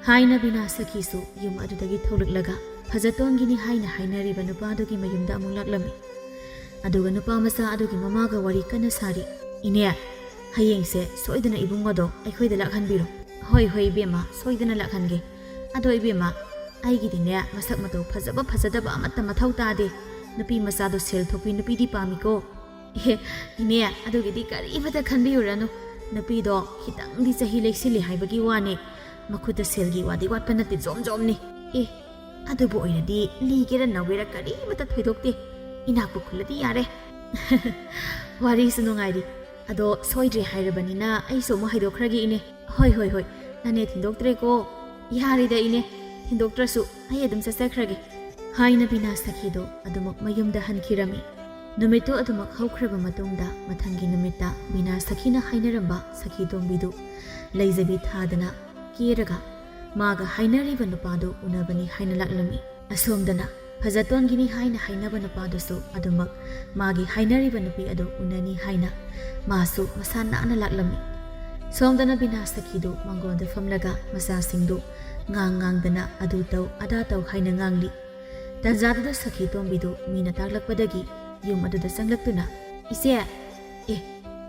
ꯍꯥꯏꯅ ꯕꯤꯅꯥ ꯁꯈꯤꯁꯨ ꯌꯨꯝ ꯑꯗꯨꯗꯒꯤ ꯊꯣꯛꯂꯛꯂꯒ ꯐꯖꯇꯣꯟꯒꯤꯅꯤ ꯍꯥꯏꯅ ꯍꯥꯏꯅꯔꯤꯕ ꯅꯨꯄꯥꯗꯨꯒꯤ ꯃꯌꯨꯝꯗ ꯑꯃꯨꯛ ꯂꯥꯛꯂꯝꯃꯤ꯫ ꯑꯗꯨꯒ ꯅꯨꯄꯥ ꯃꯆꯥ ꯑꯗꯨꯒꯤ ꯃꯃꯥꯒ ꯋꯥꯔꯤ ꯀꯟꯅ ꯁꯥꯔꯤ꯫ "ꯏꯅꯦ, ꯍꯌꯦꯡꯁꯦ ꯁꯣꯏꯗꯅ ꯏꯕꯨꯡ ꯑꯗꯣ ꯑꯩꯈꯣꯏꯗ ꯂꯥꯛꯍꯟꯕꯤꯔꯣ꯫" "ꯍꯣꯏ, ꯍꯣꯏ ꯏꯕꯦꯝꯃ, ꯁꯣꯏꯗꯅ ꯂꯥꯛꯍꯟꯒꯦ꯫ ꯑꯗꯣ ꯏꯕꯦꯝꯃ, ꯑꯩꯒꯤꯗꯤꯅꯦ ꯃꯁꯛ ꯃꯇꯧ ꯐꯖꯕ ꯐꯖꯗꯕ ꯑꯃꯠꯇ ꯃꯊꯧ ꯇꯥꯗꯦ꯫ ꯅꯨꯄꯤ ꯃꯆꯥꯗꯣ ꯁꯦꯜ ꯊꯣꯛꯄꯤ ꯅꯨꯄꯤꯗꯤ ꯄꯥꯝꯃꯤꯀꯣ꯫" "ꯑꯦ, ꯏꯅꯦ, ꯑꯗꯨꯒꯤꯗꯤ ꯀꯔꯤꯃꯇ ꯈꯟꯕꯤꯔꯨꯔꯅꯨ꯫ ꯅꯨꯄꯤꯗꯣ ꯈꯤꯇꯪꯗꯤ ꯆꯍꯤ ꯂꯩꯁꯤꯜꯂꯤ ꯍꯥꯏꯕꯒꯤ ꯋꯥꯅꯦ꯫ ꯃꯈꯨꯠꯇ ꯁꯦꯜꯒꯤ ꯋꯥꯗꯤ ꯋꯥꯠꯄ ꯅꯠꯇꯦ, ꯖꯣꯝ ꯖꯣꯝꯅꯤ꯫" "ꯑꯦ, ꯑꯗꯨꯕꯨ ꯑꯣꯏꯔꯗꯤ ꯂꯤꯒꯦꯔ ꯅꯧꯒꯦꯔ ꯀꯔꯤꯃꯇ ꯊꯣꯏꯗꯣꯛꯇꯦ꯫ ꯏꯅꯥꯛꯄꯨ ꯈꯨꯜꯂꯗꯤ ꯌꯥꯔꯦ꯫" "ꯋꯥꯔꯤꯁꯨ ꯅꯨꯡꯉꯥꯏꯔꯤ꯫ ꯑꯗꯣ ꯁꯣꯏꯗ꯭ꯔꯦ ꯍꯥꯏꯔꯕꯅꯤꯅ ꯑꯩꯁꯨ ꯑꯃꯨꯛ ꯍꯥꯏꯗꯣꯛꯈ꯭ꯔꯒꯦ ꯏꯅꯦ꯫" "ꯍꯣꯏ, ꯍꯣꯏ, ꯍꯣꯏ꯫ ꯅꯅꯦ ꯊꯤꯟꯗꯣꯛꯇ꯭ꯔꯦꯀꯣ꯫" "ꯌꯥꯔꯦꯗ ꯏꯅꯦ, ꯊꯤꯟꯗꯣꯛꯇ꯭ꯔꯁꯨ ꯑꯩ ꯑꯗꯨꯝ ꯆꯠꯆꯈ꯭ꯔꯒꯦ꯫" ꯍꯥꯏꯅ ꯕꯤꯅꯥ ꯁꯈꯤꯗꯣ ꯑꯗꯨꯃꯛ ꯃꯌꯨꯝꯗ ꯍꯟꯈꯤꯔꯝꯃꯤ꯫ ꯅꯨꯃꯤꯠꯇꯨ ꯑꯗꯨꯃꯛ ꯍꯧꯈ꯭ꯔꯕ ꯃꯇꯨꯡꯗ ꯃꯊꯪꯒꯤ ꯅꯨꯃꯤꯠꯇ ꯕꯤꯅꯥ ꯁꯈꯤꯅ ꯍꯥꯏꯅꯔꯝꯕ ꯁꯈꯤ ꯇꯣꯝꯕꯤꯗꯨ ꯂꯩꯖꯕꯤ ꯊꯥꯗꯅ ꯀꯦꯔꯒ ꯃꯥꯒ ꯍꯥꯏꯅꯔꯤꯕ ꯅꯨꯄꯥꯗꯨ ꯎꯅꯕꯅꯤ ꯍꯥꯏꯅ ꯂꯥꯛꯂꯝꯃꯤ꯫ ꯑꯁꯣꯝꯗꯅ ꯐꯖꯇꯣꯟꯒꯤꯅꯤ ꯍꯥꯏꯅ ꯍꯥꯏꯅꯕ ꯅꯨꯄꯥꯗꯨꯁꯨ ꯑꯗꯨꯃꯛ ꯃꯥꯒꯤ ꯍꯥꯏꯅꯔꯤꯕ ꯅꯨꯄꯤ ꯑꯗꯨ ꯎꯅꯅꯤ ꯍꯥꯏꯅ ꯃꯥꯁꯨ ꯃꯁꯥ ꯅꯥꯟꯅ ꯂꯥꯛꯂꯝꯃꯤ꯫ ꯁꯣꯝꯗꯅ ꯕꯤꯅꯥ ꯁꯈꯤꯗꯨ ꯃꯪꯒꯣꯟꯗ ꯐꯝꯂꯒ ꯃꯆꯥꯁꯤꯡꯗꯨ ꯉꯥꯡ ꯉꯥꯡꯗꯅ ꯑꯗꯨ ꯇꯧ ꯑꯗꯥ ꯇꯧ ꯍꯥꯏꯅ ꯉꯥꯡꯂꯤ꯫ ꯇꯟꯖꯥꯗꯨꯗ ꯁꯈꯤ ꯇꯣꯝꯕꯤꯗꯨ ꯃꯤꯅ ꯇꯥꯛꯂꯛꯄꯗꯒꯤ ꯌꯨꯝ ꯑꯗꯨꯗ ꯆꯪꯂꯛꯇꯨꯅ, "ꯏꯆꯦ, ꯑꯦ,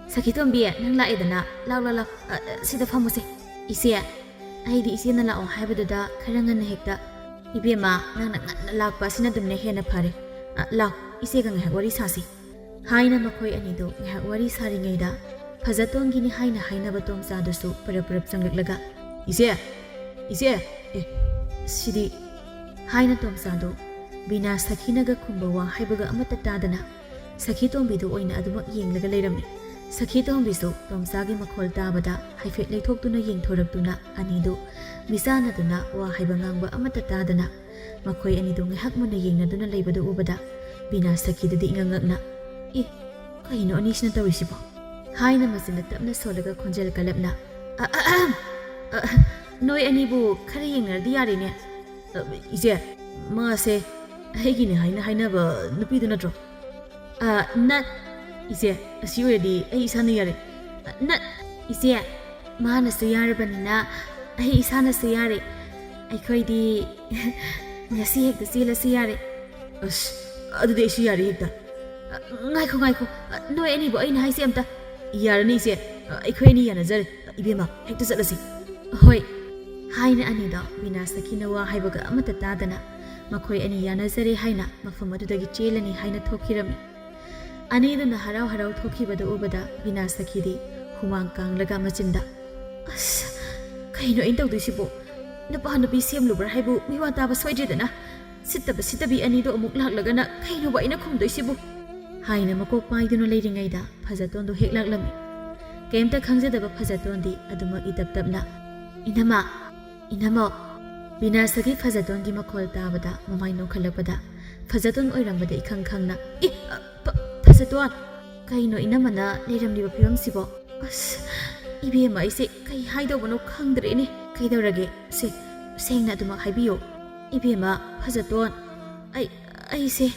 ꯁꯈꯤ ꯇꯣꯝꯕꯤ, ꯅꯪ ꯂꯥꯛꯑꯦꯗꯅ, ꯂꯥꯎ, ꯂꯥꯎ, ꯂꯥꯎ, ꯑ, ꯑ, ꯁꯤꯗ ꯐꯝꯃꯨꯁꯦ꯫ ꯏꯆꯦ, ꯑꯩꯗꯤ ꯏꯆꯦꯅ ꯂꯥꯛꯑꯣ ꯍꯥꯏꯕꯗꯨꯗ ꯈꯔ ꯉꯟꯅ ꯍꯦꯛꯇ" "ꯏꯕꯦꯝꯃ, ꯅꯪꯅ ꯉꯟꯅ ꯂꯥꯛꯄ ꯑꯁꯤꯅ ꯑꯗꯨꯝꯅ ꯍꯦꯟꯅ ꯐꯔꯦ꯫ ꯑ, ꯂꯥꯎ, ꯏꯆꯦꯒ ꯉꯥꯏꯍꯥꯛ ꯋꯥꯔꯤ ꯁꯥꯁꯤ," ꯍꯥꯏꯅ ꯃꯈꯣꯏ ꯑꯅꯤꯗꯨ ꯉꯥꯏꯍꯥꯛ ꯋꯥꯔꯤ ꯁꯥꯔꯤꯉꯩꯗ ꯐꯖꯇꯣꯟꯒꯤꯅꯤ ꯍꯥꯏꯅ ꯍꯥꯏꯅꯕ ꯇꯣꯝꯆꯥꯗꯨꯁꯨ ꯄꯔꯞ ꯄꯔꯞ ꯆꯪꯂꯛꯂꯒ, "ꯏꯆꯦ! ꯏꯆꯦ! ꯑꯦ, ꯁꯤꯗꯤ," ꯍꯥꯏꯅ ꯇꯣꯝꯆꯥꯗꯨ ꯕꯤꯅꯥ ꯁꯈꯤꯅꯒ ꯈꯨꯝꯕ ꯋꯥ ꯍꯥꯏꯕꯒ ꯑꯃꯠꯇ ꯇꯥꯗꯅ ꯁꯈꯤ ꯇꯣꯝꯕꯤꯗꯨ ꯑꯣꯏꯅ ꯑꯗꯨꯃꯛ ꯌꯦꯡꯂꯒ ꯂꯩꯔꯝꯃꯤ꯫ ꯁꯈꯤ ꯇꯣꯝꯕꯤꯁꯨ ꯇꯣꯝꯆꯥꯒꯤ ꯃꯈꯣꯜ ꯇꯥꯕꯗ ꯍꯥꯏꯐꯦꯠ ꯂꯩꯊꯣꯛꯇꯨꯅ ꯌꯦꯡꯊꯣꯔꯛꯇꯨꯅ ꯑꯅꯤꯗꯨ ꯃꯤꯆꯥꯟꯅꯗꯨꯅ ꯋꯥ ꯍꯥꯏꯕ ꯉꯥꯡꯕ ꯑꯃꯠꯇ ꯇꯥꯗꯅ ꯃꯈꯣꯏ ꯑꯅꯤꯗꯨ ꯉꯥꯏꯍꯥꯛ ꯃꯨꯟꯅ ꯌꯦꯡꯅꯗꯨꯅ ꯂꯩꯕꯗꯨ ꯎꯕꯗ ꯕꯤꯅꯥ ꯁꯈꯤꯗꯨꯗꯤ ꯏꯉꯛ ꯉꯛꯅ, "ꯑꯦ, ꯀꯩꯅꯣ ꯑꯅꯤꯁꯤꯅ ꯇꯧꯔꯤꯁꯤꯕꯣ?" ꯍꯥꯏꯅ ꯃꯆꯤꯟꯗ ꯇꯞꯅ ꯁꯣꯜꯂꯒ ꯈꯣꯟꯖꯦꯜ ꯀꯜꯂꯞꯅ, "ꯑ, ꯑ, ꯑ, ꯑ, ꯅꯣꯏ ꯑꯅꯤꯕꯨ ꯈꯔ ꯌꯦꯡꯅꯔꯗꯤ ꯌꯥꯔꯦꯅꯦ꯫ ꯑ, ꯏꯆꯦ, ꯃꯥꯁꯦ ꯑꯩꯒꯤꯅꯦ ꯍꯥꯏꯅ ꯍꯥꯏꯅꯕ ꯅꯨꯄꯤꯗꯨ ꯅꯠꯇ꯭ꯔꯣ?" "ꯑ, ꯅꯠ-, ꯏꯆꯦ, ꯑꯁꯤ ꯑꯣꯏꯔꯗꯤ ꯑꯩ ꯏꯁꯥꯅ ꯌꯥꯔꯦ꯫" "ꯑ, ꯅꯠ-, ꯏꯆꯦ, ꯃꯥꯅꯁꯨ ꯌꯥꯔꯕꯅꯤꯅ ꯑꯩ ꯏꯁꯥꯅꯁꯨ ꯌꯥꯔꯦ꯫ ꯑꯩꯈꯣꯏꯗꯤ ꯉꯁꯤ ꯍꯦꯛꯇ ꯆꯦꯜꯂꯁꯨ ꯌꯥꯔꯦ꯫" "ꯑꯁ, ꯑꯗꯨꯗꯤ ꯑꯩꯁꯨ ꯌꯥꯔꯦ ꯍꯦꯛꯇ꯫" "ꯑ, ꯉꯥꯏꯈꯣ, ꯉꯥꯏꯈꯣ꯫ ꯑ, ꯅꯣꯏ ꯑꯅꯤꯕꯨ ꯑꯩꯅ ꯍꯥꯏꯁꯦ ꯑꯝꯇ꯫" "ꯌꯥꯔꯅꯤ ꯏꯆꯦ꯫ ꯑ, ꯑꯩꯈꯣꯏ ꯑꯅꯤ ꯌꯥꯅꯖꯔꯦ꯫ ꯏꯕꯦꯝꯃ, ꯍꯦꯛꯇ ꯆꯠꯂꯁꯤ꯫" "ꯍꯣꯏ," ꯍꯥꯏꯅ ꯑꯅꯤꯗꯣ ꯕꯤꯅꯥ ꯁꯈꯤꯅ ꯋꯥ ꯍꯥꯏꯕꯒ ꯑꯃꯠꯇ ꯇꯥꯗꯅ ꯃꯈꯣꯏ ꯑꯅꯤ ꯌꯥꯅꯖꯔꯦ ꯍꯥꯏꯅ ꯃꯐꯝ ꯑꯗꯨꯗꯒꯤ ꯆꯦꯜꯂꯅꯤ ꯍꯥꯏꯅ ꯊꯣꯛꯈꯤꯔꯝꯃꯤ꯫ ꯑꯅꯤꯗꯨꯅ ꯍꯔꯥꯎ ꯍꯔꯥꯎ ꯊꯣꯛꯈꯤꯕꯗꯨ ꯎꯕꯗ ꯕꯤꯅꯥ ꯁꯈꯤꯗꯤ ꯍꯨꯃꯥꯡ ꯀꯥꯡꯂꯒ ꯃꯆꯤꯟꯗ, "ꯑꯁ, ꯀꯩꯅꯣ ꯑꯩꯅ ꯇꯧꯗꯣꯏꯁꯤꯕꯣ? ꯅꯨꯄꯥ ꯅꯨꯄꯤ ꯁꯦꯝꯂꯨꯕ꯭ꯔꯥ ꯍꯥꯏꯕꯨ ꯃꯤꯋꯥ ꯇꯥꯕ ꯁꯣꯏꯗ꯭ꯔꯦꯗꯅ꯫ ꯁꯤꯠꯇꯕ ꯁꯤꯠꯇꯕꯤ ꯑꯅꯤꯗꯣ ꯑꯃꯨꯛ ꯂꯥꯛꯂꯒꯅ ꯀꯩꯅꯣꯕ ꯑꯩꯅ ꯈꯨꯝꯗꯣꯏꯁꯤꯕꯨ?" ꯍꯥꯏꯅ ꯃꯀꯣꯛ ꯄꯥꯏꯗꯨꯅ ꯂꯩꯔꯤꯉꯩꯗ ꯐꯖꯇꯣꯟꯗꯣ ꯍꯦꯛ ꯂꯥꯛꯂꯝꯃꯤ꯫ ꯀꯩꯝꯇ ꯈꯪꯖꯗꯕ ꯐꯖꯇꯣꯟꯗꯤ ꯑꯗꯨꯃꯛ ꯏꯇꯞ ꯇꯞꯅ, "ꯏꯅꯝꯃ, ꯏꯅꯝꯃ!" ꯕꯤꯅꯥꯁꯒꯤ ꯐꯖꯇꯣꯟꯒꯤ ꯃꯈꯣꯜ ꯇꯥꯕꯗ ꯃꯃꯥꯏ ꯅꯣꯛꯈꯠꯂꯛꯄꯗ ꯐꯖꯇꯣꯟ ꯑꯣꯏꯔꯝꯕꯗ ꯏꯈꯪ ꯈꯪꯅ, "ꯑꯦ, ꯑ, ꯐ-, ꯐꯖꯇꯣꯟ! ꯀꯩꯅꯣ ꯏꯅꯝꯃꯅ ꯂꯩꯔꯝꯂꯤꯕ ꯐꯤꯕꯝꯁꯤꯕꯣ? ꯑꯁ, ꯏꯕꯦꯝꯃ, ꯑꯩꯁꯦ ꯀꯩ ꯍꯥꯏꯗꯧꯕꯅꯣ ꯈꯪꯗ꯭ꯔꯦꯅꯦ꯫ ꯀꯩꯗꯧꯔꯒꯦ? ꯁꯦ, ꯁꯦꯡꯅ ꯑꯗꯨꯃꯛ ꯍꯥꯏꯕꯤꯌꯨ꯫ ꯏꯕꯦꯝꯃ, ꯐꯖꯇꯣꯟ, ꯑꯩ, ꯑꯩꯁꯦ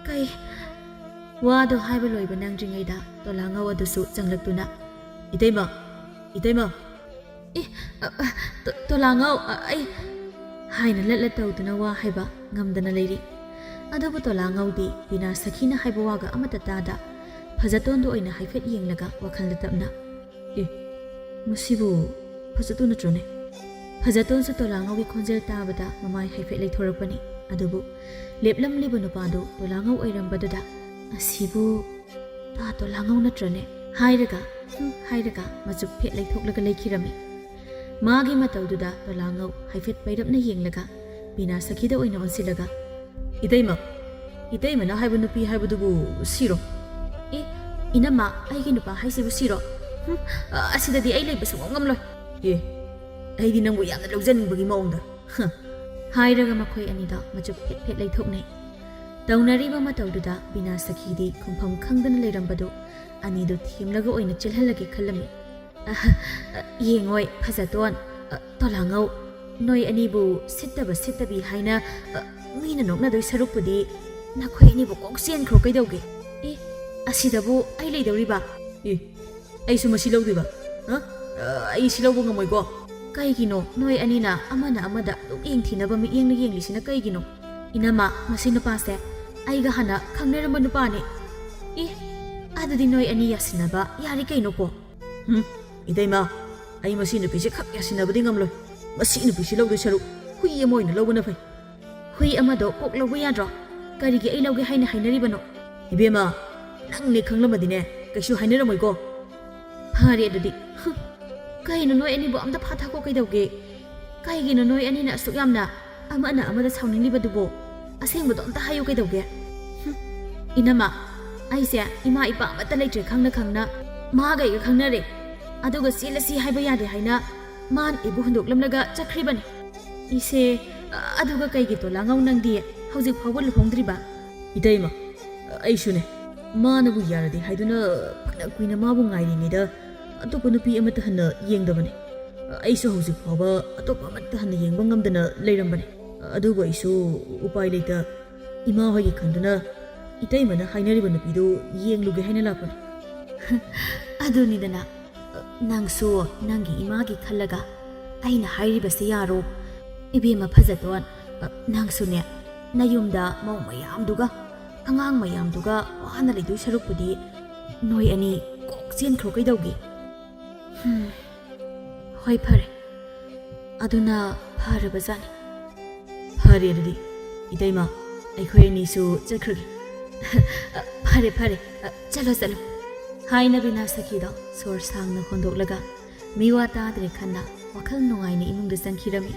ꯀꯩ..." ꯋꯥꯗꯣ ꯍꯥꯏꯕ ꯂꯣꯏꯕ ꯅꯪꯗ꯭ꯔꯤꯉꯩꯗ ꯇꯣꯂꯥꯉꯧ ꯑꯗꯨꯁꯨ ꯆꯪꯂꯛꯇꯨꯅ, "ꯏꯇꯩꯃ! ꯏꯇꯩꯃ!" "ꯑꯦ, ꯑ, ꯑ, ꯇꯣ-, ꯇꯣꯂꯥꯉꯧ, ꯑ, ꯑꯩ..." ꯍꯥꯏꯅ ꯂꯠ ꯂꯠ ꯇꯧꯗꯨꯅ ꯋꯥ ꯍꯥꯏꯕ ꯉꯝꯗꯅ ꯂꯩꯔꯤ꯫ ꯑꯗꯨꯕꯨ ꯇꯣꯂꯥꯉꯧꯗꯤ ꯕꯤꯅꯥ ꯁꯈꯤꯅ ꯍꯥꯏꯕ ꯋꯥꯒ ꯑꯃꯠꯇ ꯇꯥꯗ ꯐꯖꯇꯣꯟꯗꯨ ꯑꯣꯏꯅ ꯍꯥꯏꯐꯦꯠ ꯌꯦꯡꯂꯒ ꯋꯥꯈꯜꯗ ꯇꯞꯅ, "ꯑꯦ, ꯃꯁꯤꯕꯨ ꯐꯖꯇꯣꯟ ꯅꯠꯇ꯭ꯔꯣꯅꯦ? ꯐꯖꯇꯣꯟꯁꯨ ꯇꯣꯂꯥꯉꯧꯒꯤ ꯈꯣꯟꯖꯦꯜ ꯇꯥꯕꯗ ꯃꯃꯥꯏ ꯍꯥꯏꯐꯦꯠ ꯂꯩꯊꯣꯔꯛꯄꯅꯤ꯫ ꯑꯗꯨꯕꯨ ꯂꯦꯞꯂꯝꯂꯤꯕ ꯅꯨꯄꯥꯗꯨ ꯇꯣꯂꯥꯉꯧ ꯑꯣꯏꯔꯝꯕꯗꯨꯗ, "ꯑꯁꯤꯕꯨ ꯇꯥ ꯇꯣꯂꯥꯉꯧ ꯅꯠꯇ꯭ꯔꯅꯦ?" ꯍꯥꯏꯔꯒ, "ꯍꯨꯝ" ꯍꯥꯏꯔꯒ ꯃꯆꯨꯞ ꯐꯦꯠ ꯂꯩꯊꯣꯛꯂꯒ ꯂꯩꯈꯤꯔꯝꯃꯤ꯫ ꯃꯥꯒꯤ ꯃꯇꯧꯗꯨꯗ ꯇꯣꯂꯥꯉꯧ ꯍꯥꯏꯐꯦꯠ ꯄꯩꯔꯞꯅ ꯌꯦꯡꯂꯒ ꯕꯤꯅꯥ ꯁꯈꯤꯗ ꯑꯣꯏꯅ ꯑꯣꯟꯁꯤꯜꯂꯒ, "ꯏꯇꯩꯃ, ꯏꯇꯩꯃꯅ ꯍꯥꯏꯕ ꯅꯨꯄꯤ ꯍꯥꯏꯕꯗꯨꯕꯨ ꯁꯤꯔꯣ?" "ꯑꯦ, ꯏꯅꯝꯃ, ꯑꯩꯒꯤ ꯅꯨꯄꯥ ꯍꯥꯏꯁꯤꯕꯨ ꯁꯤꯔꯣ? ꯍꯨꯝ, ꯑ, ꯑꯁꯤꯗꯗꯤ ꯑꯩ ꯂꯩꯕ ꯁꯨꯡꯉꯝ ꯉꯝꯂꯣꯏ꯫ ꯑꯦ, ꯑꯩꯗꯤ ꯅꯪꯕꯨ ꯌꯥꯝꯅ ꯂꯧꯖꯅꯤꯡꯕꯒꯤ ꯃꯑꯣꯡꯗ꯫ ꯍ!" ꯍꯥꯏꯔꯒ ꯃꯈꯣꯏ ꯑꯅꯤꯗ ꯃꯆꯨꯞ ꯐꯦꯠ ꯐꯦꯠ ꯂꯩꯊꯣꯛꯅꯩ꯫ ꯇꯧꯅꯔꯤꯕ ꯃꯇꯧꯗꯨꯗ ꯕꯤꯅꯥ ꯁꯈꯤꯗꯤ ꯈꯨꯝꯐꯝ ꯈꯪꯗꯅ ꯂꯩꯔꯝꯕꯗꯨ ꯑꯅꯤꯗꯨ ꯊꯦꯝꯂꯒ ꯑꯣꯏꯅ ꯆꯦꯜꯍꯜꯂꯒꯦ ꯈꯜꯂꯝꯃꯤ꯫ "ꯑꯍ, ꯑ, ꯌꯦꯡꯉꯣꯏ, ꯐꯖꯇꯣꯟ, ꯑ, ꯇꯣꯂꯥꯉꯧ, ꯅꯣꯏ ꯑꯅꯤꯕꯨ ꯁꯤꯠꯇꯕ ꯁꯤꯠꯇꯕꯤ ꯍꯥꯏꯅ, ꯑ, ꯃꯤꯅ ꯅꯣꯛꯅꯗꯣꯏ ꯁꯔꯨꯛꯄꯨꯗꯤ ꯅꯈꯣꯏ ꯑꯅꯤꯕꯨ ꯀꯣꯛ ꯆꯦꯟꯈ꯭ꯔꯣ ꯀꯩꯗꯧꯒꯦ? ꯑꯦ, ꯑꯁꯤꯗꯕꯨ ꯑꯩ ꯂꯩꯗꯧꯔꯤꯕ?" "ꯑꯦ, ꯑꯩꯁꯨ ꯃꯁꯤ ꯂꯧꯗꯣꯏꯕ? ꯍ? ꯑ, ꯑꯩ ꯁꯤ ꯂꯧꯕ ꯉꯝꯃꯣꯏꯀꯣ꯫" "ꯀꯩꯒꯤꯅꯣ ꯅꯣꯏ ꯑꯅꯤꯅ ꯑꯃꯅ ꯑꯃꯗ ꯑꯗꯨꯛ ꯌꯦꯡꯊꯤꯅꯕ ꯃꯤꯠꯌꯦꯡꯅ ꯌꯦꯡꯂꯤꯁꯤꯅ ꯀꯩꯒꯤꯅꯣ?" "ꯏꯅꯝꯃ, ꯃꯁꯤ ꯅꯨꯄꯥꯁꯦ ꯑꯩꯒ ꯍꯥꯟꯅ ꯈꯪꯅꯔꯝꯕ ꯅꯨꯄꯥꯅꯤ꯫" "ꯑꯦ, ꯑꯗꯨꯗꯤ ꯅꯣꯏ ꯑꯅꯤ ꯌꯥꯁꯤꯟꯅꯕ ꯌꯥꯔꯦ ꯀꯩꯅꯣꯀꯣ?" "ꯍꯨꯝ, ꯏꯇꯩꯃ, ꯑꯩ ꯃꯁꯤ ꯅꯨꯄꯤꯁꯦ ꯈꯛ ꯌꯥꯁꯤꯟꯅꯕꯗꯤ ꯉꯝꯂꯣꯏ꯫ ꯃꯁꯤ ꯅꯨꯄꯤꯁꯤ ꯂꯧꯗꯣꯏ ꯁꯔꯨꯛ ꯍꯨꯏ ꯑꯃ ꯑꯣꯏꯅ ꯂꯧꯕꯅ ꯐꯩ꯫" "ꯍꯨꯏ ꯑꯃꯗꯣ ꯀꯣꯛ ꯂꯧꯕ ꯌꯥꯗ꯭ꯔꯣ? ꯀꯔꯤꯒꯤ ꯑꯩ ꯂꯧꯒꯦ ꯍꯥꯏꯅ ꯍꯥꯏꯅꯔꯤꯕꯅꯣ?" "ꯏꯕꯦꯝꯃ, ꯅꯪꯅꯦ ꯈꯪꯂꯝꯃꯗꯤꯅꯦ ꯀꯩꯁꯨ ꯍꯥꯏꯅꯔꯝꯃꯣꯏꯀꯣ꯫" "ꯐꯔꯦ ꯑꯗꯨꯗꯤ꯫" "ꯍꯨꯝ, ꯀꯩꯅꯣ ꯅꯣꯏ ꯑꯅꯤꯕꯨ ꯑꯝꯇ ꯐꯥꯊꯈꯣ ꯀꯩꯗꯧꯒꯦ? ꯀꯩꯒꯤꯅꯣ ꯅꯣꯏ ꯑꯅꯤꯅ ꯑꯁꯨꯛ ꯌꯥꯝꯅ ꯑꯃꯅ ꯑꯃꯗ ꯁꯥꯎꯅꯤꯡꯂꯤꯕꯗꯨꯕꯣ? ꯑꯁꯦꯡꯕꯗꯣ ꯑꯝꯇ ꯍꯥꯏꯌꯨ ꯀꯩꯗꯧꯒꯦ?" "ꯍꯨꯝ, ꯏꯅꯝꯃ, ꯑꯩꯁꯦ ꯏꯃꯥ ꯏꯄꯥ ꯑꯃꯠꯇ ꯂꯩꯇ꯭ꯔꯦ ꯈꯪꯅ ꯈꯪꯅ ꯃꯥꯒ ꯑꯩꯒ ꯈꯪꯅꯔꯦ꯫ ꯑꯗꯨꯒ ꯆꯦꯜꯂꯁꯤ ꯍꯥꯏꯕ ꯌꯥꯗꯦ ꯍꯥꯏꯅ ꯃꯥꯅ ꯑꯩꯕꯨ ꯍꯨꯟꯗꯣꯛꯂꯝꯂꯒ ꯆꯠꯈ꯭ꯔꯤꯕꯅꯤ꯫" "ꯏꯁꯦ, ꯑꯗꯨꯒ ꯀꯩꯒꯤ ꯇꯣꯂꯥꯉꯧ ꯅꯪꯗꯤ ꯍꯧꯖꯤꯛ ꯐꯥꯎꯕ ꯂꯨꯍꯣꯡꯗ꯭ꯔꯤꯕ?" "ꯏꯇꯩꯃ, ꯑꯩꯁꯨꯅꯦ, ꯃꯥꯅꯕꯨ ꯌꯥꯔꯗꯤ ꯍꯥꯏꯗꯨꯅ ꯐꯅ ꯀꯨꯏꯅ ꯃꯥꯕꯨ ꯉꯥꯏꯔꯤꯉꯩꯗ ꯑꯇꯣꯞꯄ ꯅꯨꯄꯤ ꯑꯃꯠꯇ ꯍꯟꯅ ꯌꯦꯡꯗꯕꯅꯦ꯫ ꯑꯩꯁꯨ ꯍꯧꯖꯤꯛ ꯐꯥꯎꯕ ꯑꯇꯣꯞꯄ ꯑꯃꯠꯇ ꯍꯟꯅ ꯌꯦꯡꯕ ꯉꯝꯗꯅ ꯂꯩꯔꯝꯕꯅꯦ꯫ ꯑꯗꯨꯕꯨ ꯑꯩꯁꯨ ꯎꯄꯥꯏ ꯂꯩꯇ ꯏꯃꯥ ꯍꯣꯏꯒꯤ ꯈꯟꯗꯨꯅ ꯏꯇꯩꯃꯅ ꯍꯥꯏꯅꯔꯤꯕ ꯅꯨꯄꯤꯗꯨ ꯌꯦꯡꯂꯨꯒꯦ ꯍꯥꯏꯅ ꯂꯥꯛꯄꯅꯦ꯫" "ꯑꯗꯨꯅꯤꯗꯅ, ꯅꯪꯁꯨ ꯅꯪꯒꯤ ꯏꯃꯥꯒꯤ ꯈꯜꯂꯒ ꯑꯩꯅ ꯍꯥꯏꯔꯤꯕꯁꯦ ꯌꯥꯔꯣ꯫ ꯏꯕꯦꯝꯃ ꯐꯖꯇꯣꯟ, ꯅꯪꯁꯨꯅꯦ ꯅꯌꯨꯝꯗ ꯃꯧ ꯃꯌꯥꯝꯗꯨꯒ ꯑꯉꯥꯡ ꯃꯌꯥꯝꯗꯨꯒ ꯋꯥꯅ ꯂꯩꯗꯣꯏ ꯁꯔꯨꯛꯄꯨꯗꯤ ꯅꯣꯏ ꯑꯅꯤ ꯀꯣꯛ ꯆꯦꯟꯈ꯭ꯔꯣ ꯀꯩꯗꯧꯒꯦ?" "ꯍꯨꯝ, ꯍꯣꯏ ꯐꯔꯦ, ꯑꯗꯨꯅ ꯐꯔꯕꯖꯥꯠꯅꯤ꯫ "ꯐꯔꯦ ꯑꯗꯨꯗꯤ, ꯏꯇꯩꯃ, ꯑꯩꯈꯣꯏ ꯑꯅꯤꯁꯨ ꯆꯠꯈ꯭ꯔꯒꯦ꯫" "ꯑ, ꯐꯔꯦ, ꯐꯔꯦ, ꯑ, ꯆꯠꯂꯣ, ꯆꯠꯂꯣ," ꯍꯥꯏꯅ ꯕꯤꯅꯥ ꯁꯈꯤꯗꯣ ꯁꯣꯔ ꯁꯥꯡꯅ ꯍꯣꯟꯗꯣꯛꯂꯒ ꯃꯤꯋꯥ ꯇꯥꯗ꯭ꯔꯦ ꯈꯟꯅ ꯋꯥꯈꯜ ꯅꯨꯡꯉꯥꯏꯅ ꯏꯃꯨꯡꯗ ꯆꯪꯈꯤꯔꯝꯃꯤ꯫